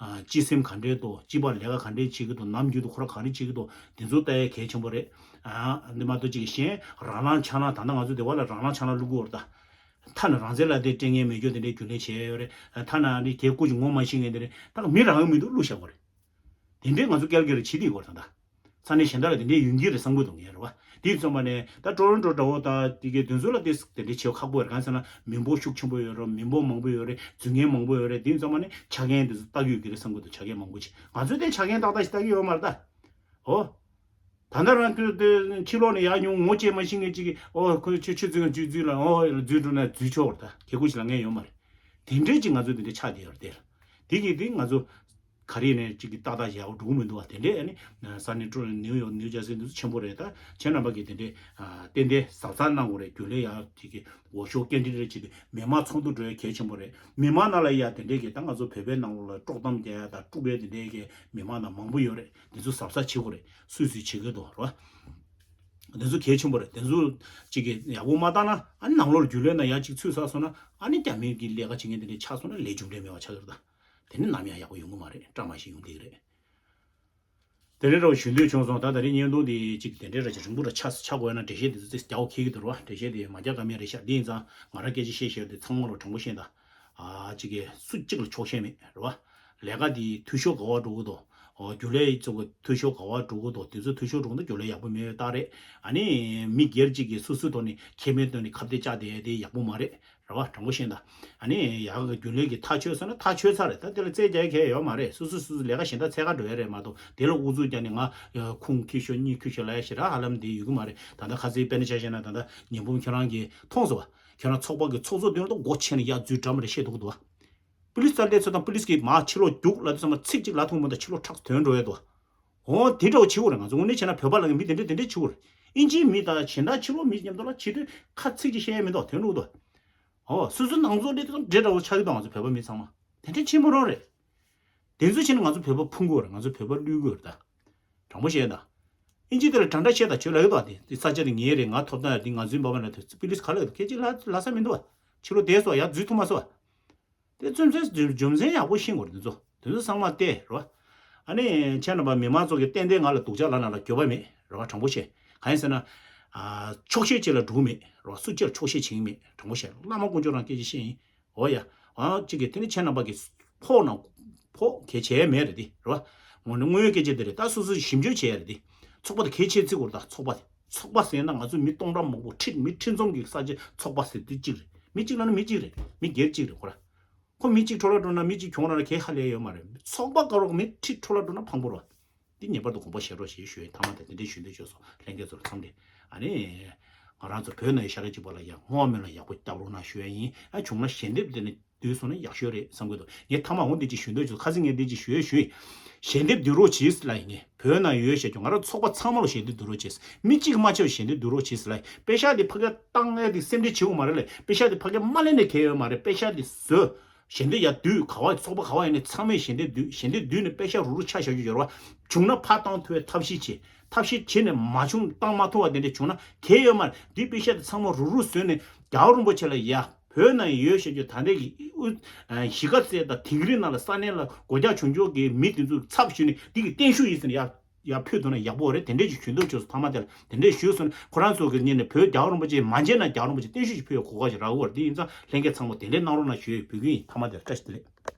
སྤྱི་སེམས་ག་འདྲས་འདུག་སྤྱི་པར་ལས་ཀ་ག་འདྲས་བྱེད་ཀྱི་འདུག་ནམ་རྒྱུན་དུ་ཁོ་རང་ག་རེ་བྱེད་ཀྱི་འདུག་དེ་ཚོ་ལྟ་ཡ་གལ་ཆེན་པོ་རེད། ཨ་འདི་མ་གཏོགས་ཅིག་གཞན་རང་ལངས་ཆ་ལངས་ད་ལྟ་ང་ཚོ་སྡེ་བ་ལ་རང་ལངས་ཆ་ལངས་བླུག་གི་ཡོད་རེད་ད། ཐ་ན་རང་བཙན་ལ་དེ་སྤྲད་མཁན་མེད་རྒྱུ་དེ་འདྲའི་རྒྱུན་ལས་བྱས་ཡོད་རེད། ཐ་ན་ནི་དེ་སྐུ་ཅིག་ངོ་མ་ཤེས་མཁན་དེ་རེད། ད་མི་རང་ཡོང་མི་འདུག་བླུག་བཞག་པ་རེད། དེ་འདྲའི་ང་ཚོ་སྐལ་རྒྱལ་རེ་བྱེད་དེ་ཡོད་རེད་ད། ས་གནས་གཞན་དག་ལ་དེ་འདྲའི་ཡོང་གི་རེད་བསམ་གི་འདུག་ངས་རེད་བ། དེ་ཡིན་ཙམ་པ་ནས་ད་ཀྲོ་རོན་ཀྲོ་འདྲ་བོ་ད་དེ་གའི་དེ་ཚོ་ལ་དེ་དེ་འདྲའི་བྱེད་ཁག་པོ་རེད། གང་ཟེར་ན་མི་འབོར་ཤུགས་ཆེན་པོ་ཡོད་རེད། མི་འབོར་མང་པོ་ཡོད་རེད། རྫུན་མཁན་མང་པོ་ཡོད་རེད། དེ་ཡིན་ཙམ་པ་ནས་ཆ་རྐྱེན་དེ་ཚོ་ལྟ་གི་ཡོད་ཀྱི་རེད་བསམ་གི་འདུག་ཆ་རྐྱེན་མང་པོ་ཅིག་ང་ཚོས་དེ་ཆ་རྐྱེན་ཏག་ཏག་ཞིག་ལྟ་གི་ཡོད་མ་རེད་ད། ཨོ། ད་ལྟ་རང་ཁྱོད་དེ་ཕྱི་ལོགས་ནས་ཡར་ཡོང་ངོ་བཅད་མ་ཤེས་མཁན་ཅིག་གིས་ཨོ་ཁོ་ཆུ་ཆུ་འཛུལ་འཛུལ་འཛུལ་ལ་ཨོ་འཛུལ་འགྲོ་ན་འཛུལ་ཆོག་ད་གལ་ཁུ་ཞིག་ལ་ངས་ཡོད་མ་རེད། དེ་འདྲའི་ཅིག་ང་ཚོ་དེ་འདྲའི་ཆགས་བསྡད་ཡོད་རེད་དེ། དེ་གིས་དེ་ང་ཚོ་ག་རེ་ནས་ཅིག་གི་ཏག་ཏག་ཞིག་ཡག་པོ་འགྲོ་གི་མི་འདུག་བ། དེ་འདྲའི་ཨ་ནི་ས་གནས་ཀྲུའུ་ནིའུ་ཡོག་ནིའུ་ཇར་སི་འདི་ཚོ་ཆེན་པོ་རེད། ད་ཁྱེད་རྣམ་པ་གིས་དེ་འདྲའི་ཏན་ཏན་གཟབ་གཟབ་གནང་དགོས་རེད། རྒྱུན་ལས་ཡག་ཅིག་གི་འོས་ཤོག་སྐྱེལ་འདྲེན་རེ་བྱེད་དུས་མི་མང་ཚོགས་འདུ་འགྲོ་ཡ་གལ་ཆེན་པོ་རེད། མི་མང་ནང་ལ་ཡ་དེ་འདྲའི་གི་ད་ང་ཚོ་བོད་པའི་ནང་ལོགས་ལ་དཀྲོག་གཏམ་རྒྱག་ཡ་དང་དཀྲུག་ཡ་དེ་འདྲའི་གི་མི་མང་ནང་མང་པོ་ཡོད་རེད། དེ་ཚོ་གཟབ་གཟབ་བྱེད་དགོས་རེད། སུས་སུས་བྱེད་དགོས་འདུག་རེད་བ། དེ་ཚོ་གལ་ཆེན་པོ་རེད། དེ་ཚོ་གཅིག་གི་ཡག་པོ་མ་བཏང་ན་ཨ་ནི་ནང་ལོགས་རྒྱུན་ལས་ནང་ཡ་གཅིག་ཚུད་ཚར་སོང་ན་ཨ་ནི་རྒྱ་མི་གི་ལས་ཀ་བྱེད་མཁན་དེ་འདྲ་ཆགས་སོང་ན་ལས་རྒྱུ་འབྲས་མེད་པ་ཆགས་ཀྱི་རེད་ད། དེ་ནི་ནམ་ཡང་ཡག་པོ་ཡོང་གི་མ་རེད། བཀྲ་མ་ཤིས་ཡོང་གི་རེད། དེ་རིང་ར་བ་ཞུ་འདོད་བྱུང་སོང་། ད་ད་རིང་བརྙན་ཐུང་འདི་གཅིག་དེ་འདྲའི་ར་ཅིག་རིང་པོ་ར་ཆགས་ཆགས་དགོས་ན་འགྲེལ་བཤད་འདི་ཚོ་ཏོག་ཙམ་རྒྱག་དགོས་ཁེལ་གྱི་འདུག་ར། འགྲེལ་བཤད་འདི་མ་རྒྱག་ཀ་མེད་རེད་ཤག་འདི་ཡིན་ཙང་ང་རང་སྐད་ཆ་བཤད་བཤད་དེ་ཚང་མ་ལ་དྲང་པོ་བཤད་ད། ཨ་གཅིག་གིས་སུ་གཅིག་ལ་ཆོག་ཤེས་མེད་རེད་བ། ལས་ཀ་འདི་འཐུས་ཤོར་ག་བ་འགྲོ་གི་འདུག་ཨོ་རྒྱུན་ལས་ཚོ་གི་འཐུས་ཤོར་ག་བ་འགྲོ་གི་འདུག་དེ་ཚོ་འཐུས་ཤོར་འགྲོ་ན་རྒྱུན་ལས་ཡག་པོ་མེད་པའི་རྟགས་རེད། ཨ་ནི་མི་སྒེར་གཅིག་གིས་སོ་སོའི་ཐོག་ནས་ཁེ་ཕན་བཏོན་ནས་ཁ་གཏད་བཅག་བསྡད་དེ་ཡག་པོ་མ་རེད། རེད་བ། དྲང་པོ་བཤད་ན། ཨ་ནི་ཡག་གི་རྒྱུན་ལས་ཀྱིས་ཐག་ཆོད་སོང་ན་ཐག་ཆོད་ཚར་རེད། ད་དེ་ལ་རྩོད་རྒྱག་མཁན་ཡོད་མ་རེད། སོ་སོ་སོ་སོ་ལས་ཀ་གཞན་དག་འཚོལ་ག་འགྲོ་ཡ་རེད་མ་གཏོགས། དེ་ལ་ཨུ་ཚུགས་རྒྱག་ནས་ང་ཁུངས་འཁྱེར་ཤོག་གཉིས་འཁྱེར་ཤོག་ལབ་ཡ་ཞིག་ར་ཧ་ལམ་དེ་ཡོད་གི་མ་རེད། ད་ལྟ་ཁ་སང་དཔེར་ན་ཆ་བཞག་ན། ད་ལྟ་ཉི་འབུམ་ཁྱོད་རང་གིས་མཐོང་སོང་བ། ཁྱོད་རང་ཚོགས་པ་གི་ཚོགས་གཙོ་དོན་ལ་སྒོ་ཕྱེ་ནས་ཡར་འཛུལ་འགྲོ་མ་རེད་བཤད་འདུག་གི་འདུག་བ། པུ་ལིས་རྩ་འདྲེན་ཚོ་དང་པུ་ལིས་ཀྱིས་མར་ཕྱི་ལོགས་རྒྱུགས་ལབ་དུས་ཙམ་པ་ཚིག་གཅིག་ལབ་ཐུབ་མི་འདུག་ཕྱི་ལོགས་ཁྲག་ཐོན་འགྲོ་ཡ་འདུག་འོ་དེ་འདྲ་བོ་བྱེད་དགོས་རེད། ང་ཚོ་དངོས་གནས་བྱས་ན་བོད་པ་ལ་མི་དེ་འདྲ་དེ་འདྲ་བྱེད་དགོས་རེད། ཨིན་ཇིའི་མི་དང་གཞན་དག་ཕྱི་ལོགས་མི་མཉམ་དུ་ལ་བྱེད་དུས་ཁ་ཚིག་གཅིག་བཤད་ཡ་མི་འདུག་དོན་འགྲོ་གི་འདུག་འོ་སོ་སོའི་ནང་ཚོགས་འདྲེ་དེ་ཚོ་འདྲེ་འདྲ་བོ་ཆགས་ཀྱི་འདུག་ང་ཚོ་བོད་པ་མི་ཚང་མ་དེ་འདྲ་བྱེད་མི་རུང་རེད། དེ་ཚོ་བྱས་ན་ང་ཚོ་བོད་པ་ཕུང་གི་ཡོད་རེད། ང་ཚོ་བོད་པ་བསླུས་གི་ཡོད་རེད་ད། དྲང་པོ་བཤད་ན། ཨིན་ཇི་དེ་ལ་འདྲ་འདྲ་བཤད་དང་བྱོས་ལབ་ཡོད་དོ། དེ་ས་ཆ་དེ་ངའི་རེད། ང་ཐོབ་ཐང་ཡོད། དེ་ང་ཚོའི་འབབ་པ་ན་དེ་པི་ལིས་ག་ལ་ཡོད་དོ། སྐད་ཅིག་ལ་ལ་ས་མི་འདུག་བ། ཕྱི་ལོགས་བསྡད་སོ་ཡ་འཛུལ་ཐུབ་མ་སོ་བ། དེ་ཚོ་ཚོའི་རྒྱུ་མཚན་ཡག་པོ་ཤེས་དགོས་རེད། དེ་ཚོ་དེ་ཚོ་ཚང་མ་བལྟས་རོ། ཨ་ནི་ཁྱེད་རྣམ་པ་མི་མང་ཚོ་གི་ཏན་ཏན་ང་ལ་སྡུག་ཅག་ལབ་ན་ལ་འགྱོད་པ་མེད་རོ། དྲང་པོ་བཤད། གང་ཡིན་ཟེར་ན། ཨ་ཆོག་ཤེས་ཅིག་ལ་འགྲོ་གི་མེད་རོ། སུ་གཅིག་ལ་ཆོག་ཤེས་བྱེད་ཀྱི་མེད། དྲང་པོ་བཤད། བླ་མ་དཀོན་མཆོག་རང་སྐད་ཆ་བཤད་ཡིན། འོ་ཡ། ཨ་གཅིག་གིས་དེ་ནི་ཁྱེད་རྣམ་པ་གི་ཕོགས་ན་ཕོགས་གལ་ཆེ་མེད་རེད་དེ་རེད་བ། ངོ་ནི་དངོས་ཡོད་སྐད་ཆ་དེ་རེད། ད་སོ་སོས་ཞིབ་འཇུག་བྱས་རེད་དེ། ཚོགས་པ་དེ་གལ་ཆེ་བརྩི་དགོས་རེད། ད་ཚོགས་པ་དེ་ཚོགས་པ་ཟེར་ན་ང་ཚོ་མི་སྟོང་ཕྲག་མང་པོ་ཁྲི་མི་ཁྲི་འཛོམས་ཀྱི་ས་ཆ་ཚོགས་པ་ཟེར་དེ་གཅིག་རེད། མི་གཅིག་ལ་ནི་མི་གཅིག་རེད། མི་སྒེར་གཅིག་རེད་ཁོ་ར། ཁོ་མི་གཅིག་འཕྲོ་བརླག་འགྲོ་ན་མི་གཅིག་གྱོང་རག་ན་གའི་ཧ་ལས་ཡོད་མ་རེད། ཚོགས་པ་དཀར་པོ་མི་ཁྲི་འཕྲོ་བརླག་འགྲོ་ན་ཕངས་པོ་རེད། འདི་ངེས་པར་དུ་དགོངས་པ་བཞེས་རོགས་ཞེས་ཞུ་ཡ་ཡིན། མཐའ་མ་དེ་དེ་འདྲའི་ཞུ་འདོད་བྱུང་སོང་། ལྷན་རྒྱས་ཚོར་འཚམས་འདྲི། ཨ་ནི། ང་རང་ཚོ་བོད་ནང་ཡོད་ཤ་ར་གཅིག་པ་ལ་ཡང་སྔོན་མ་མེད་ལ་ཡག་པོ་བཏབ་རོགས་གནང་ཞུ་ཡ་ཡིན། ཨ་བྱུང་ན་ཞལ་འདེབས་དེ་ནི་བསྡུས་སོང་ན་ཡག་ཤོས་རེད་བསམ་གྱི་འདུག་ངས་མཐའ་མ་འོ་འདི་ཅིག་ཞུ་འདོད་བྱུང་། ཁ་སང་ངས་འདི་ཅིག་ཞུ་ཡ་ཞུ་ཡིན། ཞལ་འདེབས་བསྡུ་རོགས་གྱིས་ལ་ཡིན། ངས་བོད་ནང་ཡོད་ཤ་ཅུང་ང་རང་ཚོགས་པ་ཚང་མ་ལ་ཞལ་འདེབས་བསྡུ་རོགས་གྱིས། མི་གཅིག་མ་ཆགས་ཞལ་འདེབས་བསྡུ་རོགས་གྱིས་ལ་ཡིན། པེ་ཤག་དེ་ཕ་གིར་བཏང་ཡ་དེ་སེམས་ཁྲལ་བྱེད་དགོས་མ་རེད་ལ། པེ་ཤག་དེ་ཕ་གིར་མ་ལེན་ནས་གལ་ཡོད་མ་རེད། པེ་ཤག་དེ་བཟོས། ཞལ་འདེབས་ཡར་བསྡུས། ག་བ་ཚོགས་པ་ག་བ་ཡིན་ནའི་ཚང་མས་ཞལ་འདེབས་བསྡུས། ཞལ་འདེབས་བསྡུས་ནས་པེ་ཤག་རུག་རུག་ཆ་བཞག་རྒྱུ་ཡོད་རེད་བ། བྱུང་ན་ཕར་བཏང་ཐུབ་པའི་ཐབས་ཤེས་བྱེད། ཐབས་ཤེས་བྱེད་ནས་མ་བྱུང་བཏང་མ་ཐུབ་པ་དེ་འདྲ་བྱུང་ན་གལ་ཡོད་མ་རེད། འདི་པེ་ཤག་དེ་ཚང་མ་རུག་རུག་བཟོས་ནས་རྒྱལ་བ་རིན་པོ་ཆེ་ལ་ཡ་བོད་ནང་ཡོད་ཞེས་རྒྱུ་ད་ལྟའི་གི་ཨུ་གཞིས་ཀ་རྩེ་དང་དིང་རི་ནང་ལ་ས་གནས་ལ་སྒོ་རྒྱག་བྱུང་ཆོག་གི་མི་དེ་ཚོའི་ཚབ་ཞུས་ནས་འདི་གི་བརྟན་བཞུགས་ཡིན་ཟེར་ནས་ཡ། ཡར་ཕུལ་ཐུབ་ན་ཡག་པོ་རེད། དེ་འདྲས་ཅིག་ཞུ་འདོད་བྱུང་སོང་། མཐའ་མ་དེ་ལ་དེ་འདྲས་ཞུས་སོང་ན་ཁོ་རང་ཚོ་གི་ཉིན་ནས་བོད་རྒྱལ་བ་རིན་པོ་ཆེ་མ་མཇལ་ན་རྒྱལ་བ་རིན་པོ་ཆེ་བརྟན་བཞུགས་ཤིག་ཕུལ་ཡ་གོ་སྐབས་ཤིག་རག་གི་ཡོད་རེད། དེ་ཡིན་ཙང་ལྷན་རྒྱས་ཚང་མ་དེ་འདྲས་གནང་རོགས་གནང་ཞུ་ཡས་འབོད་སྐུལ་ཡིན། མཐའ་མ་དེ་ལ་བཀྲ་ཤིས་བདེ་ལེགས།